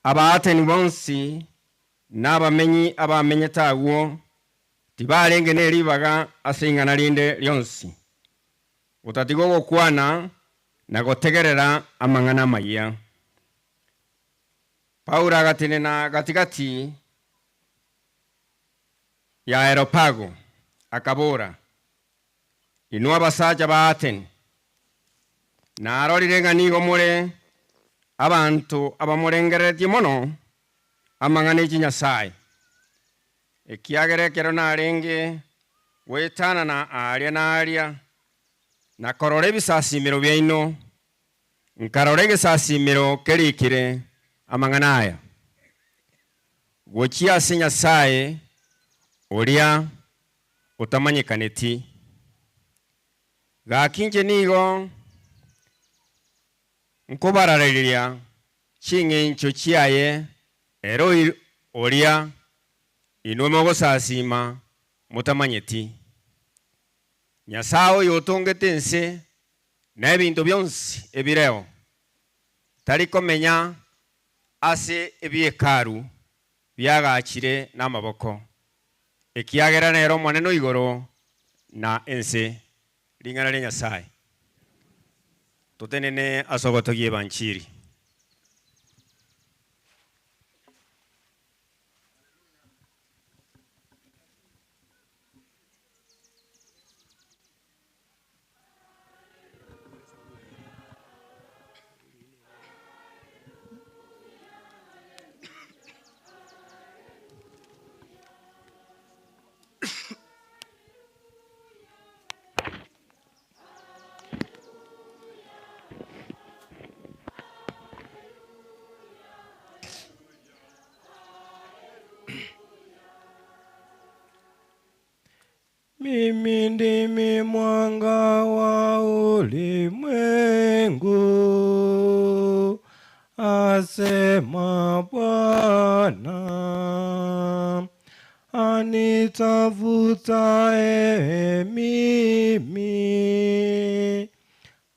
Abaateni bonsi na abamenyi abamenyete agwo tibarenge ne ribaga ase ing'ana rinde rionsi, gotatiga ogokwana na gotegerera amang'ana amayia. Paulo agatenena gati-gati ya Areopago, akabora, Inwe abasacha ba Atene, narorire ng'a nigo more abanto abamorengereretie mono amang'ana e chinyasae, ekiagera ekero narenge goetanana aaria na aaria na korora ebisasimero biaino, Nkarora egesasimero kerikire amang'ana aya, Gochia ase Nyasae oria otamanyekaneti. Gaki inche nigo. Nkobarareria ching'encho chiaye ere oria inwe mogosasiima motamanyeti. Nyasae oyo otongete ense na ebinto bionsi ebireo, tari komenya ase ebiekaru biagachire namaboko, ekiagera nere Omonene o igoro na ense. Ring'ana ria Nyasae. Totenene ase ogotogia ebanchiri. Mimi ndimi mwanga wa ulimwengu, asema Bwana. Anitafutaye mimi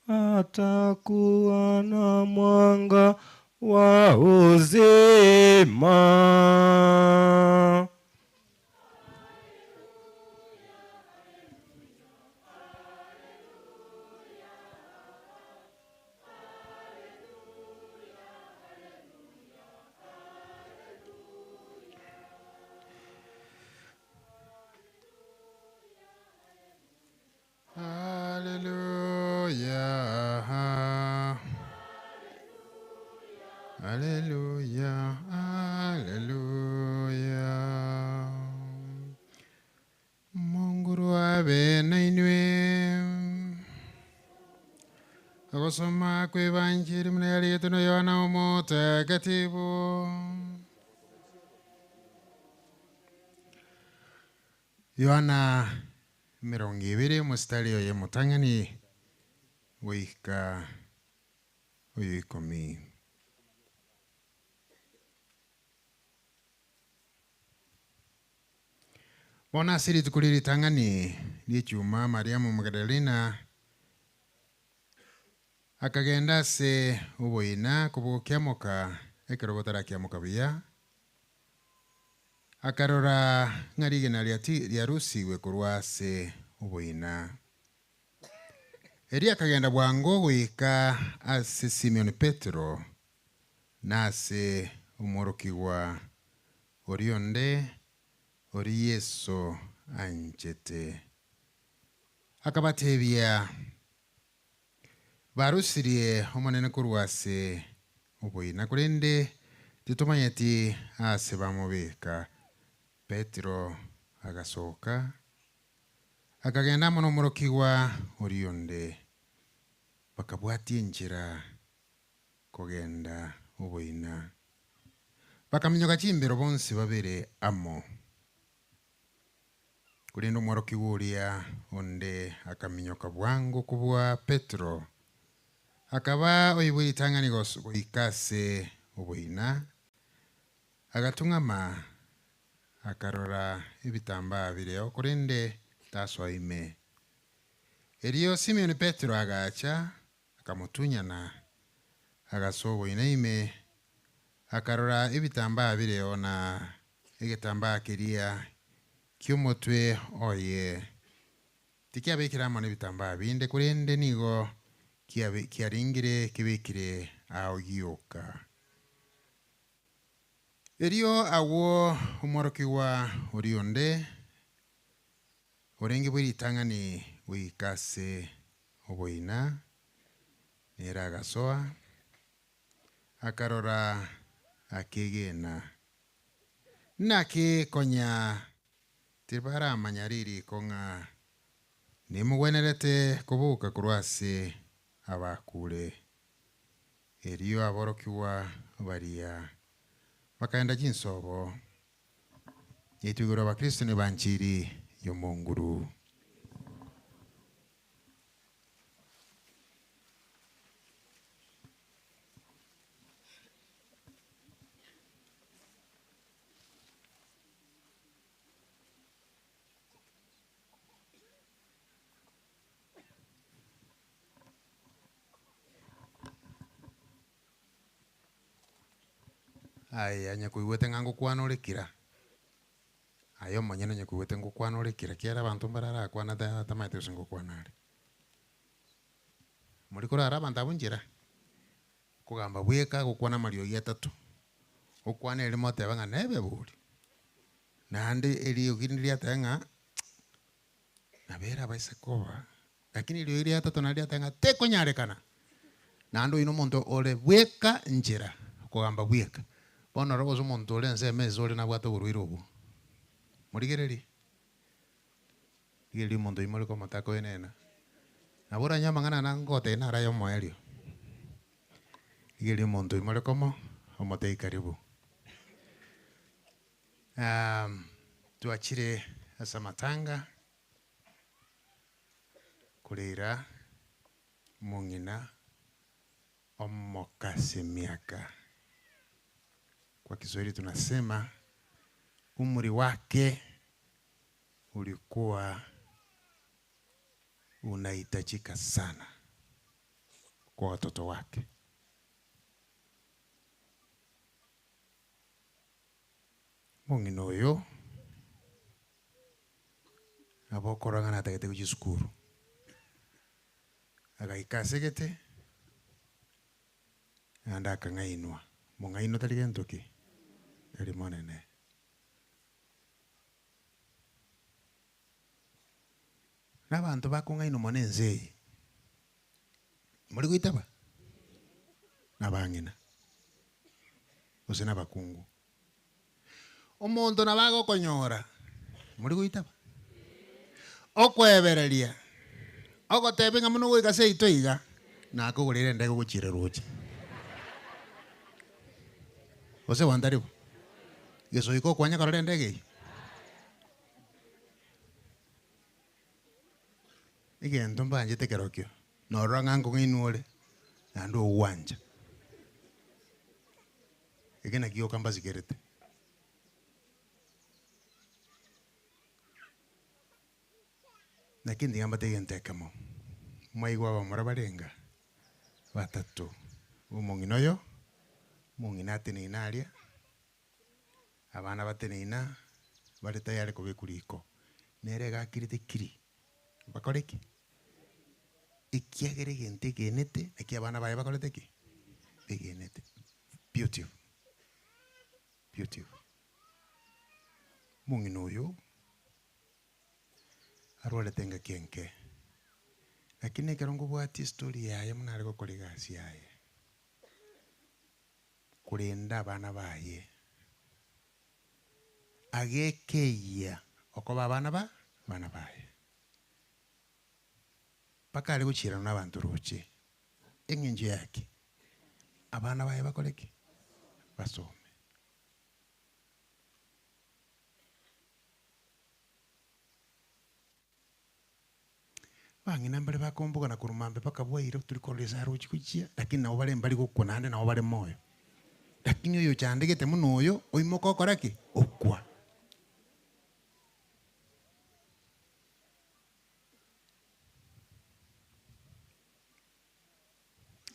atakuwa na mwanga wa uzima. Hallelujah. Hallelujah. Hallelujah. Munguru abe nainwe. Agosoma kw'ebanjiri muna yarigetwe na Yohana Omotakatifu. Yohana emerongo ebere omositari oye omotang'ani goika oyo ikomi. Bono ase rituko rie ritang'ani ri'echuma Mariamu Magdalena akagenda ase oboina kobogokiamoka ekero botarakiamoka buya, akarora ng'a rigena riarusigwe korwa ase oboina. Erio akagenda bwango goika ase Simioni Petero, na ase omworokigwa oria onde, oria Yeso anchete. Akabatebia, Barusirie Omonene korwa ase oboina, korende titomanyeti aase bamobeka. Petero agasoka, akagenda amo nomorokigwa oria onde, bakabwatia enchera kogenda oboina. Bakaminyoka chimbero bonsi babere amo. Korende omworokigwa oria onde akaminyoka bwango kobua Petero, akaba oyo bwe ritang'ani goika ase oboina, agatung'ama, akarora ebitambaa bireo, korende tasoa ime. Erio Simioni Petero agacha, akamotunyana, agasoa oboina ime, akarora ebitambaa bireo na egetambaa keria ki'omotwe oye tikiabekire amo nebitambaa binde, korende nigo kiaringire kebekire ao gioka. Erio agwo omworokigwa oria onde, orenge bwe ritang'ani goika ase oboina, nere agasoa, akarora akegena. Naki konya tibaramanya ririko ng'a nemogwenerete koboka korwa ase abakure. Erio aborokigwa baria bakaenda chinsobo, Yaito igoro Abakristo nebanchiri y'Omonguru. Aye onye koigwete ng'a ngokwana ore kira, aye omonyene onye koigwete ngokwana ore kira, ekiagera abanto mbare arakwane ta tamanyeti gose ngokwana are. Mori korara abanto abwo nchera, kogamba bweka gokwana amariogi atato, okwane erimo otebe ng'a nebe bori, naende eriogi rinde riateba ng'a nabo ere abaise koba, lakini eriogi ria gatato naende riateba ng'a tekonyarekana, naende oyio na omonto ore bweka nchera, okogamba bweka. Bono oro gose omonto ore ensemo ense ore nabwate oborwaire obwo, morigererie, rigereria omonto oyio more komotaka oenena, nabo oranyore amang'ana aya nagotebia naro aya omoerio. Rigereria omonto oyio more komo, omotebie karibu. Twachire ase amatanga korera omong'ina omokasimiaka. Kwa Kiswahili tunasema umri wake ulikuwa unahitajika sana kwa watoto wake. Omong'ina oyo nabo okorora ng'a natagete gochia esukuru, agaika ase egete, naende akang'ainwa, omong'ainwa tari gento ki? Tari monene. Na abanto bakong'ainwa mono ense eye, mori goitaba? Nabang'ina, gose nabakungu. Omonto nabo agokonyora, mori goitaba? Okoebereria, ogotebia ng'a buna ogoika seito iga, nakogoreire endege ogochiera roche. Gose gwantari bo? Gesoika okwanya korora endege eyio? Egento mbanchete kerokio, norora ng'a nkong'ainwa ore, naende ogwancha. Eke nakio gioka mbasikerete. Lakini tiga mbate egento ekemo, mwaigwa abamura barenga? Batato, omong'ina oyo, omong'ina ateneine aria, Abana bateneina bare tayari kobekwa riko, nere iga akirete kiri, bakore ki? Ekiagera egento egenete, naki abana baye bakorete ki? Begenete. Beautiful, beautiful. Omong'ina oyo, arwarete engaki enke, lakini ekero nkobwatia estory yaye buna are gokora egasi yaye. Korende abana baye agekeyia okoba abana ba abana baye. Mpaka are gochierana nabanto roche. Eng'encho yaki? Abana baye bakore ki? Basome. Bang'ina mbare bakombogana korwa mambia mpaka bwaire tori korora ase arochi gochia, lakini nabo bare mbari gokwa naende nabo bare moyo. Lakini oyo ochandegete buna oyo, oimoka okora ki? Okwa.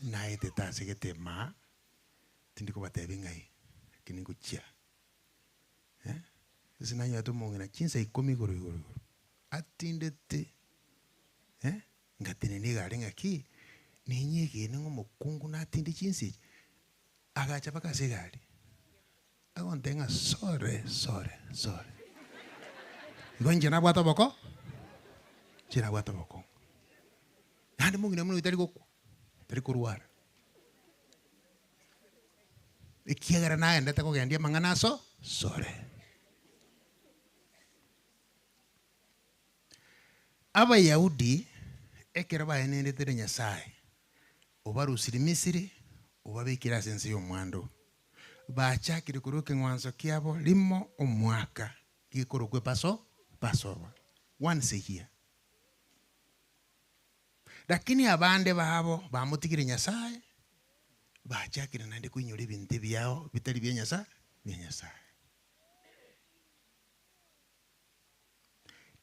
Naetete ase egetema, tindi kobatebia ng'ai, lakini ngochia. Ase nanyorete omong'ina chinsa ikomi igoro igoro igoro, atindete ngatenena egari ng'aki, ninyegene ng'a omokungu natinde chinsa echi, agacha mpaka ase egari, agontebia ng'a sore sore sore, igo inche nabwate oboko, inche nabwate obokong'u. Naende omong'ina buna oyio tari gokwa, tari korwara. Ekiagera naendete kogendia amang'ana aso sore. Abayahudi ekero baenenete na Nyasae, obarusirie Misiri, obabekire ase ense y'omwando, bachakire korua ekeng'wanso kiabo rimo omwaka, gekorokwa epaso Passover, once a year. Lakini abande babo bamotigire Nyasae, bachakire naende koinyora ebinto ebiao bitari bia Nyasae, bia Nyasae.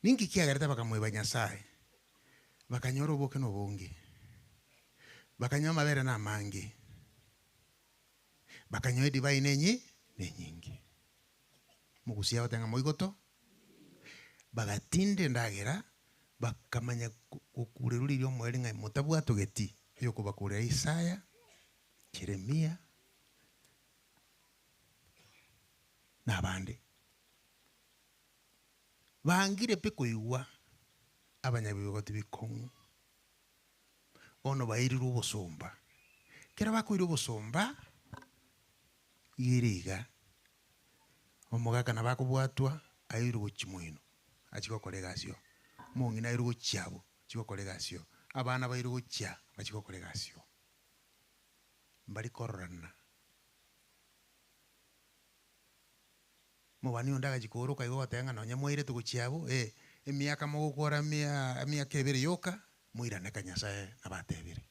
Ninki kiagerete bakamoiba Nyasae? Bakanyora oboke na obonge, bakanywa amabere na amange, bakanywa edivai na enyi. Nenyinge. Mogusia agoteba ng'a moigoto, bagatinda endagera, bakamanya gokurerwa riria omoerio ng'a motabwatogeti, oyokobakurera Isaya, Jeremia, na abande. Bangire pi koigwa abanyabigoti bikong'u, bono bairirwe obosomba. Ekero bakoirwa obosomba, iga ere iga, omogaka nabo akobwatwa airwe gochia moino, achie gokora egasi oo, omong'ina airwe gochia abwo, achie gokora egasi oo, abana bairwe gochia bachie gokora egasi oo. Mbari kororana. Omobani onde agachia kooroka igo ogoteba ng'a nonye mwairete gochia abwo, eh, emiaka mogokora mia emiaka ebere yoka, moirane ka Nyasaye nabatebire.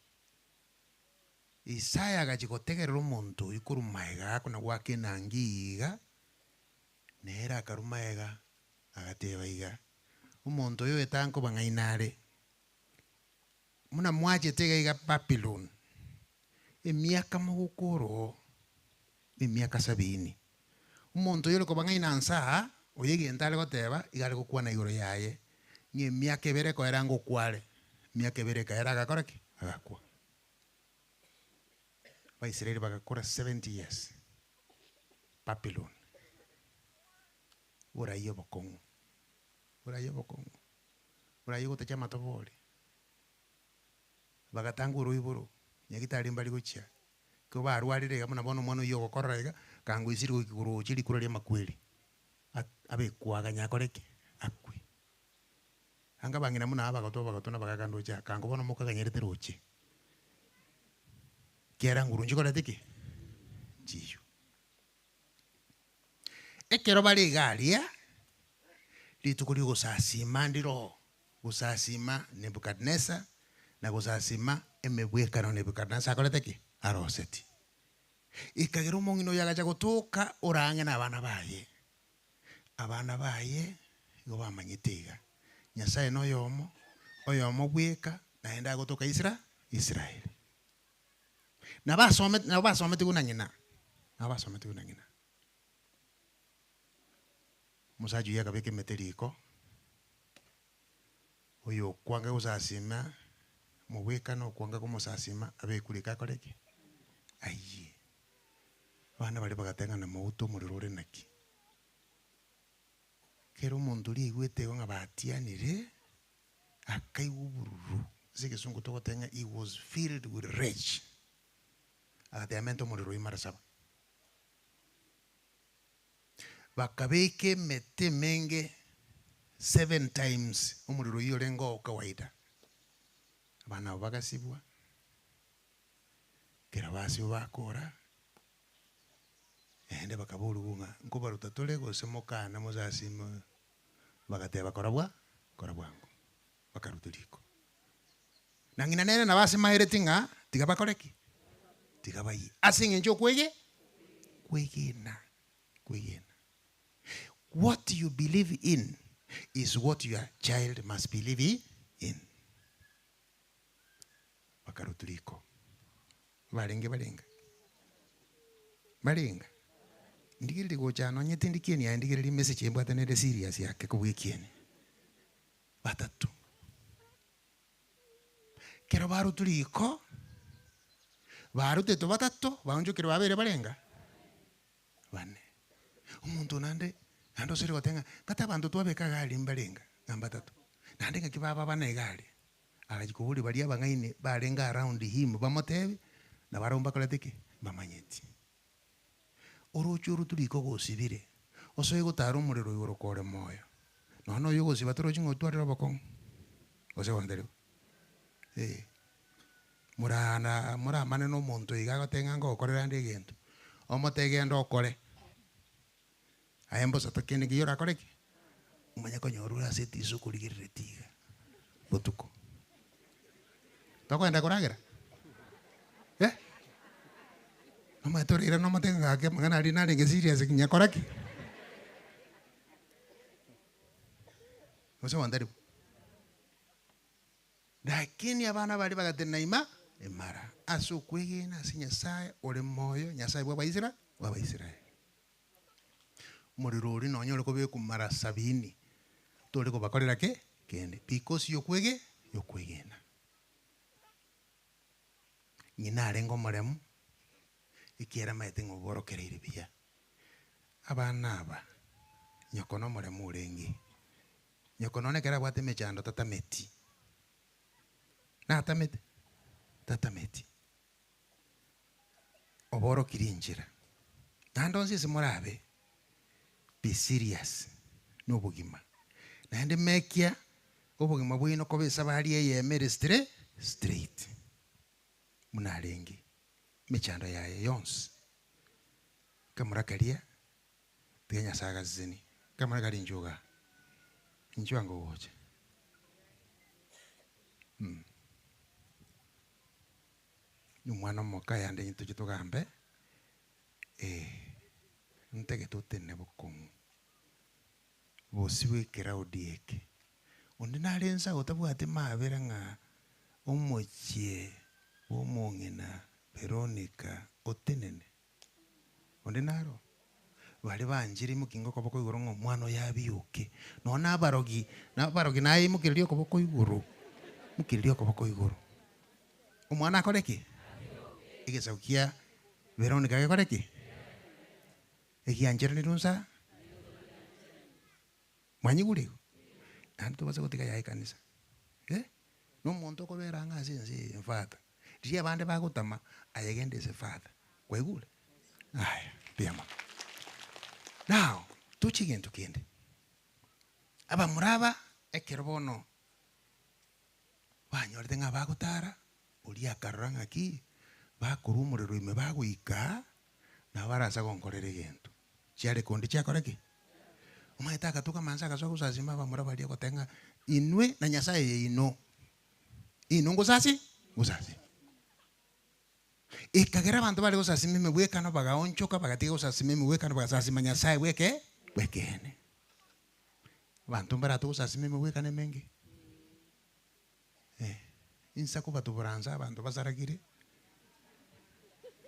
Isaya agachia gotegerera omonto oyio korwa magega akona goaka enangi iga, nere akarwa magega agateba iga, Omonto oyo oetankoba ng'ai nare, buna mwachete iga iga Babiloni, emiaka mogokora oo, emiaka sabini. Omonto oyo ore koba ng'ai na nse aa, oyo egento are goteba, iga are gokwana igoro yaye, ng'a emiaka ebere ekoera ngokware, emiaka ebere ekaera agakora ki? Agakwa. Abaisraeli bagakora 70 years Babylon, boraia obokong'u, boraia obokong'u, boraia ogotacha amatobori. Bagatanga oroiboro, nyagitari mbari gochia, ekero barwarire iga buna bono omwana oyio ogokorora iga, kangoisire goika koroche rikura ria amakweri, abekwaga akore ki? Akwe. Anga abang'ina buna aba abagotu abagotu na abagaka ndoche aa, kango bono mokaganyerete roche. Kiara nguru nchikorete ki? Nchiyo. Ekero bare iga aria, rituko ria ogosasima ndire oo, gosasima Nebukadneza na gosasima emebwekano Nebukadneza akorete ki? Aroseti. Ekagera omong'ina oyo agacha gotoka ore ang'e na abana baye. Abana baye igo bamanyete iga, Nyasaye noyomo, oyomo bweka, naende agotoka Isra Israeli. Nabasomete nabo basometigwe na ng'ina, nabo basometigwe na ng'ina. Omosacha oyio akabeka emete riko, oyo okwanga gosasima, omobwekano okwanga komosasima, abekwe riko akore ki? Ayie. Abana baria bagateba ng'a namoute omorero ore naki? Kera omonto oria aigwete igo ng'a batianire, akaigwa obororo, ase egesongo togoteba ng'a he was filled with rage, agateba mente omorero oyio mara saba. Bakabeka emete emenge seven times omorero oyio orenge oo kawaida. Abana abwo bagasibwa, ekero basibwa bakora, naende bakaborigwa ng'a nkobaruta tore gose mokana mosasime oyo? Bagateba kora bwa kora bwango, bakaruta riko. Na ng'ina nere nabo asemaereti ng'a tiga bakore ki? Tiga bayie. Ase eng'encho okwege kwegena kwegena. What you believe in is what your child must believe in. Bakarutwa riko. Barenge barenga? Barenga? Ndigererie gocha nonye tindi kieni aye ndigererie emessage embwate nere serious ake kobua ekieni. Batato. Ekero barutwa riko, barutetwe batato, baonchokire babere barenga? Bane. Omonto naende, naende osire goteba ng'a gati abanto twabeka iga aria mbarenga? Ng'a mbatato. Naende ng'aki baba bane iga aria? Agachia koboria baria abang'aini barenge around him bamotebi, na barabwo mbakorete ki? Mbamanyeti. Oroche oro toriko gosibire, osoe gotara omorero igoro kore moyo. Nonya na oyo ogosiba torochi ng'a otwarire obokong'u, gose bono tari bo? Eh. Morana moramane na omonto iga agoteba ng'a ngogokorera ande egento, omotebi genda okore. Aye mbosa kende nkeiyo orakore ki? Omanye konyora ore ase etiso okorigereretie iga botuko. Tokoenda koragera? Eh? Omanyete orairane omotebe ng'a gaki amang'ana aria narenge serious nyakora ki? Gose bono tari bo? Lakini abana baria bagatenena ima imara ase okwegena ase Nyasae ore moyo, Nyasae bw'Abaisra bw'Abaisraeli. Omorero oria nonye ore kobekwa mara sabini, tore kobakorera ki? Kende. Because ya okwege ya okwegena. Ng'ina arenge omoremu, ekiagera amaete ng'a oborokereire buya. Abana aba, nyoko na omoremu orenge, nyoko nonye ekero abwate emechando tatameti, natamete? Tatameti. Oborokirie enchera. Naende onsi ase morabe, be serious na obogima. Naende mekia obogima bwaino koba esabari eyemo ere stre straight, buna arenge, emechando yaye yonsi. Kamura karia, tiga Nyasaye agasesenie. Kamura karia inchuo igaa, inchuo ango gocha. Nomwana omoke aye ande toche togambe, eh, ntagete otenene bokong'u, bosio bwa ekeraundi eke. Onde nare nsa otabwati mabera ng'a omochie bwa omong'ina Veronica otenene, onde naro? Baria banchire imokinga okoboko igoro ng'a omwana oyo abioke, nonya na abarogi, na abarogi naye imokereria okoboko igoro, imokereria okoboko igoro. Omwana akore ki? Egesaku kia Veronica gekore ki? Egiancheranirwe nsa Mwanyigure igo? Naende tobasa gotiga yaye ekanisa, eh, na omonto okobera ang'e ase ense eye father, riria abande bagotama, aye genda ase father, kwaigure? Aya, mbuya mono. Now, toche egento kende, abamura aba ekero bono banyorete ng'a bagotara, oria akarora ng'aki, bakorwa omorero ime bagoika, nabo barase gonkorera egento. Chiare konde chiakora ki? Omanyete agatuka amansa agasoa gosasima abamura baria ogoteba ng'a inwe na Nyasaye yaino, inwe ngosasi ngosasima. Ekagera abanto bare gosasima emegwekano bagaonchoka bagatiga gosasima emegwekano bagasasima Nyasaye bweke bw'ekeene. Abanto mbarate gosasima emegwekano emenge? Eh, insa kobatubora nse abanto basaragire,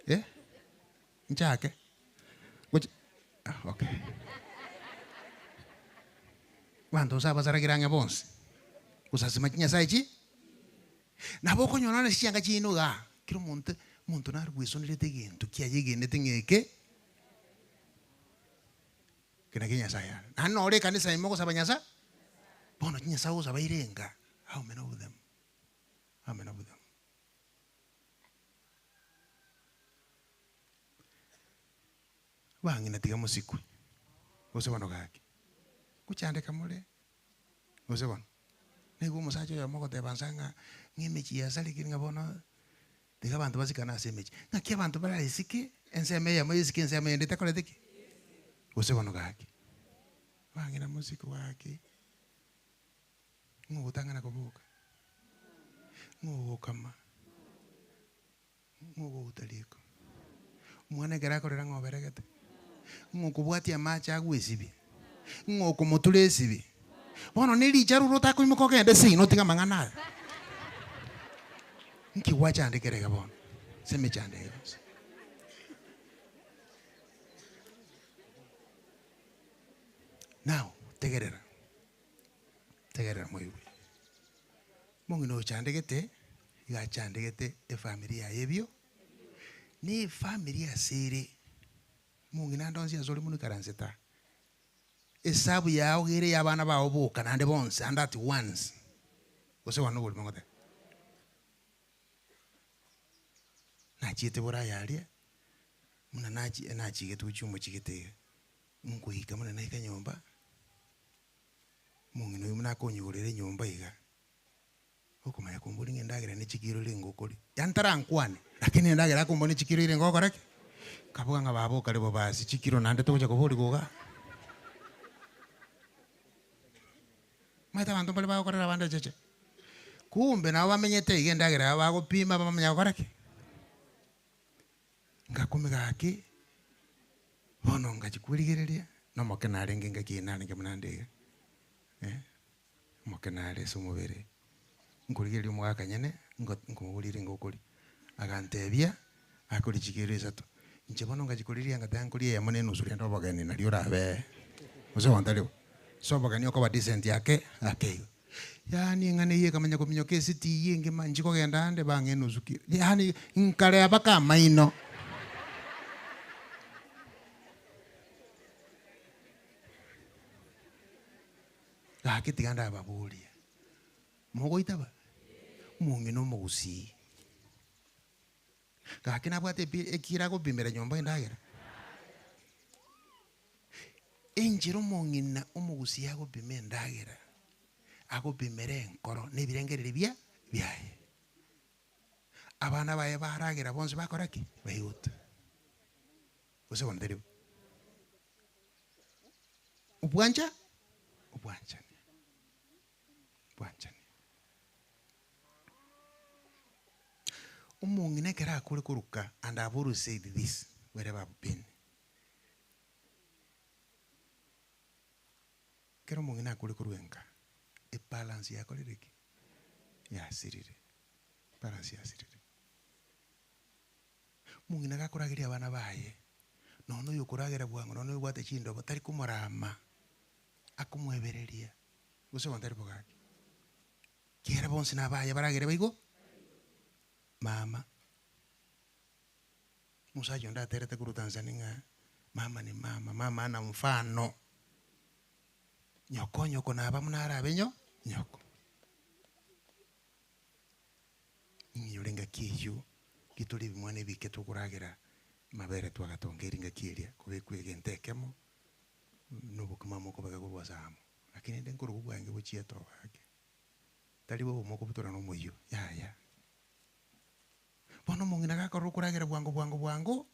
eh, nchake gochi ah okay. Abanto nse abasaragire ang'e bonsi, gosasima chinyasaye chi, nabo okonyora nonye chianga chiaino igaa, kera omonto, omonto nare bwesonerete egento kiaye egenete ng'a eke, eke nakio Nyasaye are. Naende nore ekanisa ime ogosaba Nyasae, bono chinyasae ogosaba ire enga. How many of them? How many of them? Bang'ina tiga mosikwe, gose bono gaki, ngochandeka more, gose bono. Naigwa omosacha oyomo ogoteba nsa ng'a ng'a emechie yasarekire ng'a bono tiga abanto basikane ase emechie. Ng'aki abanto baraesike, ensemo eyemo esike ensemo eyende etakoreti ki? Gose bono gaki. Bang'ina mosikwe gaki. Ng'o ogotang'ana koboka? Ng'o ogokama? Ng'o ogouta riko? Omwana ekero akorera ng'o oberegete? Ng'o okobwatia amache agwesibia? Ng'o okomotura esibi? Bono ne richa roro otakoimoka ogende seino otige amang'ana aya? Nki gwachandekera iga bono ase emechando eye yonsi? Now, tegerera. Tegerera moigwe. Omong'ina ochandegete, iga achandegete efamiri yaye ebio, na efamiri ase ere, omong'ina ande onsi ase ore mono ikaransete aa, esabu yao iga ere ya abana bao boka naende bonsi ande at once, gose bono oborimo ngoteba. Nachiete boraya aria, buna nachi nachigetwe gochia omochie gete iga, nkoika buna naika nyomba. Omong'ina oyio buna akonyigorera enyomba iga, okomanya komboria ng'a endagera ne chikiro ere ngokoria, yaani tarankwane, lakini endagera akomboria ne chikiro ere ngokora ki? Nkaboka ng'a baba okare bobe ase chikiro naende togocha koborigwa igaa. Omanyete abanto mbare bagokorera abande echeche, kumbe nabo bamenyete iga endagera yabo bagopima bamanya gokora ki? Ngakumia gaki, bono ngachia kwerigereria, na omoke narenge engaki eye narenge buna nde iga, eh, omoke nare ase omobere, nkorigereria omogaka nyene, nko nkomoboria renge okoria, agantebia, akoria chikiro isato, inche bono ngachia koriria ngateba nkoria eyemo na enusu rende obogeni nario orabe. Gose bono tari bo? Ase obogeni okoba decent ake, ake igo. Yaani eng'ana eyio ekamanya kominyoka esiti eyio engima, inchi kogenda ande bang'e enusu kilo, yaani nkarea mpaka amaino. Gaki tiga ndababorie, mogoitaba? Omong'ina omogusii. Gaki nabwate epi ekiro agopimera nyomba endagera. Enchera omong'ina omogusii agopima endagera, agopimera enkoro na ebirengererio bia biaye. Abana baye baragera bonsi bakora ki? Baigota. Gose bono tari bo? Obwancha? Obwanchani. Obwanchani. Omong'ina ekero akure koruka and I've always said this wherever I've been. Ekero omong'ina akure korwa enka, ebalance yakorire ki? Yasirire, ebalance yasirire. Omong'ina gakorageria abana baye, nonya oyokoragera bwango, nonya oyobwate chindobo, tari komorama, akomoebereria, gose bono tari bo gaki. Kiagera bonsi nabaye baragere baigo, mama. Omosacha onde aterete korwa Tanzania ng'a mama ni mama, mama ana mfano. Nyoko nyoko naba buna arabe nyo nyoko. Ing'inyore engaki eyio, ritore ebimwana ebike tokoragera mabere twagatongeire engaki eria, kobekwa egento ekemo, na obokima mokobeka korwa ase amo. Lakini rende nkorokwo bwange bochia etoba gaki. Tari bobe mokobutora na omoyio, yaya. Bono omong'ina gakorora okoragera bwango bwango bwango,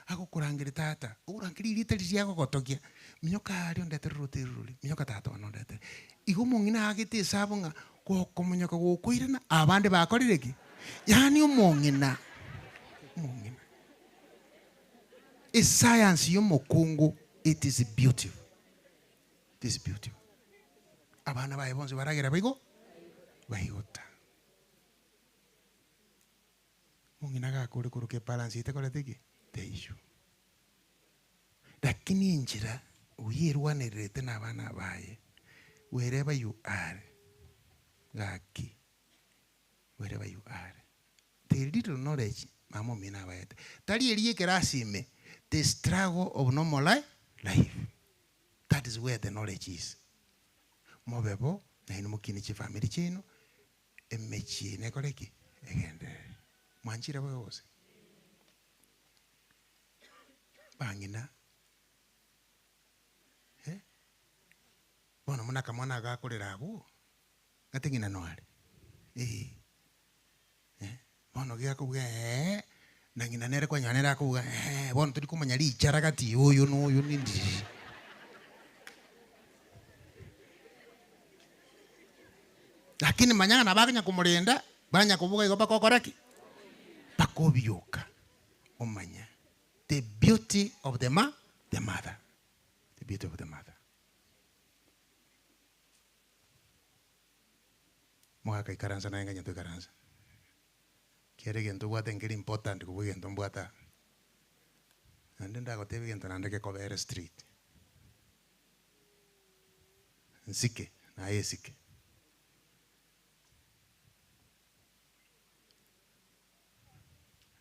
agokorangeria tata, okorangeria erieta riria agogotogia, minyoka aria ondetere oroteri roria, minyoka tata one ondetere. Igo omong'ina aagete esabu ng'a gokomonyoka gokoirana, abande bakorire ki? Yaani omong'ina, omong'ina. Esayansi ya omokungu it is beautiful, it is beautiful. Abana baye bonsi baragera baigo baigota. Omong'ina gakore koroka ebalance etakorete ki? Teiyo. Lakini enchera oyerwanererete na abana baye, wherever you are, gaki, wherever you are, the little knowledge mama omino abaete, tari eria ekerasi ime, the struggle of normal life, that is where the knowledge is. Mobe bo, nainwe mokine chifamiri chiaino, Emechie nekore ki? Egenderere. Mwanchire bobe gose? Bang'ina, eh, bono buna akamwana aka gakorera abwo, gati ng'ina noare, eh, eh, bono geakobua eeh, na ng'ina nere kwanyora nere akobua eeh, bono tori komanya richara gati ya oyo na oyo nindiri. Lakini manya ng'a nabakanya komorenda, banya koboka igo mpaka okore ki? Mpaka obioka omanye the beauty of the ma the mother, the beauty of the mother. Mogaka ikaransa naye nganye toikaransa, kera egento obwate nkeri important kobua egento mbwate aa. Naende ndagotebie egento naende gekobere street. Nsike, naye esike.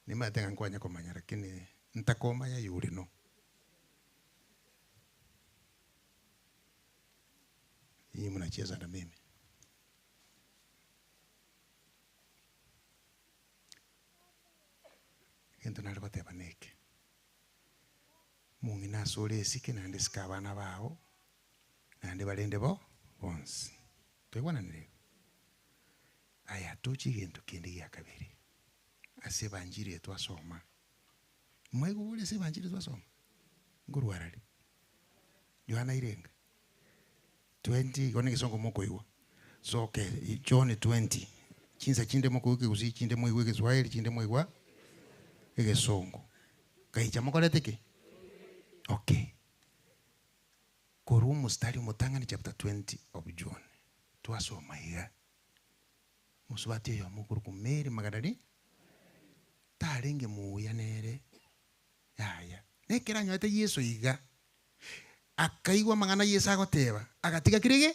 Nimanyete ng'a nkwanye komanya lakini ntakomanya you will know. Nyinyi mnacheza na mimi. Egento nare goteba neke. Omong'ina ase ore esike naende esike abana bao, naende barende bo bonsi. Twaigwananire igo? Aya, toche egento kende gia kabere, ase ebanchiri eye twasoma. Mwaigwa bori ase ebanchiri twasoma? Nkorwa arari? Yohana irenga? 20, igo na egesongo mokoigwa. So okay, John 20, chinsa chinde mokoigwa ekegusii, chinde mwaigwa egeswahili, chinde mwaigwa egesongo. Gaicha mokorete ki? Okay. Korwa omostari omotang'ani chapter 20 of John, twasoma iga, mosubati oyomo okorokwa Mary Magadalene, tarenge muya nere, yaya. Nekero anyorete Yeso iga. Akaigwa amang'ana Yeso agoteba, agatiga kera ege?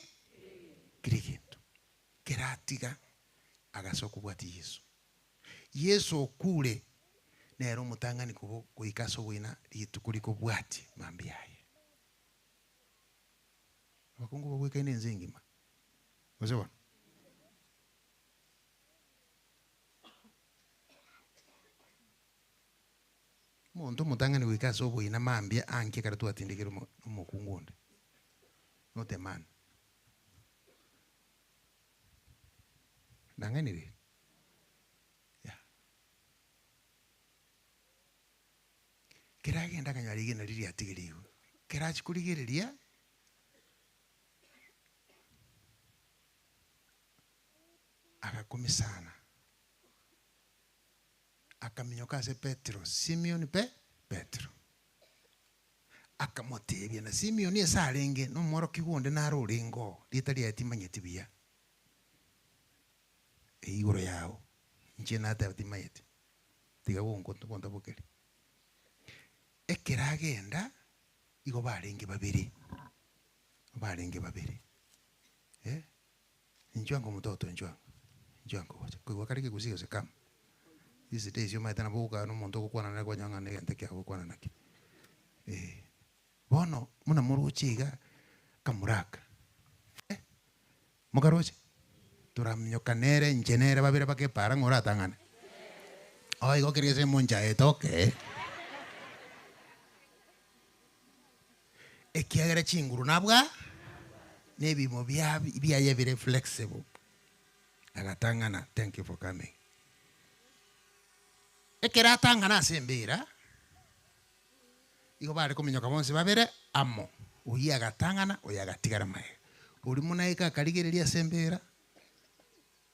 Kera egento. Kera atiga, agasoa kobwatia Yeso. Yeso okure, nere omotang'ani kobo goika ase oboina rituko rikobwatia mambia aye. Abakungu bagwekaine ense engima, gose bono? Omonto omotang'ani goika ase oboina mambia anki ekero twatindekire omo omokungu onde, not a man. Nang'ainire? Yeah. Kera agenda akanyora rigena riria riatigirigwe, kera achia korigereria. Agakumia sana, akaminyoka ase Petero, Simioni Pe Petero. Akamotebia, na Simioni ase arenge, nomworokigwa onde naro orenge oo, rieta riaye timanyeti buya. Eyio igoro yao, inche nateba timanyeti, tiga gonko gontabokeria. Ekero agenda, igo barenge babere, barenge babere eh. Inchuo ango omototo inchuo ango, inchuo ango gocha. Koigwa kare kegusii gose come. These days omanyete nabo ogokaa na omonto ogokwana nere kwanyora ng'a negento ekiago ogokwana nakio. Eh, bono buna moroche iga, kamoraka eh, mokaroche? Toraminyoka nere inche nere babere baka epaara ng'a oratang'ane. Oh igo kere gese monchaete okay. Ekiagera chinguru nabwa nebimo biaye bire flexible. Agatang'ana, thank you for coming. Ekero atang'ana ase embera, igo bare kominyoka bonsi babere amo, oyio agatang'ana, oyo agatigara magega. Oria monaika akarigereria ase embera,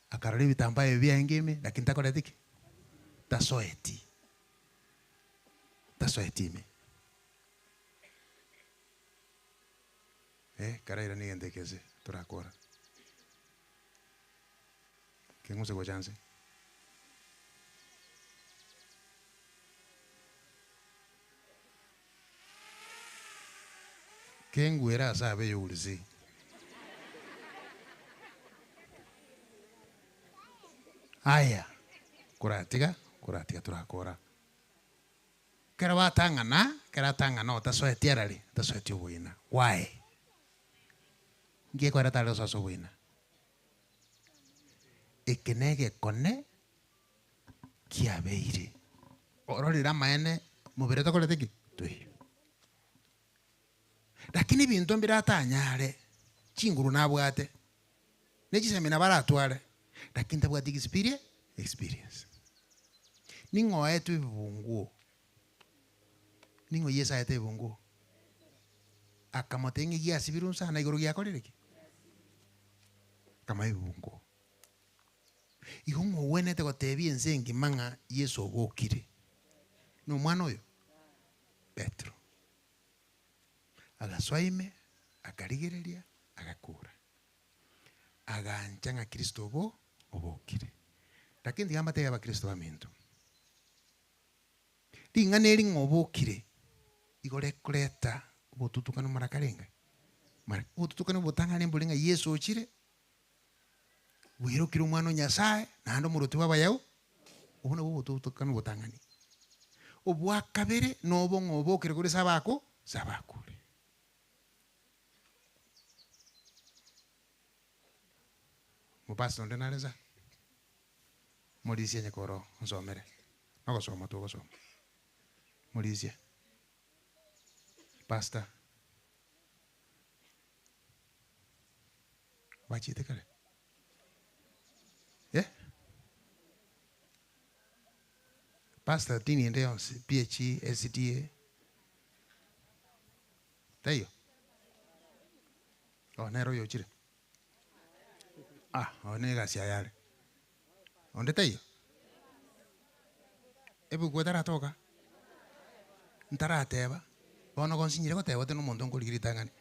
akarora ebitambaa ebi biaenge ime, lakini takoreti ki? Tasoeti, tasoeti ime. Eh, karaira negento eke ase torakora. Keng'use gocha nse. Kengwere ase abe yourisi. Aya, koratiga, koratiga torakora. Ekero batang'ana, ekero atang'ana otasoeti arari, otasoeti oboina. Why? Nki ekoreta tari gosoa ase oboina? Eke na egekone kiabeire. Ororire amaene mobere tokorete ki? Toiyo. Lakini ebinto mbire atanyare, chinguru nabwate, ne chisemi nabo aratware, lakini tabwati egisipiri experience. Ning'o oetwe ebibunguo? Ning'o Yeso aete ebibunguo? Akamotebia ng'a egiasibirwe nsa na igoro giakorire ki? Akamoa ebibunguo. Igo ng'o ogwenerete gotebia ense engima ng'a Yeso obokire? Nomwana oyo? Petero. Agasoa ime, akarigereria, agakura. Agancha ng'a Kristo obo obokire. Lakini tiga mbatebie abakristo baminto, ring'ana eri ng'a obokire, igo rikoreta obotutukanu mara karenga? Mara obotutukanu obotang'ani mbore ng'a Yeso ochire, bwerokire omwana o Nyasaye, naende omorwoti bwa abayau, obwo nabwo obotutukanu obotang'ani. Obwa kabere, nobo ng'a obokire korwa ase abako ase abakure. Mopastor onde nare nsa? Morisia onye kore oo, onsomere. Nogosoma togosoma. Morisia. Pastor. Bachiete kare? Eh? Pastor dini ende yonsi, PHE, SDA, taiyo? Oh, nere oyo ochire? Ah, oyo na egasi yaye are. Onde taiyo? Ebuku etaratoka? Ntarateba, bono gonsinyire goteba ote na omonto nkorigia ritang'ani.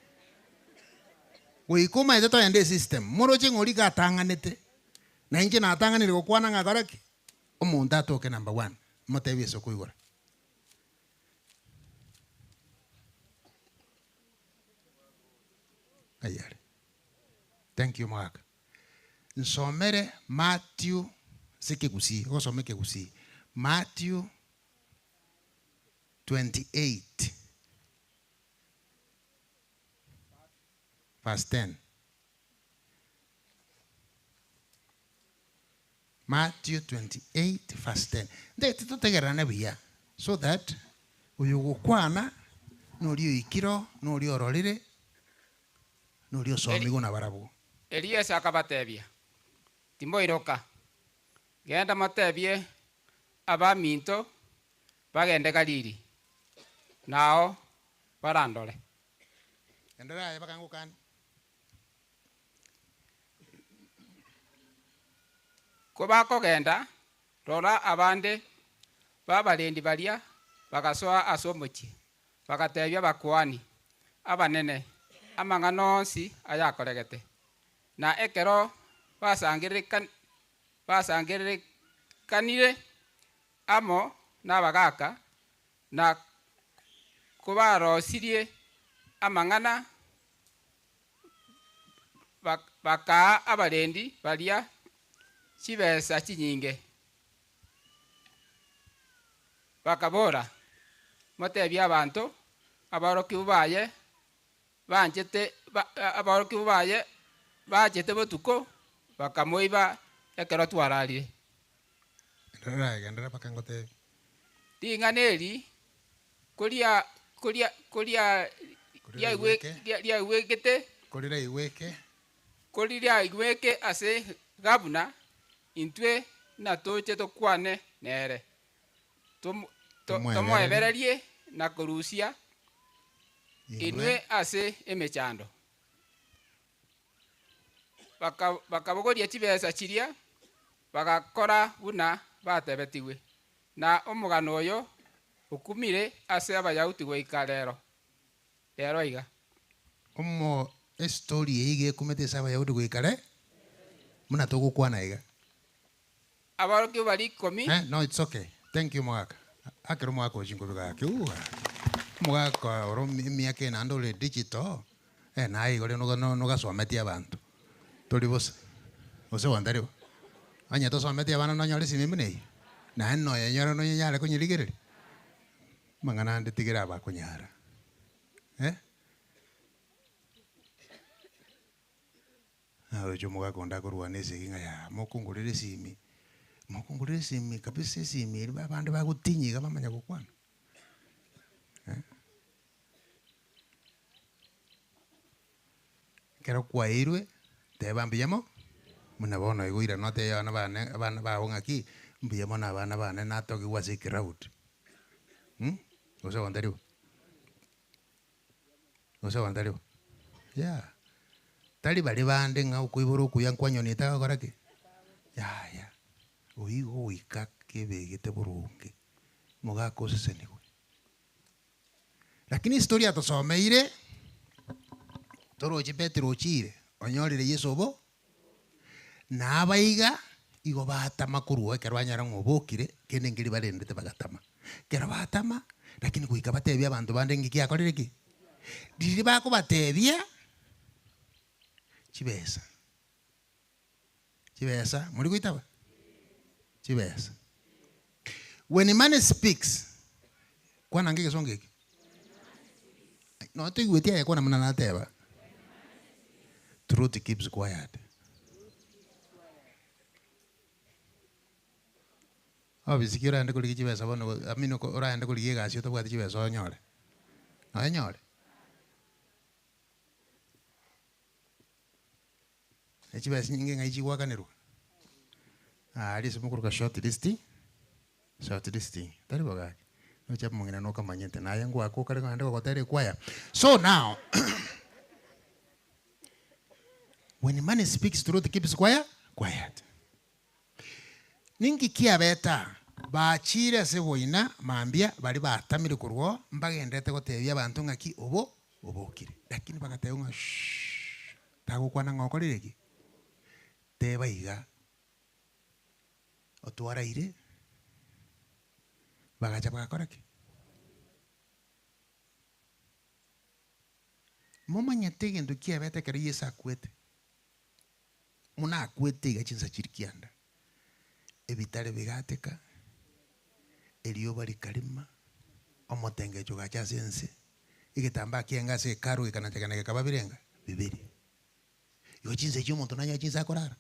Goika omanyete toende esystem, moroche ng'a oria iga atang'anete, na inche natang'anire gokwana ng'a kora ki? Omonto atoke number one, motebie ase okoigora. Ng'ai are? Thank you omogaka. Nsomere Matthew ase ekegusii, ogosoma ekegusii, Matthew 28 verse 10. Matthew 28 verse 10. Ntagete totegererane buya so that oyo ogokwana noria oikire oo, noria ororire, noria osomigwe nabarabwo. Erio Yeso akabatebia, Timoiroka, genda motebie abaminto bagende Galili, nao barandore. Enderera aye bakangokani. Kobakogenda, rora, abande b'abarendi baria bagasoa ase omochie, bagatebia abakuani abanene amang'ana onsi ayakoregete. Na ekero basangererekanire amo nabagaaka, na kobarosirie amang'ana, Bakaa abarendi baria chibesa chinyinge, bakabora, Motebie abanto, aborokigwa baye banchete aborokigwa baye bachete botuko, bakamoiba ekero twararire. Genderera, genderera mpaka ngotebie. Ring'ana eri koria koria koria riaigwekete. Koriraigweke. Koriraigweke ase gavuna, intwe natoche tokwane nere, tomoebererie na korusia inwe ase emechando. Bakabogoria chibesa chiria, bagakora buna batebetigwe. Na omogano oyo okumire ase Abayahudi goika rero rero iga. Omo estori eye iga ekumete ase Abayahudi goika re, buna togokwana iga. Aborokigwa baria ikomi. Eh, no it's okay. Thank you mogaka. Akero omogaka ochi nkobi gaki ooh gaki. Omogaka ore emiaka eye naende ore digital, eh naye igo rende nogasometie abanto. Tori bosa. Gose gwantari bo? Onye tosometi abana nonyore esimi buna eyio? Naende noyenyora nonyare konyerigereria? Amang'ana ande tigere abakonyara eh. Naroche omogaka onde akorwana esegi ng'a yaa mokongorera esimi, mokongorera esimi kabisa esimi eria abande bagotinyia iga bamanya gokwana eh. Ekero kwaeirwe, teba mbuya mo, buna bono igo oirane otebie abana bane abana bago ng'aki, mbuya mono abana bane natogigwe ase ecrowd, gose gontari bo? Gose gontari bo? Yea, tari baria bande ng'a okoibora okuya nkwanyonete agokora ki? Yaya, oyio igo goika kebegete boronge, mogaka osesenigwe. Lakini story atosomeire, toroche Petero ochire, onyorire Yeso obo, na abaiga igo batama korwa ekero banyora ng'a obokire, kende nkeri barendete bagatama. Ekero batama, lakini goika batebie abanto bande ng'iki akorire ki? Riria bakobatebia, chibesa, chibesa, mori goitaba? Chibesa. When money speaks, kwana ange egesongo eke, nonya toigweti aye kwana buna nateba, truth keeps quiet. Obisi ki oraende korigia chibesa bono I mean oraende korigia egasi otabwati chibesa onyore? Noenyore? Ne chibesa chinyinge ng'ai chigoakanerwa? Aria ase mokoroka short list, short listing, tari bo gaki? Noche omong'ina nokamanyete naye ngoaka okare naende gogotera ekwaya. So now, when money speaks truth keeps quiet, quiet. Ninki kiabete aa? Bachiire ase boina mambia baria batamire korwa oo, mbagenderete gotebia abanto ng'aki obo obokire. Lakini bagateba ng'a shh, tagokwana ng'a okorire ki? Teba iga, otwaraire, bagacha bagakora ki? Momanyete egento kiabete ekero Yeso akwete? Buna akwete iga chinsa chiria kianda, ebitare bigateka, erioba rikarima, omotengecho ogacha ase ense, egetambaa kiaenge ase hekalu gekanachekana gekaba birenga? Bibere. Igo chinsa echio omonto nanyore chinsa akorara?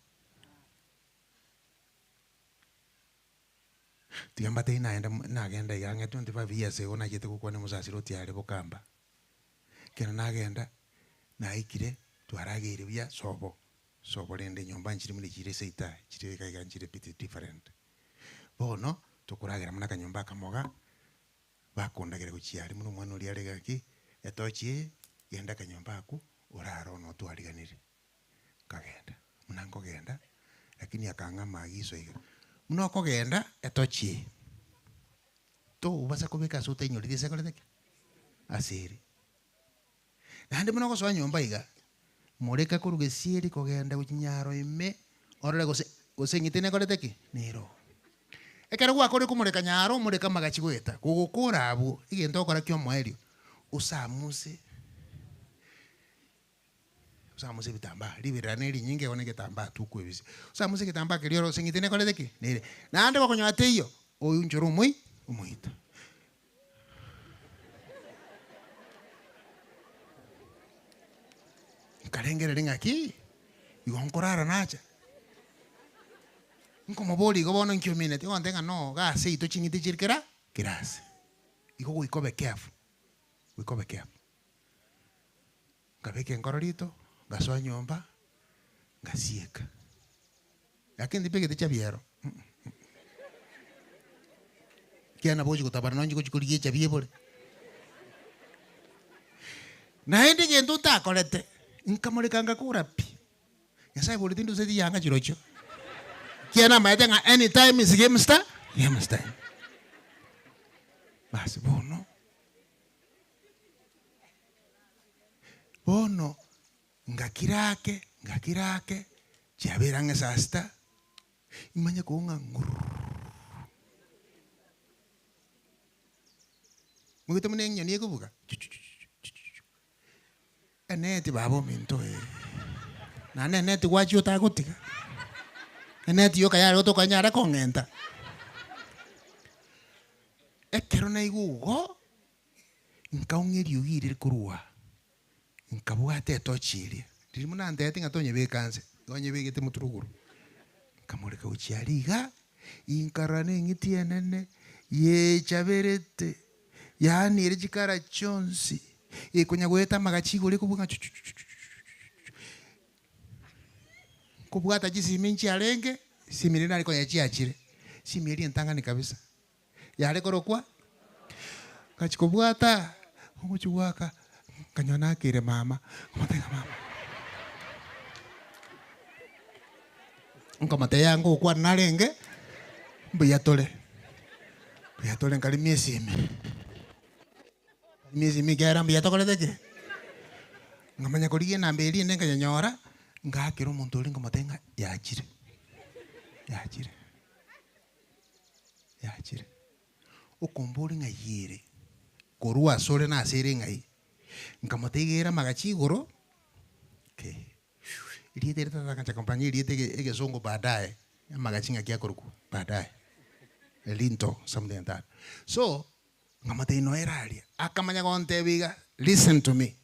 Tiga mbatebie naende nagenda iga ang'e 25 years ago nachete gokwania omosasiroti are bokamba. Ekero nagenda, naikire, twarageire buya sobo, sobo rende nyomba nchire buna chire seito aya, chire iga iga nchire bit different. Bono, tokoragera buna akanyomba akamoga, bakondagera gochia aria buna omwana oria are gaki, etochi eye, genda akanyomba akwo, orare one otwariganire. Nkagenda, buna nkogenda, lakini akang'a amaagiso iga, buna okogenda etochi eye, tobasa kobeka ase otainyoreti ase ekorete ki? Ase ere. Naende buna ogosoa nyomba iga, moreka korwa gesieri kogenda gochia nyaro ime, orore gose gose eng'iti nekorete ki? Nero. Ekero gwakorire komoreka nyaro, omoreke amagachi goeta, gogokora abwo, egento ogokora kia omoerio, osamuse. Osamuse ebitambaa, riberera ne rinyinga igo na egetambaa tokoebisia. Osamuse egetambaa keria ore ase eng'iti nekorete ki? Nere. Naende gokonyora teiyo, ounchore omoi omoito. Nkarengereria ng'aki, igo nkorara nacha? Nkomoboria igo bono nki omineti? Ogontebia ng'a no, iga ase seito ching'iti chire kera kera ase. Igo goika obe careful, goika obe careful. Nkabeka enkoro rito, ngasoa nyomba, ngasieka. Lakini timbegete chabi ero, ekiagera nabo ogochi gotabana nonye gochi korigia echabi ebore. Naende egento ntakorete, nkamoreka ngakora pi, Nyasaye bori tinduseti yanga chirochio, ekiagera namanyete ng'a anytime is games ti games time. Basi bono. Bono ngakira ake, ngakira ake, chiabeire ang'e saa sita, imanye kong'a nguruu. Moigwete buna enyoni ekobuga chuchuchuchu chuchuchu. Eneti baba ominto ee, naende eneti gwachia otagotiga, eneti yoka yare gotoka nyare kong'enta. Ekero naigwa igo, nkaong'a eriogi riria rikorwa, nkabwata etochi eria, riria buna antebeti ng'a tonyebeka nse, igo nyebegete motwe rogoro, nkamoreka gochia aria iga, inkarora na eng'iti enene yechaberete, yaani ere chikara chionsi, ekonya goeta amagachi igoro ekobua ng'a chuchuchuchuchuchuchu. Nkobwata chisimi nchiarenge, chisimi riria nare konya chiachire, esimi eria entang'ani kabisa. Yare korokwa, ngachia kobwata, ogochia goaka, nkanyora nakeire mama, nkamotebia ng'a mama, nkamotebia yanga ogokwana narenge, mbuya tore, mbuya tore nkarimia esimi, nkarimia esimi ekiagera mbuya tokorete ki? Nkamanya korigia enamba eria ende nkanyenyora, ngaakera omonto oria nkamotebia ng'a yachire, yachire. Yachire. Okomboria ng'ai ere, korwa asore na ase ere ng'ai? Nkamotebia iga ere amagachi igoro, okay. Erieta eri tata agancha kompanya erieta ege egesongo baadaye, amagachi ng'aki akorokwa baadaye, linto something like that. So, nkamotebia noyo ere aria, akamanya gontebia iga, listen to me,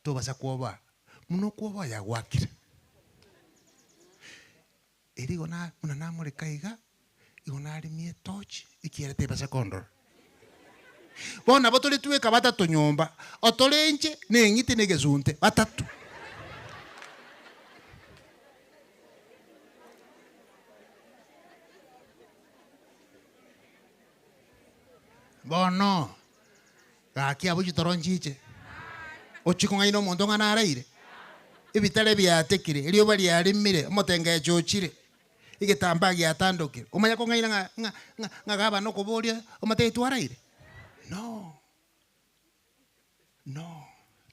tobasa kwoboa, buna okwoboa yagwakire. Erio igo na buna namoreka iga, igo narimia etochi, ekiagera tebasa kondora. Bono nabo tore tweka batato nyomba, otore inche, na eng'iti, na egesunte, batato. Bono, gaki abwo chitoro nchiche, ochie kong'aina omonto ng'a naraire? Ebitare biatekire, erioba riarimire, omotengecho ochire, egetambaa giatandokire, omanye kong'aina ng'a ng'a ng'a ng'a gabana okoboria omotebie twaraire? No, no,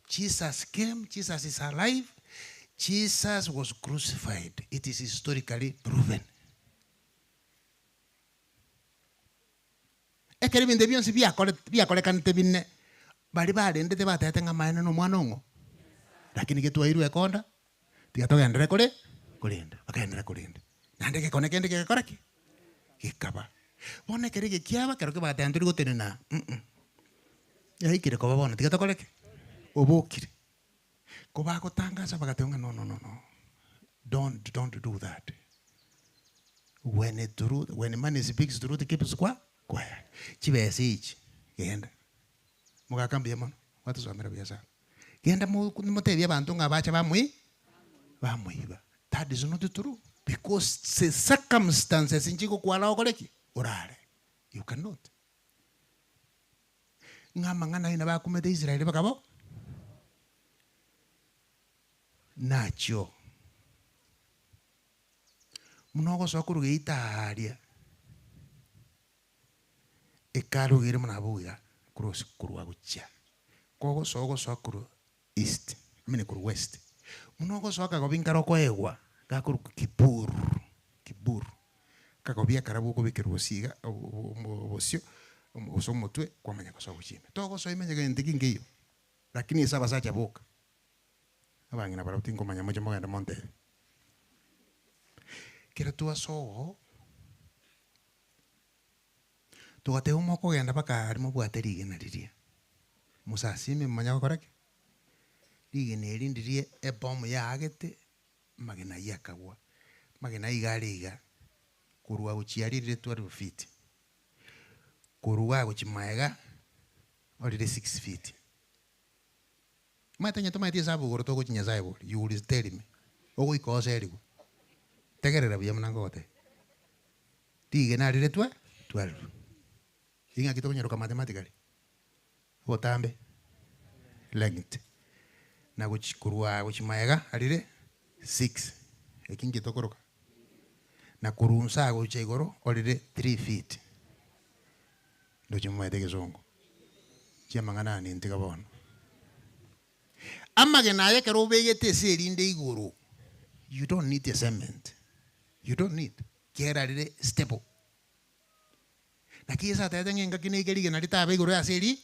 Jesus came, Jesus is alive, Jesus was crucified, it is historically proven. Ekero ebinto ebi bionsi biakorekanete bine, baria barendete batebete ng'a amaene nomwana o ng'o? Lakini getwairwe ekonda, tiga togenderere kore korenda, bakagenderera korenda. Naende egekone kende kegakora ki? Gekaba. Bono ekero eke kiaba, ekero kibagateba ntori gotenena mh, yaikire koba bono tiga tokore ki? Obokire. Kobagotangasa bagateba ng'a no no no no, don't don't do that. When truth when money speaks truth keeps kwa quiet. Chibesa echi, genda, mogaka mbuya mono, gwatosomera buya sana. Genda mo motebie abanto ng'a bache bamoi bamoiba. That is not true because the circumstances nchigokwara okore ki? Orare. You cannot. Ng'a amang'ana aye nabakumete Israeli bakaba nachio. Buna ogosoa korwa geita aaria, ekaruga ere buna abwo iga, cross korwa gochia, kogosoa ogosoa korwa east, I mean korwa west, buna ogosoa akagobi nkare okoegwa, gakorokwa kibur, kibur, akagobi akarabwo okobekerwa bosio iga, obosio, gose omotwe, kwamanya gosoa gochia ime. Togosoa ime onye gento nkeiyo, lakini ase abasacha boka. Abang'ina barabwo tinkomanya moche mogende montebie. Ekero twasoa oo, togateba mokogenda mpaka aria mobwate rigena riria, mosasime momanye gokora ki? Rigena eri ndiria ebomu yaagete, amagena aywo akagwa, amagena aywo iga are iga, korwa gochia aria rire 12 feet, korwa igaa gochia maega, orire 6 feet. Omanyete onye tomaeti esabu igoro togochia Nyasaye bori, you will tell me, ogoika oserigwe. Tegerera buya buna ngogotebia. Rigena rire twe 12. Ing'aki tokonyaroka mathematically? Obotambe, length, na gochi korwa aa gochia maega arire 6, eki nki tokoroka? Na korwa inse aa gocha igoro orire 3 feet. Ndoche momaete egesongo chi'amang'ana aya nintiga bono. Amagena aya ekero obegete ase erinde igoro, you don't need a cement, you don't need, ekiagera rire stable. Naki Yeso atebete ng'a engaki neike rigena ritabe igoro ase eri,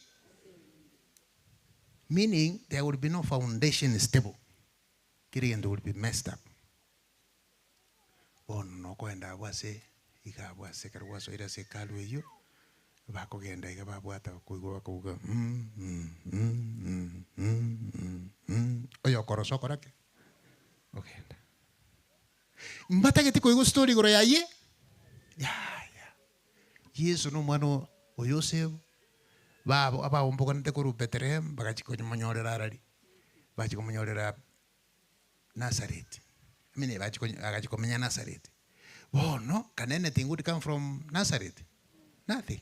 meaning there will be no foundation stable, kera egento will be messed up. Bono nokoenda abwo ase iga abwo ase ekero gwasoire ase hekalu eyio, bakogenda iga babwata koigwa bakobuga oyokorosa okora ki? Ogenda. Mbatageti koigwa story igoro yaye? Yaya. Yeso na omwana o Yosefu, babo abaomboganete korwa Bethlehemu bagachia komonyorera arari, bachia komonyorera Nazareti, I mean bachia konya agachia komenya Nazareti. Bono, can anything good come from Nazareth? Nothing.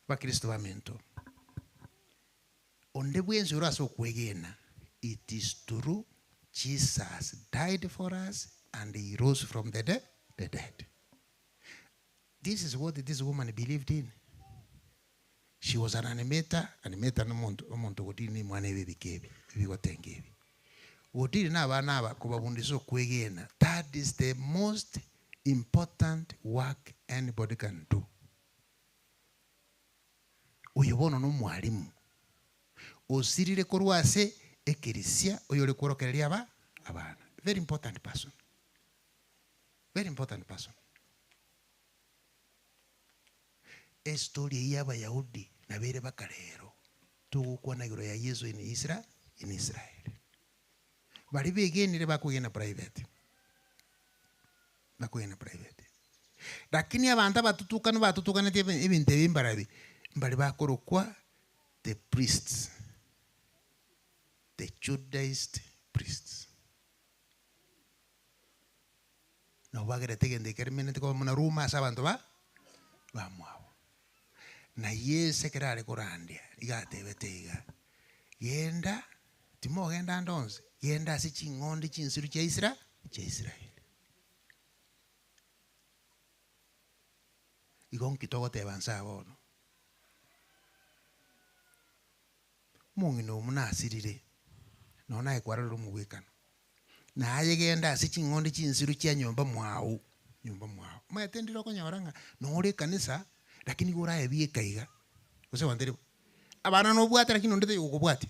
Abakristo baminto, onde bwensi ore ase okwegena, it is true Jesus died for us and he rose from the de the dead. This is what this woman believed in. She was an animator, animator na omonto omonto ogodiri na emwana ebe ebike ebi, ebigotenga ebi. Godiri na abana aba kobabundisa okwegena, that is the most important work anybody can do. Oyo bono na omwalimu, osirire korwa ase ekerisia oyore kworokereria aba abana. Very important person, very important person. Estory eyio y'Abayahudi nabo ere baka rero, togokwana igoro ya Yeso in Isra in Israel. Baria begenire bakwegena private, bakwegena private. Lakini abanto abatutukanu batutukaneti ebi ebinto ebi mbarabi, mbari bakorokwa the priests, the Judaist priests. Nabo bagerete egento eke rimeneti koba buna ruma ase abanto ba bamwabo. Na Yeso ekero are korandia, iga atebete iga, Genda, timogenda ande onsi, genda ase ching'ondi chinsiru chia Isra chia Israeli. Igo nki togoteba nse aa bono? Omong'ina oo buna asirire, nonya naye kwarorire omogwekano. Na aye genda ase ching'ondi chinsiru chia nyomba mwao, nyomba mwao. Omanyete ndire okonyora ng'a nore ekanisa, lakini igo oraye bieka iga, gose gwantere bo? Abana nobwate lakini onde taiyo ogokobwatia,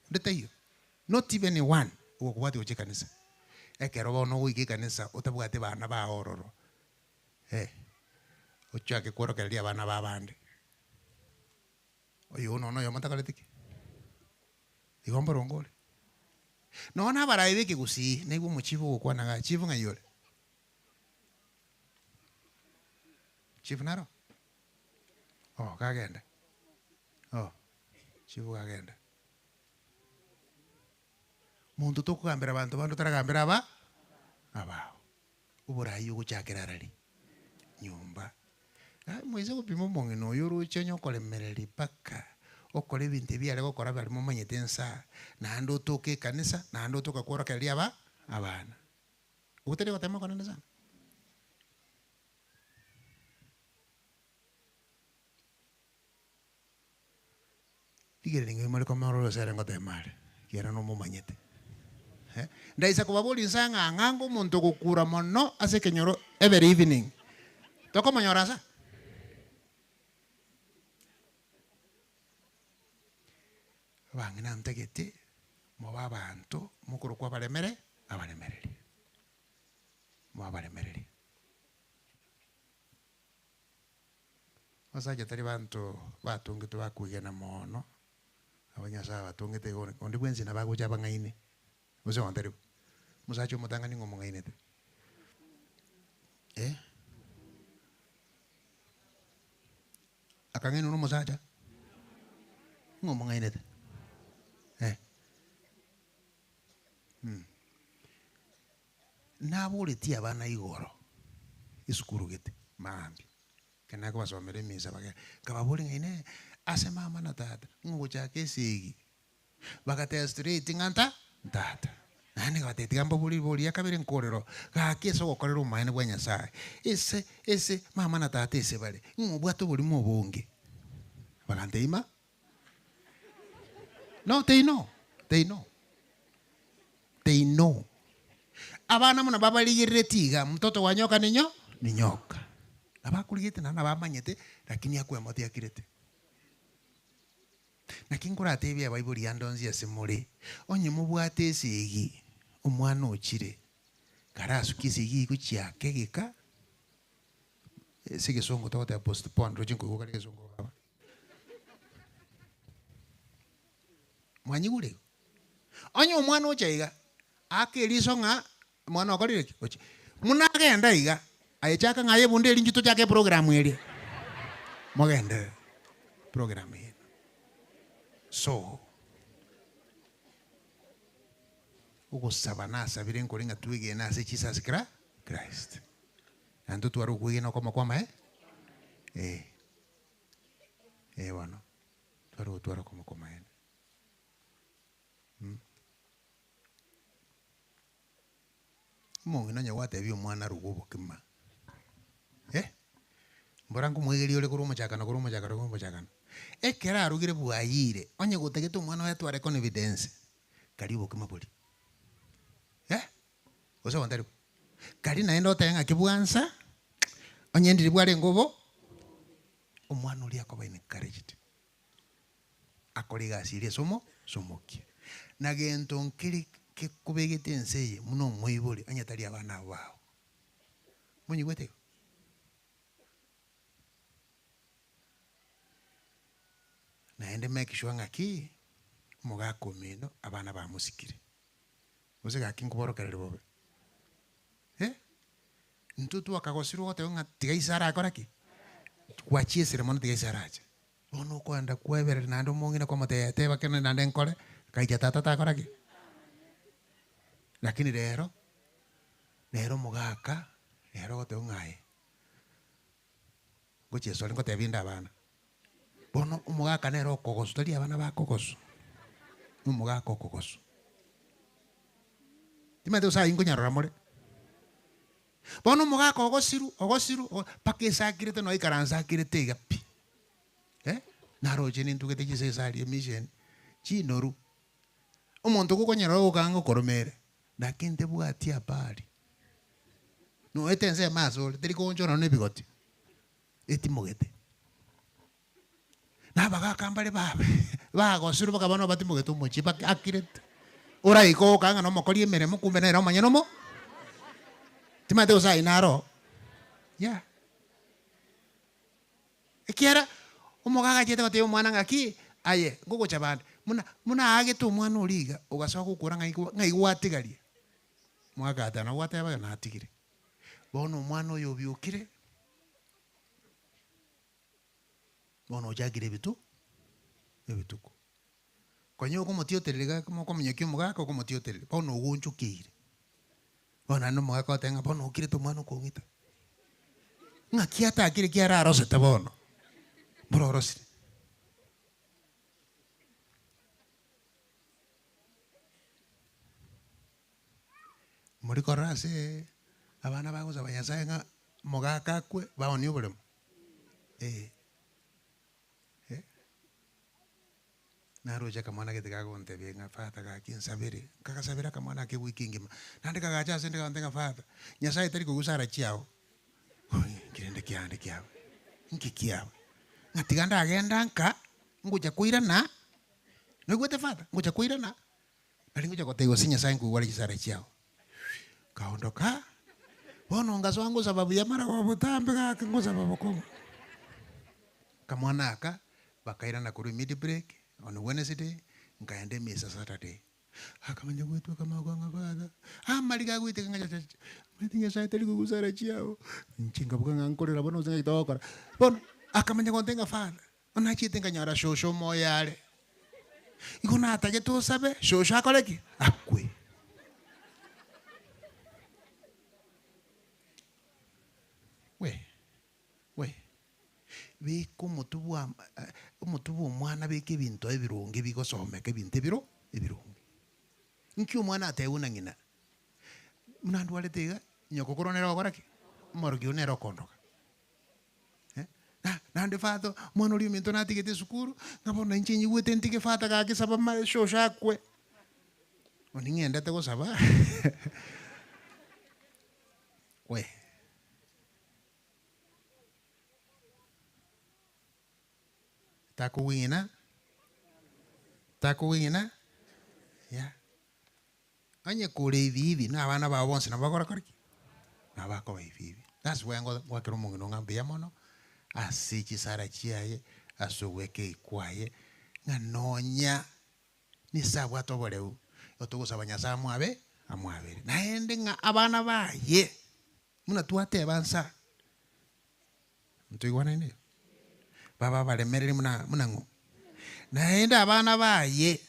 onde taiyo. Not even one ogokobwatia gochia ekanisa. Ekero bono ogoika ekanisa otabwati bana bao ororo, eh, ochake kworokereria abana ba abande. Oyo nonya oyomo takoreti ki? Igo mboronge ore. Nonya na abarai ba ekegusii, naigwe omochifu ogokwana igaa, chifu ng'ai ore? Chifu naro? Oh, kagenda, oh, chifu kagenda. Monto tokogambera abanto bande otaragambera aba abao. Oborai ogochakera arari? Nyomba. Moise gopima omong'ina oyo oroche onye okoremereria mpaka okore ebinto ebi are gokora bari momanyete nsa, naende otoke ekanisa, naende otoke kworokereria aba abana. Obwo tari ogotema okonene sana? Rigereria ng'a more komorora ase ere ngotema are, ekiagera nomomanyete. Eh, ndaisa kobaboria inse ng'a ng'a ng'a omonto ogokura mono ase ekenyoro every evening, tokomonyora asa? Abang'ina ntagete mobe abanto mokorokwa abaremere abaremereri, mobe abaremereri. Abasacha tari banto batongetwe bakwegena mono, aba Nyasae abatongete igo onde bwensi nabo agocha abang'aine, gose bono tari bo? Omosacha omotang'ani ng'a omong'ainete? Eh? Akang'ainwa na omosacha? Ng'a omong'ainete? Eh. Naboretie abana igoro esukuru gete maambia, ekero nakobasomera emisa bagenda, nkababoria ng'a inee, ase mama na tata ng'o ogochaka esegi? Bagateba straight ng'a nta ntata. Naende nkabatebia tiga mbaborie ribori ria kabere nkorere oo, gaki ase ogokorera omoene bwa Nyasaye, ese ese mama na tata ese bare, ng'o obwate oborimo obonge? Bagantebia ma No, they know, they know, they know. Abana buna babarigereretie iga, mtoto wa nyoka ni nyo ni nyoka. Nabakorigetie naende nabamanyete, lakini akwemoti akirete. Naki nkoratebie abaibori ande onsi ase more, onye mobwate esegi, omwana ochire, karasukie esegi eyio gochia ake egeka, ase egesongo togoteba postpone, roche nkoigwa kare egesongo baba. Mwanyigure igo? Onye omwana ocha iga, ake eriso ng'a omwana okorire ki? Ochi. Buna agenda iga, aye chaka ng'a aye ebunda eri inchuo tochake eprogram eria. Mogenderere program eyio. So, ogosaba nasabire nkore ng'a twegene ase Jesus Christ. Naende totware okwegena okomo kwa amae eh. Eh bono, tware gotwara okomo kwa amaene. Mh. Omong'ina onye gwatebia omwana aruge obokima, eh, mbora nkomwegeria ore korwa omochakano korwa omochakano korwa omochakano. Ekero arugire bwayire, onye gotagete omwana oye atware confidence, karia obokima boria, eh, gose bono tari bo? Karia naende otebe ng'aki bwansa, onye ndiri bwarenge obo, omwana oria akoba encouraged, akore egasi eria ase omo ase omokia. Na gento nkere gekobegete ense eye buna omoibori onye tari abana abwo bao. Monyigwete igo? Naende make sure ng'aki, omogaka omino abana bamosikire. Gose gaki nkoborokereria bobe. Eh, intwe twakagosirwe ogoteba ng'a tiga ise arakore ki? Gwachiesire mono tiga ise arache. Bono okoenda kweberera naende omong'ina kwamotebia teba kende naende nkore, gaicha tata takora ki? Lakini rero, rero omogaka, rero ogoteba ng'a aye, ngochiesa ore ngotebia inde abana. Bono omogaka nere okogoswa, tari abana bakogoswa, na omogaka okogoswa. Timanyeti gose ayio nkonyarora more. Bono omogaka ogosirwe, ogosirwe, ogo mpaka esakirete nonya ikaranse akirete iga pi, eh, naroche nintugete chisese aria emission, chinoru, omonto gokonyarora ogokanga okoromere, lakini tebwati habari. Noete ensemo asore, teri koonchorana na ebigoti. Etimogete. Na abagaaka mbare babe bagosirwe bakaba nabo batimogete omochie bak akirete. Oraike ogoka ng'a nomokori emeremo kumbe nere omonyene omo timanyete gose ayio naro yeah. Ekiagera omogaka achete gotebia omwana ng'aki aye ngogocha bande, buna buna aagete omwana oria iga, ogasoa gokora ng'ai ng'ai gwatigaria. Omogaka agateba nabo gwateba iga natigire. Bono omwana oyo obiokire, bono ochakire ebitu ebituko. Konya okomotiotereria iga mokominyokia omogaka okomotiotereria, bono ogonchokeire. Bono naende omogaka ogoteba ng'a bono okirete omwana okong'ita. Ng'aki atakire ki ararosete bono? Mboro orosire. Mori korora ase abana bagosaba Nyasaye ng'a omogaka akwe, baonie oboremo? Eh. Eh. Naroche akamwana gete kagontebia ng'a father gaki nsabere, nkagasabera akamwana ake ewiki engima, naende kagacha ase nde kagontebia ng'a father, Nyasaye tari koigwa sara chiago, nki rende kiande kiago, nki kiago? Ng'a tiga ndagenda nka, ngocha koirana, noigwete father? Ngocha koirana, nari ngocha gotebia gose Nyasaye nkoigwa are chisara chiago. Nkaondoka, bono ngasoa ngosaba buya mara botambe gaki ngosaba bokong'u. Akamwana aka, bakairana korwa emid break on Wednesday, nkaenda emisa Saturday. Akamanya goetwa akamauga ng'a father, amariga agoiteka ng'a chachacha, omanyete Nyasaye tari kogusara chiago. Inche nkabuga ng'a nkorera bono gose ng'aki togokora. Bono, akamanya gontebia ng'a father, bono nachiete nkanyora shosho omoyo are. Igo natagete osabe, shosho akore ki? Akwe. We, we. Beka omotwe bwa omotwe bwa omwana beka ebinto ebironge bigosomeka ebinto ebiro ebironge. Nki omwana atebiwa na ng'ina? Buna ndwarete iga, nyoko korwa nere ogokora ki? Omorokia oyo nere okondoka. Eh, na naende father, omwana oria ominto natigete esukuru, ng'a bono inche nyigwete ntige father gaki saba ma shosho akwe. Bono ning'endete gosaba we. Takogwing'ina, takogwing'ina, yeah. Onye kore hivi hivi na abana bao bonsi nabo bagokora ki? Nabo bakoba hivi hivi. That's why ngo ngoakera omong'ina ng'a mbuya mono, ase chisara chiaye, ase ogwekei kwaye, ng'a nonya Nise abwate oboreu, igo togosaba Nyasae amwabe amwabere. Naende ng'a abana baye, buna twateba nsa, ntoigwanaine igo? Babe abaremereri buna buna ng'o? Naende abana baye,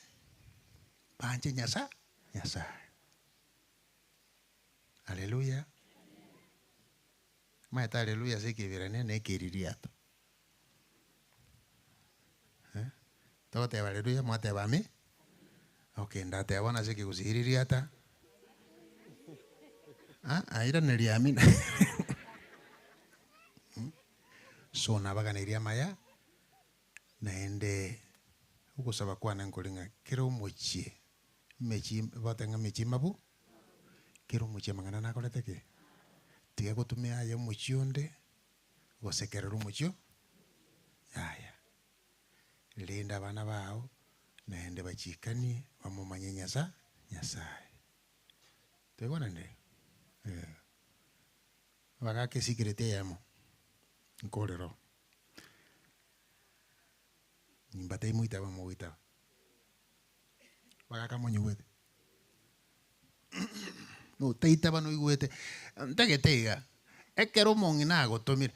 banche Nyasa Nyasae. Haleluya! Omanyete haleluya ase ekeberania na ekeririato. Togoteba haleluya, mwateba ami? Okay, ndateba bono ase ekegusii ririata. Aa, iraneria amina. So nabaganeirie amaya, naende ogosaba kwane nkore ng'a kera omochie, emechie bateba ng'a emechie mabu, kera omochie amang'ana nakorete ki? Tiga gotumia aye omochie onde. Gosekerera omochie oo? Yaya. Renda abana bao, naende bachikanie bamomanye Nyasa Nyasae. Toigwananire? Eh. Bagaka esecret eyemo, nkorera oo. Nimbatebie moitabe mogoitaba. Bagaka monyigwete? Notaitaba noigwete, ntagete iga, ekero omong'ina agotomire,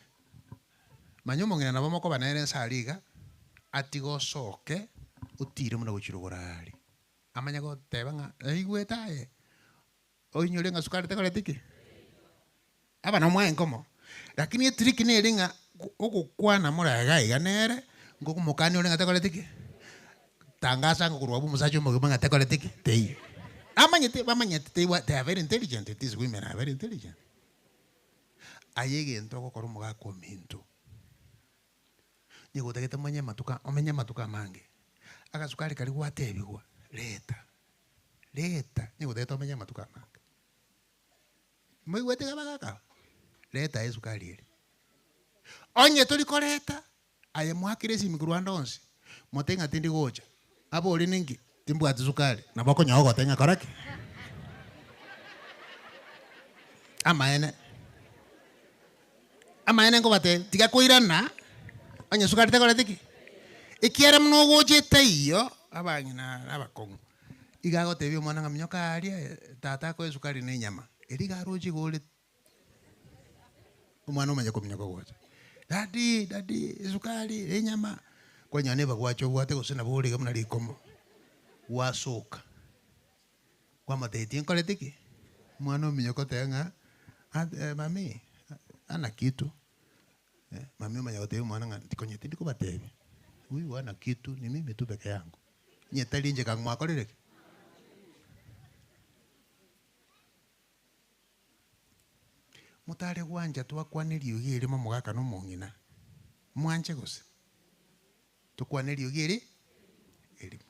manya omong'ina nabo mokoba nere nse aria iga, atige osoke, otire buna gochia rogoro aria. Amanye goteba ng'a naigwete aye, oinyore ng'a sukari tekoreti ki? Aba nomwaye nkomo, lakini etrick nere ng'a ogokwana more iga iga nere, ngokomokania ore ng'a takoreti ki? Tangasa ng'a korwa abwo omosacha omogima ng'a takoreti ki? Teiyo. Amanyete bamanyete teiwa they are very intelligent, these women are very intelligent. Aye egento ogokora omogaka ominto, nigo otagete omenye amatuko omenye amatuko amange, agasukari karia gwatebiwa, reta, reta, nigo otagete omenye amatuko amange. Moigwete iga bagaka aba? Reta esukari eria. Onye tori koreta, aye moakere esimi korwa ande onsi, mote ng'a tindi gocha. Abore ninki? Timbwati sukari, nabo okonyora ogoteba ng'a kora ki? Amaene, amaene nkobatebia, tiga koirana, onye sukari tekoreti ki? Ekiagera buna ogocha etaiyo, abang'ina na abakong'u, iga agotebia omwana ng'a minyoka aria, tata akoe esukari na enyama, erio iga aroche iga ore Omwana omanye kominyoka gocha, daddy daddy esukari, enyama, kwanyora na ebagwacha obwate gose nabo ore iga buna rikomo, gwasoka, kwamotebetie nkorete ki? Omwana ominyoka oteba ng'a ante mami hana kitu, mami omanya gotebia omwana ng'a konya tindi kobatebia, huyu hana kitu ni mimi tu peke yangu, onye tari inche kang'u mwakorire ki? Motare gwancha twakwane eriogi erimo omogaka na omong'ina, mwanche gose? Tokwane eriogi eri erimo.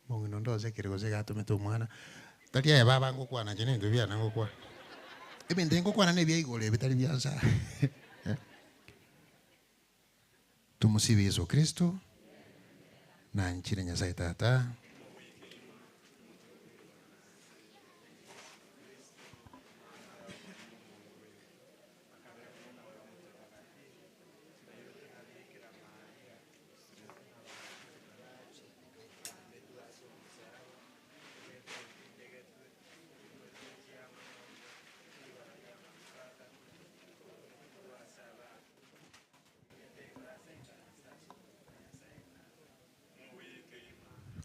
Omong'ina onde osekire gose iga atomete omwana, tari aye baba ngokwana inche nebinto biane ngokwana. Ebinto ebi ngokwana na ebia igoro ebi tari bia nse aa. Tomosibe Yeso Kristo, nanchire Nyasae Tata.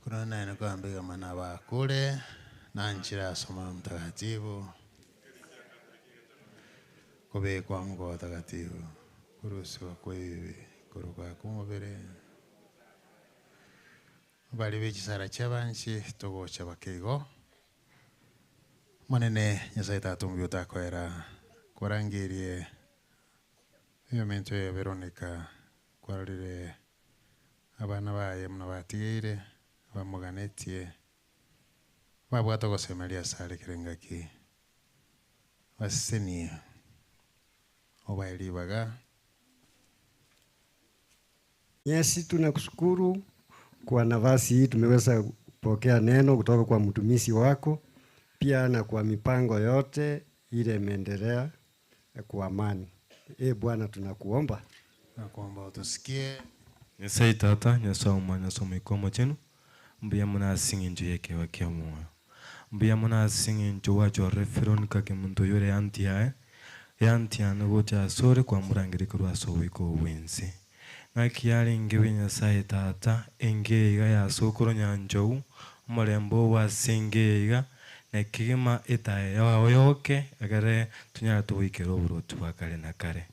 Korende naye nakoambia amang'ana abakure, nanchire ase Omoyo Omotakatifu, kobekwa amo kwa Obotakatifu, korusiwa kw'ebibe korwa kw'omobere, baria be chisara chi'abanchi togocha bake igo. Omonene Nyasae Tata omuya otakoera, kwarangerie Eyominto eye Veronica kwarorire abana baye buna batigeire, bamoganetie, babwate ogosemeria asare kera engaki, basesenie, obae ribaga. Nyesi tunakushukuru kwa nafasi hii tumeweza kupokea neno kutoka kwa mtumishi wako pia na kwa mipango yote ile imeendelea kwa amani. Ee Bwana tunakuomba. Tunakuomba utusikie. Nyasae Tata, Nyasae Omwana, Nyasae Omoika Omochenu, mbuya mono ase eng'encho y'ekeegwa ki'omoyo. Mbuya mono ase eng'encho gwachorire Veronica Kemunto oyore eanti yaye, eanti yane gocha asore kwamorangeria korwa ase oboiko obo bw'ense. Ng'aki yarenge buya Nyasae Tata, enka eye iga ya sokoro Nyanchou, omorembe obo ase enka eye iga, na kegima etae yao yoke, egere tonyare togoikera oborwoti bwa kare na kare.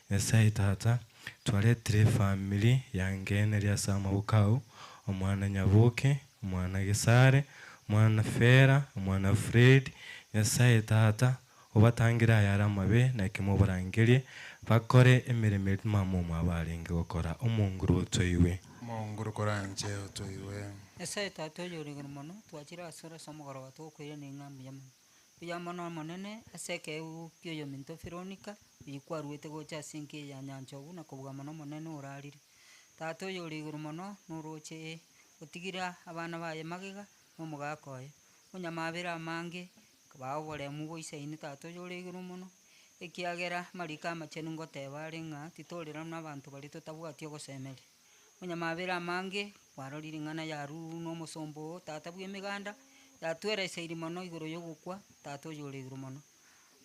Nyasae Tata, twaretire efamiri ya ngeneria ase amaboko ao, omwana Nyaboke, omwana Gesare, omwana Fera, omwana Fred, Nyasae Tata, Obatangere ayare amabe, na ekemo obarangerie, bakore emeremo eria mama omwabo arenge gokora. Omonguru otoigwe. Omonguru koranche otoigwe. Nyasae Tata oyore igoro mono, twachire asore ase omogoroba togokoiraneria ng'a mbuya mono. Mbuya mono Omonene, ase ekeegwa kia oyominto Veronica, oyio kwaruete gocha ase enka eye ya Nyanchogu na kobua mono Omonene orarire. Tata oyore igoro mono, noroche otigire abana baye magega, na omogaka oye. Onye amabera amange, Baa oboremu boisaine Tata oyore igoro mono, ekiagera amariko amachenu ngoteba are ng'a titorera buna abanto baria totabwati ogosemeria. Onye amabera amange, kwarorire ring'ana yarurwu na omosomba oo tata bw'emeganda, yatwereseiri mono igoro y'ogokwa, Tata oyore igoro mono.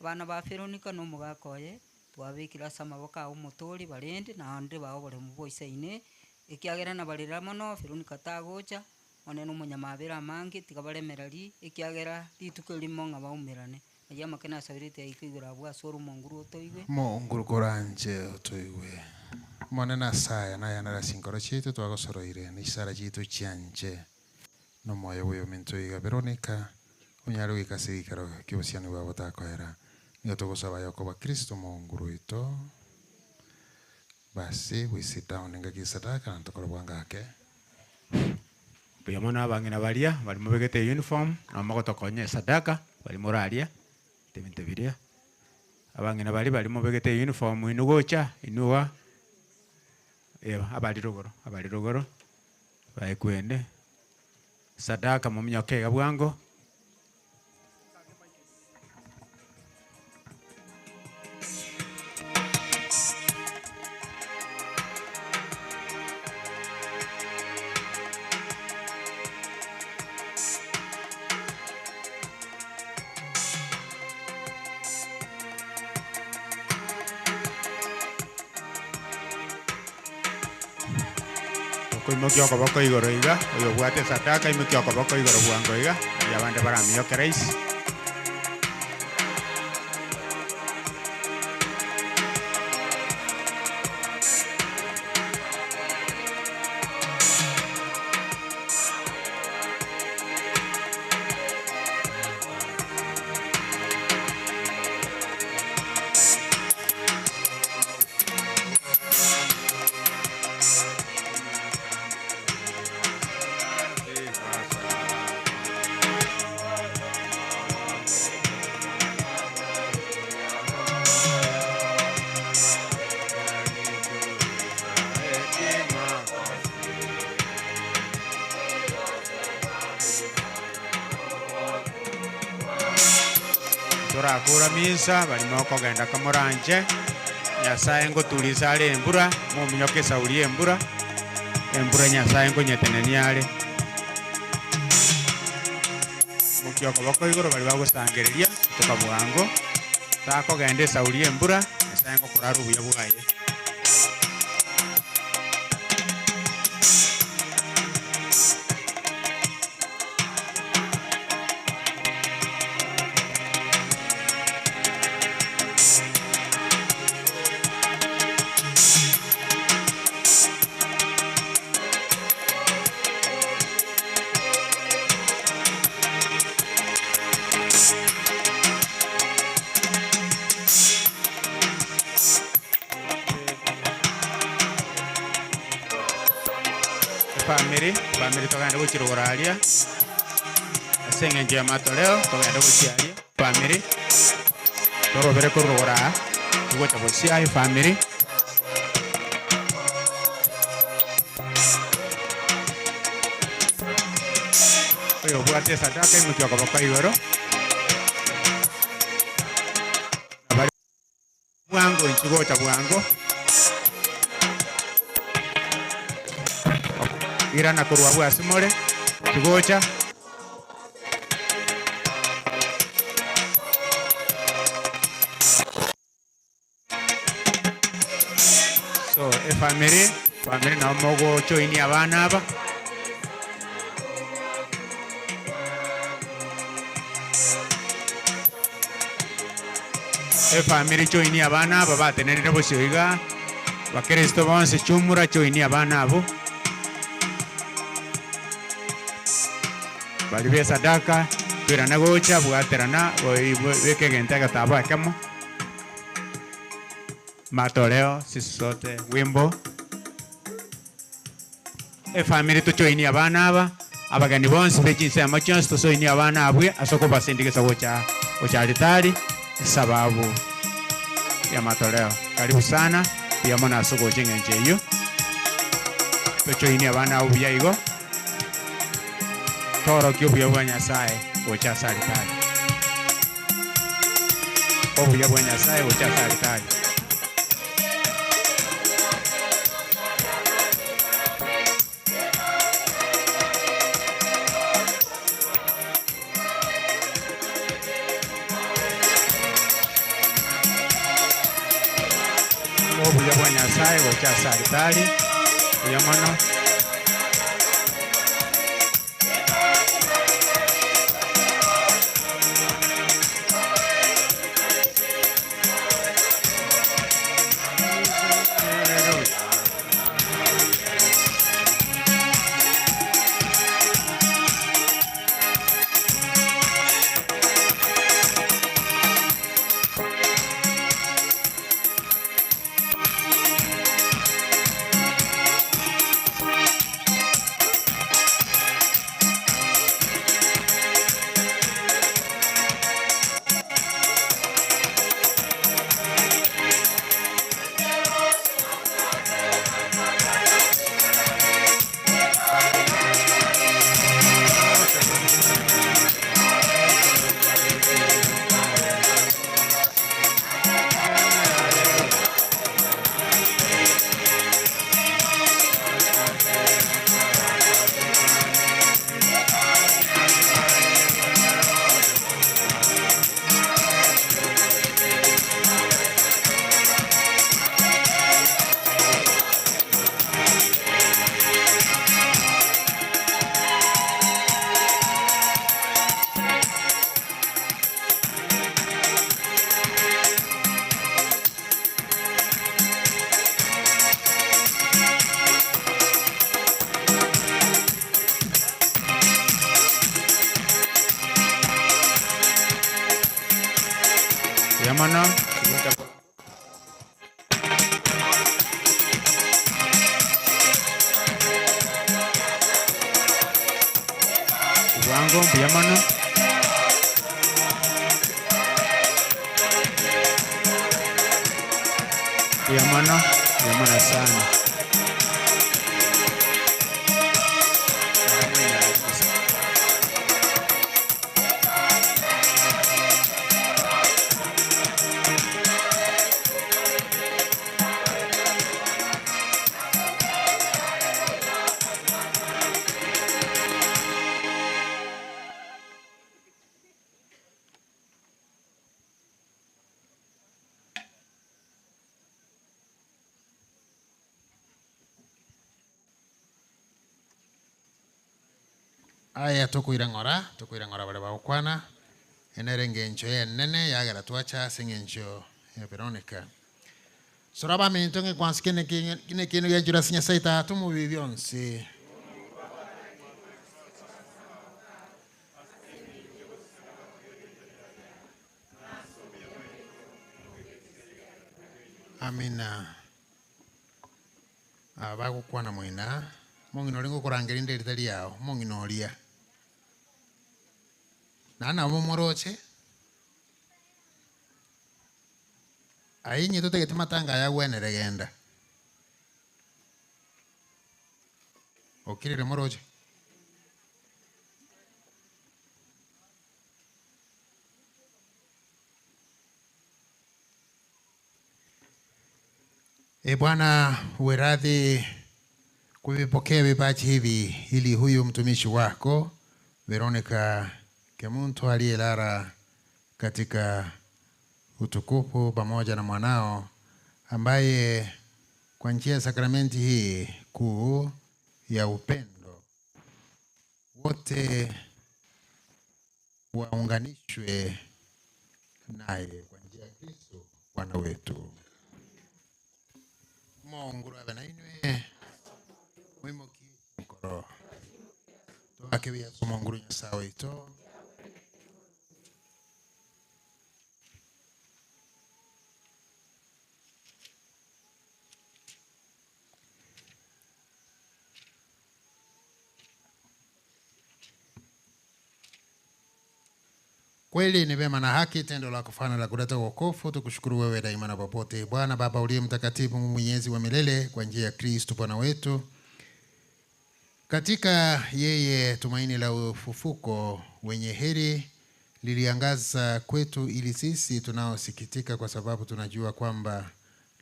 Abana ba Veronica na omogaka oye, twabekire ase amaboko ao omotoori barende, naende baa oboremu boisaine, ekiagera nabarera mono, Veronica tagocha, Onye nomonyamabera amange, tiga baremererie, ekiagera rituko erimo ng'a baumerane. Ayio amake nasaberete aike igoro abwo ase ore omonguru otoigwe. Omonguru koranche otoigwe. Omonene ase aya nayanare ase chinkoro chiaito twagosoroire, ne chisara chiaito chianche, nomoyo bw'oyominto iga Veronica, onyare goika ase egeikaro ki'obosiani bwabo botakoera. Nigo togosaba aye okoba Kristo omonguru oito. Basi we sit down engaki esadaka na tokore bwango ake. Mbuya mono abang'ina baria baria mobegete euniform nabo mogotokonya esadaka baria moraria ebinto biria. Abang'ina baria baria mobegete euniform inwe gocha inwe igaa. Abari rogoro, abari rogoro, baekwe ende. Sadaka mominyoke iga bwango. Okoimokia okoboko igoro iga, oyobwate esadaka aimokie okoboko igoro bwango iga, erio abande baraminyoke rahisi. Torakora misa, barimo okogenda kamoranche, Nyasaye ngoturisa are embura, mominyoke esauri y'embura, embura Nyasaye nkonyetenenia are. Mokia okoboko igoro baria bagosangereria, toka bwango, takogenda esauri y'embura, Nyasaye ngokora are obuya bwaye. Efamiri, efamiri togende gochia rogoro aria, ase eng'encho ya matoleo togende gochia aria, efamiri, torobere korwa rogoro aa, togocha bosio aa efamiri. Oyobwate esadaka imokia okoboko igoro. Abare bwango inchuo gocha bwango. Irana korwa abwo ase more, inchuo gocha. So efamiri, famiri nabo mogojoinia abana aba. Efamiri joinia abana aba batenenire bosio igaa, Abakristo bonsi chumura joinia abana abwo. Baria b'esadaka, toirane gocha, bwaterana, beka egento egetabo ekemo. Matoleo, sisi sote, wimbo. Efamiri tochoinie abana aba, abageni bonsi be chinsemo chionsi tosoinie abana abwe ase okobasindigisa gocha gocha alitari esababu ya matoleo. Karibu sana, mbuya mono ase ogocha eng'encho eyio. Tochoinie abana abwo buya igo, toorokie obuya bwa Nyasaye gocha ase alitari. Obuya bwa Nyasae gocha ase alitari. Obuya bwa Nyasae gocha ase alitari. Buya mono. mono. Bwango mbuya mono. Mbuya mono, mbuya mono sana. Aya tokoira ng'ora, tokoira ng'ora baria bagokwana, ere nere engencho enene yagera twacha ase eng'encho ya Veronica. Sora baminto ng'ekwansi kene kene kene gianchera ase Nyasaye Tata omobibi bionsi. Amina. Aba bagokwana moina, mong'ina oria ngokorangeria inde ritari yao, mong'ina oria. Naende nabo moroche, aye inye totagete matanga aya agwenere genda. Okirire moroche. E Bwana, uwe radhi kuvipokea vipaji hivi ili huyu mtumishi wako Veronica Kemunto aliyelala katika utukufu pamoja na mwanao ambaye kwa njia ya sakramenti hii kuu ya upendo wote waunganishwe naye kwa njia ya Kristo Bwana wetu. Mungu abe na inwe mwimokie mukoro twake biaso Munguru Nyasaye waitu. Kweli ni vema na haki tendo la kufana la kuleta wokovu, tukushukuru wewe daima na popote, Bwana Baba uliye mtakatifu, Mungu mwenyezi wa milele, kwa njia ya Kristo Bwana wetu. Katika yeye tumaini la ufufuko wenye heri liliangaza kwetu, ili sisi tunaosikitika kwa sababu tunajua kwamba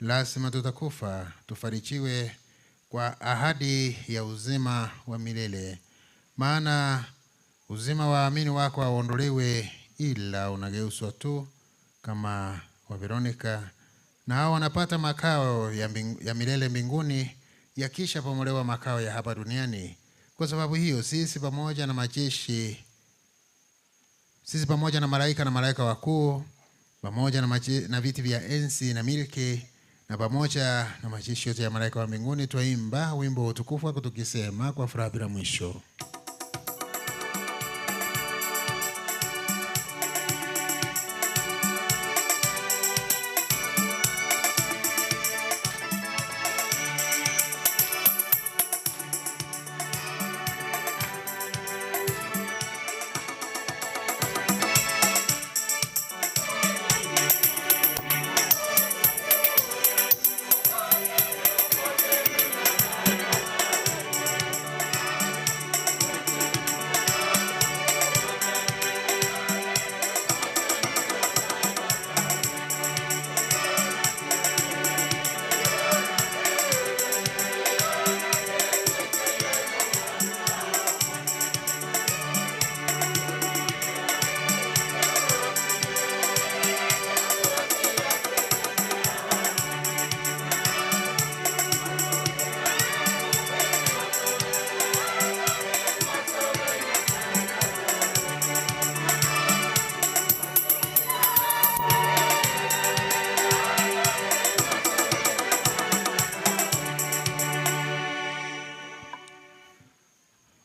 lazima tutakufa, tufarijiwe kwa ahadi ya uzima wa milele. Maana uzima wa waamini wako hauondolewe, ila unageuzwa tu kama wa Veronica, na hao wanapata makao ya, ya milele mbinguni yakisha pomolewa makao ya hapa duniani. Kwa sababu hiyo sisi pamoja na majeshi, sisi pamoja na malaika na malaika wakuu, pamoja na, na viti vya enzi na milki, na pamoja na majeshi yote ya malaika wa mbinguni twaimba wimbo wa utukufu wako tukisema kwa furaha bila mwisho.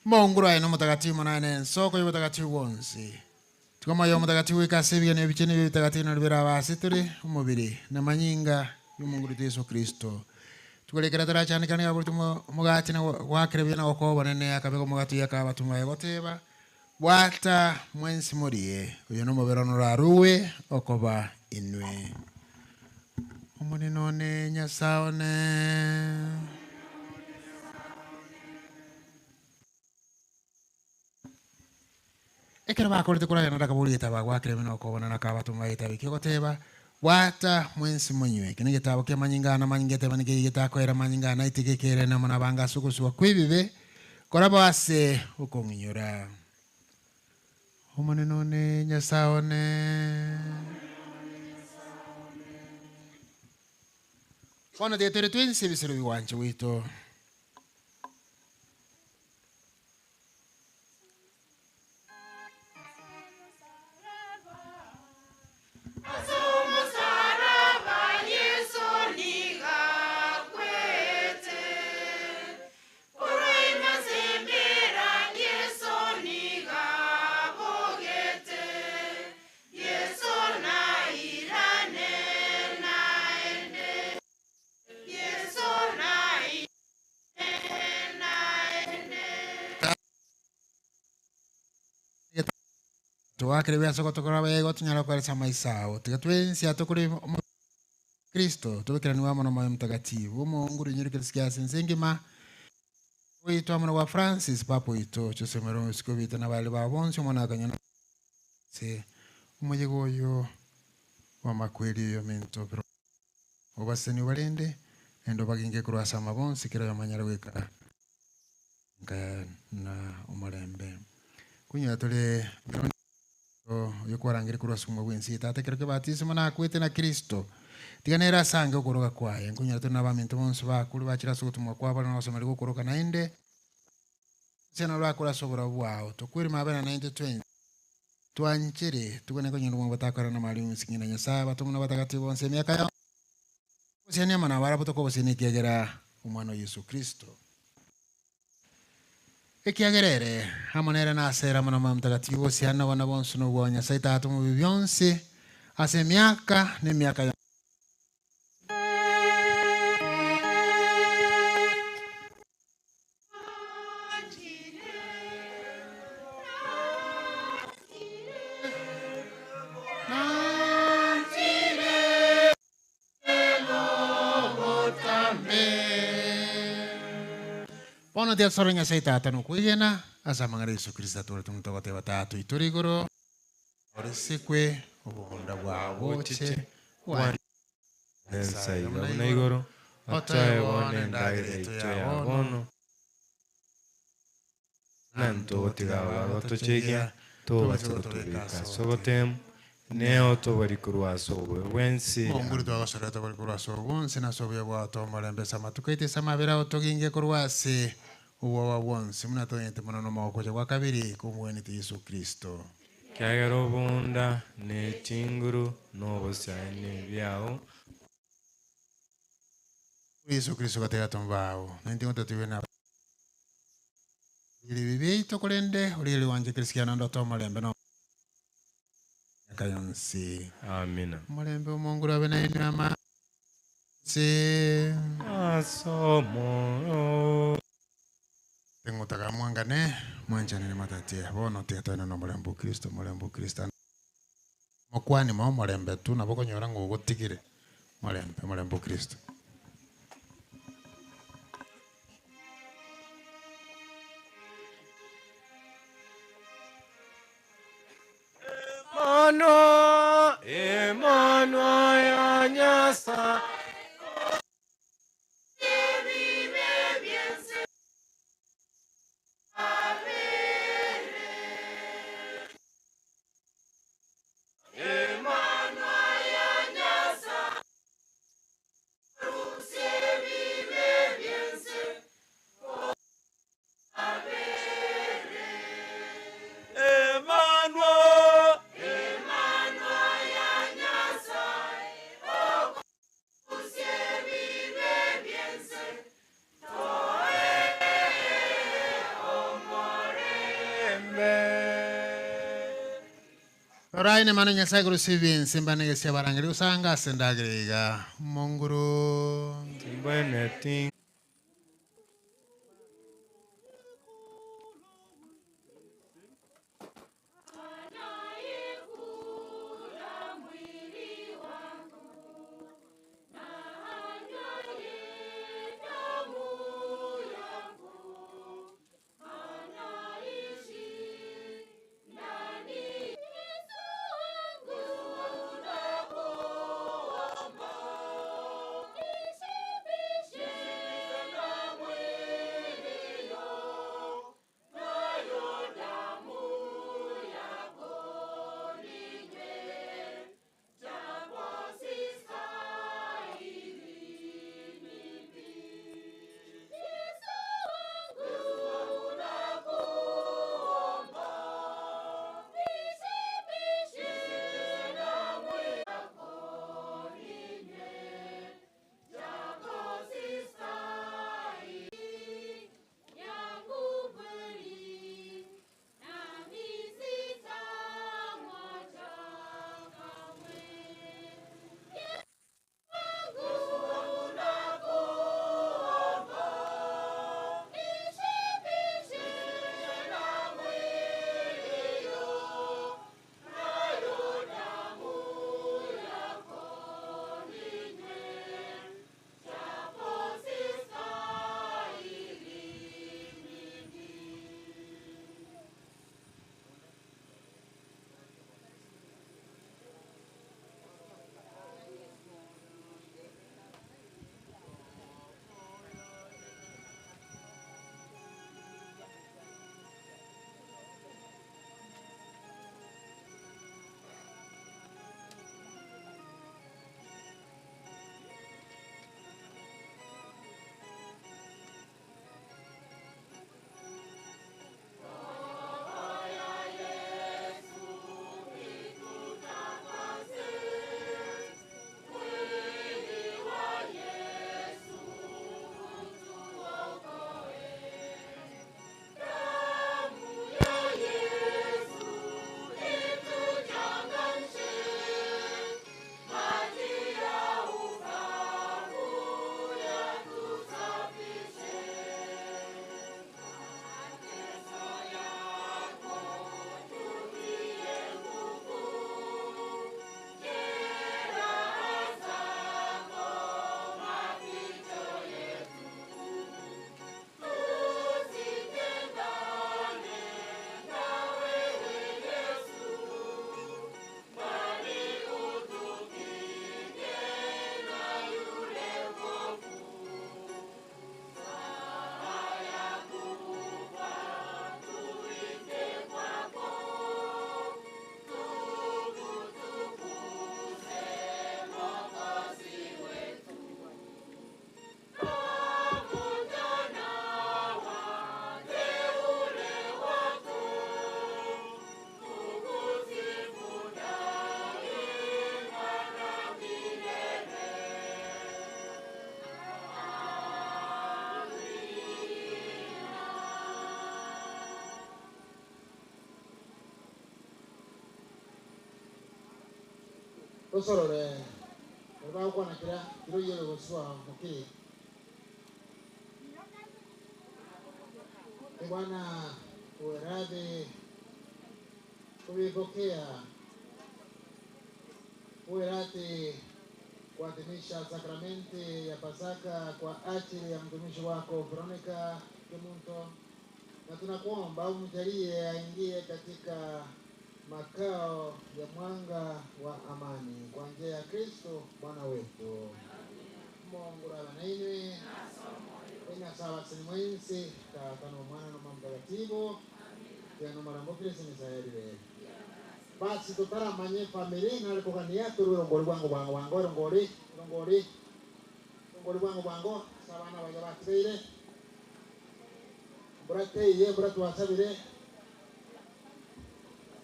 Mungu aye no mutakatifu munene nsoko y'ubutakatifu bwonsi. Tiga omoyo omotagatifu goika ase ebigenio ebichenu ebio ebitagatifu nario birabe ase tore, omobere na amanyinga y'Omonto oito Yeso Kristo. Tukorekera torachandekane nigo aborete omogati na goakera buya na gokoa obonene, akabeka omogati oyio akaa abatomwa baye goteba, Bwata mwensi morie, oyo nomobere one orarue okoba inwe. Omonene one, Nyasae one. Ekero bakorete koragera naende akaboria egetabo agoakera emenwa okobona na akabatoma egetabu ekio ogoteba, Bwata mwensi monywe, eke negetabo ki'amanyinga aane amanyinga eteba nekeyio getakoera amanyinga aane aiteke ekeerene amo nabange ase ogosibwa kw'ebibe korabao ase okong'inyora. Omonene one, Nyasae one. Bono tiga toire twensi ebisero bi'ogwancha gwaito. Togakire buya ase ogotokora abaye igo tonyare koeresa amaiso ao. Tiga twensi atokore omo Kristo, tobekeranigwe amo n'Omoyo Omotagatifu, Omoongo orinyore ekeresi kia ase ense engima, oito amo na gwa Francis, Papa oito, Jose Maria omosike oito na abareri bao bonsi, Omwana akanywa na ase omoyega oyo bw'amakweri oyo ominto biro obasesenie obarende, naende obaginge korwa ase ama bonsi, kera oyomo anyare goika nka na omorembe. Konyora tore oyo kwarangire korwa ase obogima bw'ense eye, Tata, ekero ki'ebatiso nakwete na Kristo, tiga nere asange okoroka kwaye. Nkonyora tore nabaminto bonsi bakure bachire ase ogotomwa kwabo na ogosemeria gw'okoroka naende, ase naro bakure ase oboreu bwao. Tokweri mabera naintwe twensi, twanchere, togane konyora obogima botakoera namari onsi ng'ina Nyasae, abatomwa na abatagatifu bonsi emiaka yonsi. Obosiani amo nabarabwo tokobosiania ekiagera Omwana o Yeso Kristo. Ekiagera ere amo nere nase ere amo n'Omoyo Omotagatifu, obosiani nobone bonsi nobwa Nyasae Tata omobe bionsi, ase emiaka na emiaka yonsi. Bono tiasore Nyasae Tata nokwegena ase amang'ana a Yeso Kristo atworete omonto ogoteba, Tata oito ore igoro, orisikwe obonda bwao boche, bwanchwe Ensa iga buna igoro, otoe bono endagera yaito ya bono, na ntogotiga abagotochegia, tobase gotobeka ase ogotemu, neo tobori korwa ase obobe bwensi. Omonguru twagosorera tobori korwa ase obobe bwonsi, na ase obuya bwao toe omorembe ase amatuko aito ase amabera ao toginge korwa ase obwoba bwonsi, buna toganyete mono nomogokocha gwa kabere kw'Omogwenete Yeso Kristo. Ekiagera obonda, ne chinguru, na obosaini biao. Yeso Kristo gateba abatomwa bao, na intwe ngototigwe na ebibe biaito, korende origererie gwancha Kristo naende otoe omorembe na emiaka yonsi. Amina. Omorembe omonguru abe nainwe ama ase Ase omoyo. Ting'otaga mwangane, mwanchanere matatia. Bono tiga toenane omorembe o Kristo, omorembe o Kristo. Mokwani moe omorembe tu, nabo okonyora ng'a ogotigire. Omorembe, omorembe o Kristo. Emanwa, Emanwa ya Nyasae. Roraine mano Nyasaye korusia ebinsi mbane gesia barangeri gosanga ase endagera iga Omonguru. Timbwenereti. Tosorore bagokwanakera kiro yere goswa moke E Bwana uwe radhi kuvipokea, uwe radhi kuadhimisha sakramenti ya Pasaka kwa ajili ya mtumishi wako Veronica Kemunto, na tunakuomba umjalie aingie katika makao ya mwanga wa amani kwa njia ya Kristo Bwana wetu. Mungu Baba na inwe ina sawa mwensi Tata no Mwana no Mtakatifu ya no marambo Kristo ni sayarire basi tutaramanye family na kugania turu rongori bwango bwango bwango rongori rongori rongori bwango bwango sabana baja batibeire burateiye buratwasabire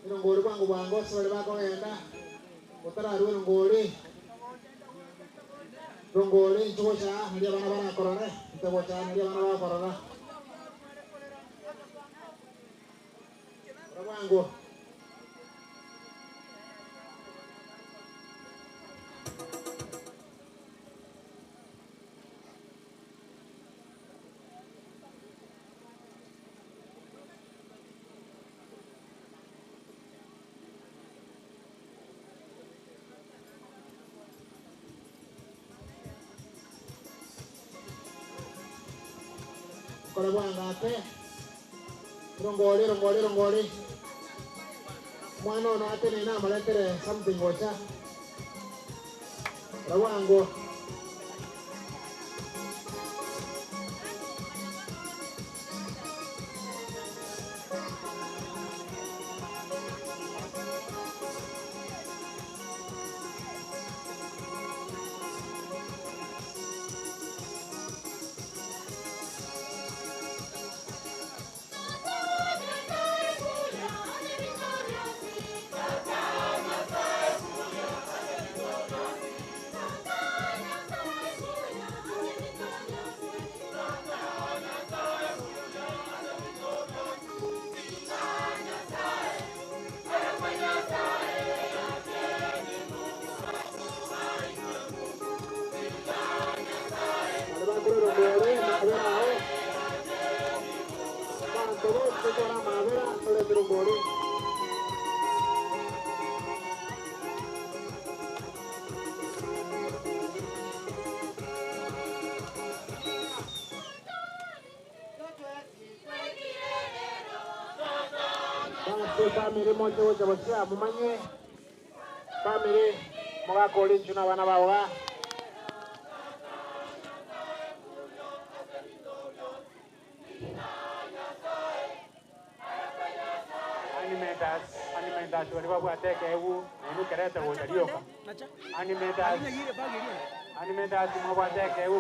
rongori bwango bwango sebare bakogenda utararue rongori rongori nchogocha naria abana barakorora ntegocha naria abana bakorora bwango. Kora bwangate. Rongori, rongori, rongori. Mwana ono atene na amaletere something gocha. Rawango. Basi family moche gocha bosia mumanye family mugakora enchu na abana bao ga Animators, animators bari babwate ekeegu nainu kerete gocha rioka. Animators, animators mwabwate ekeegu.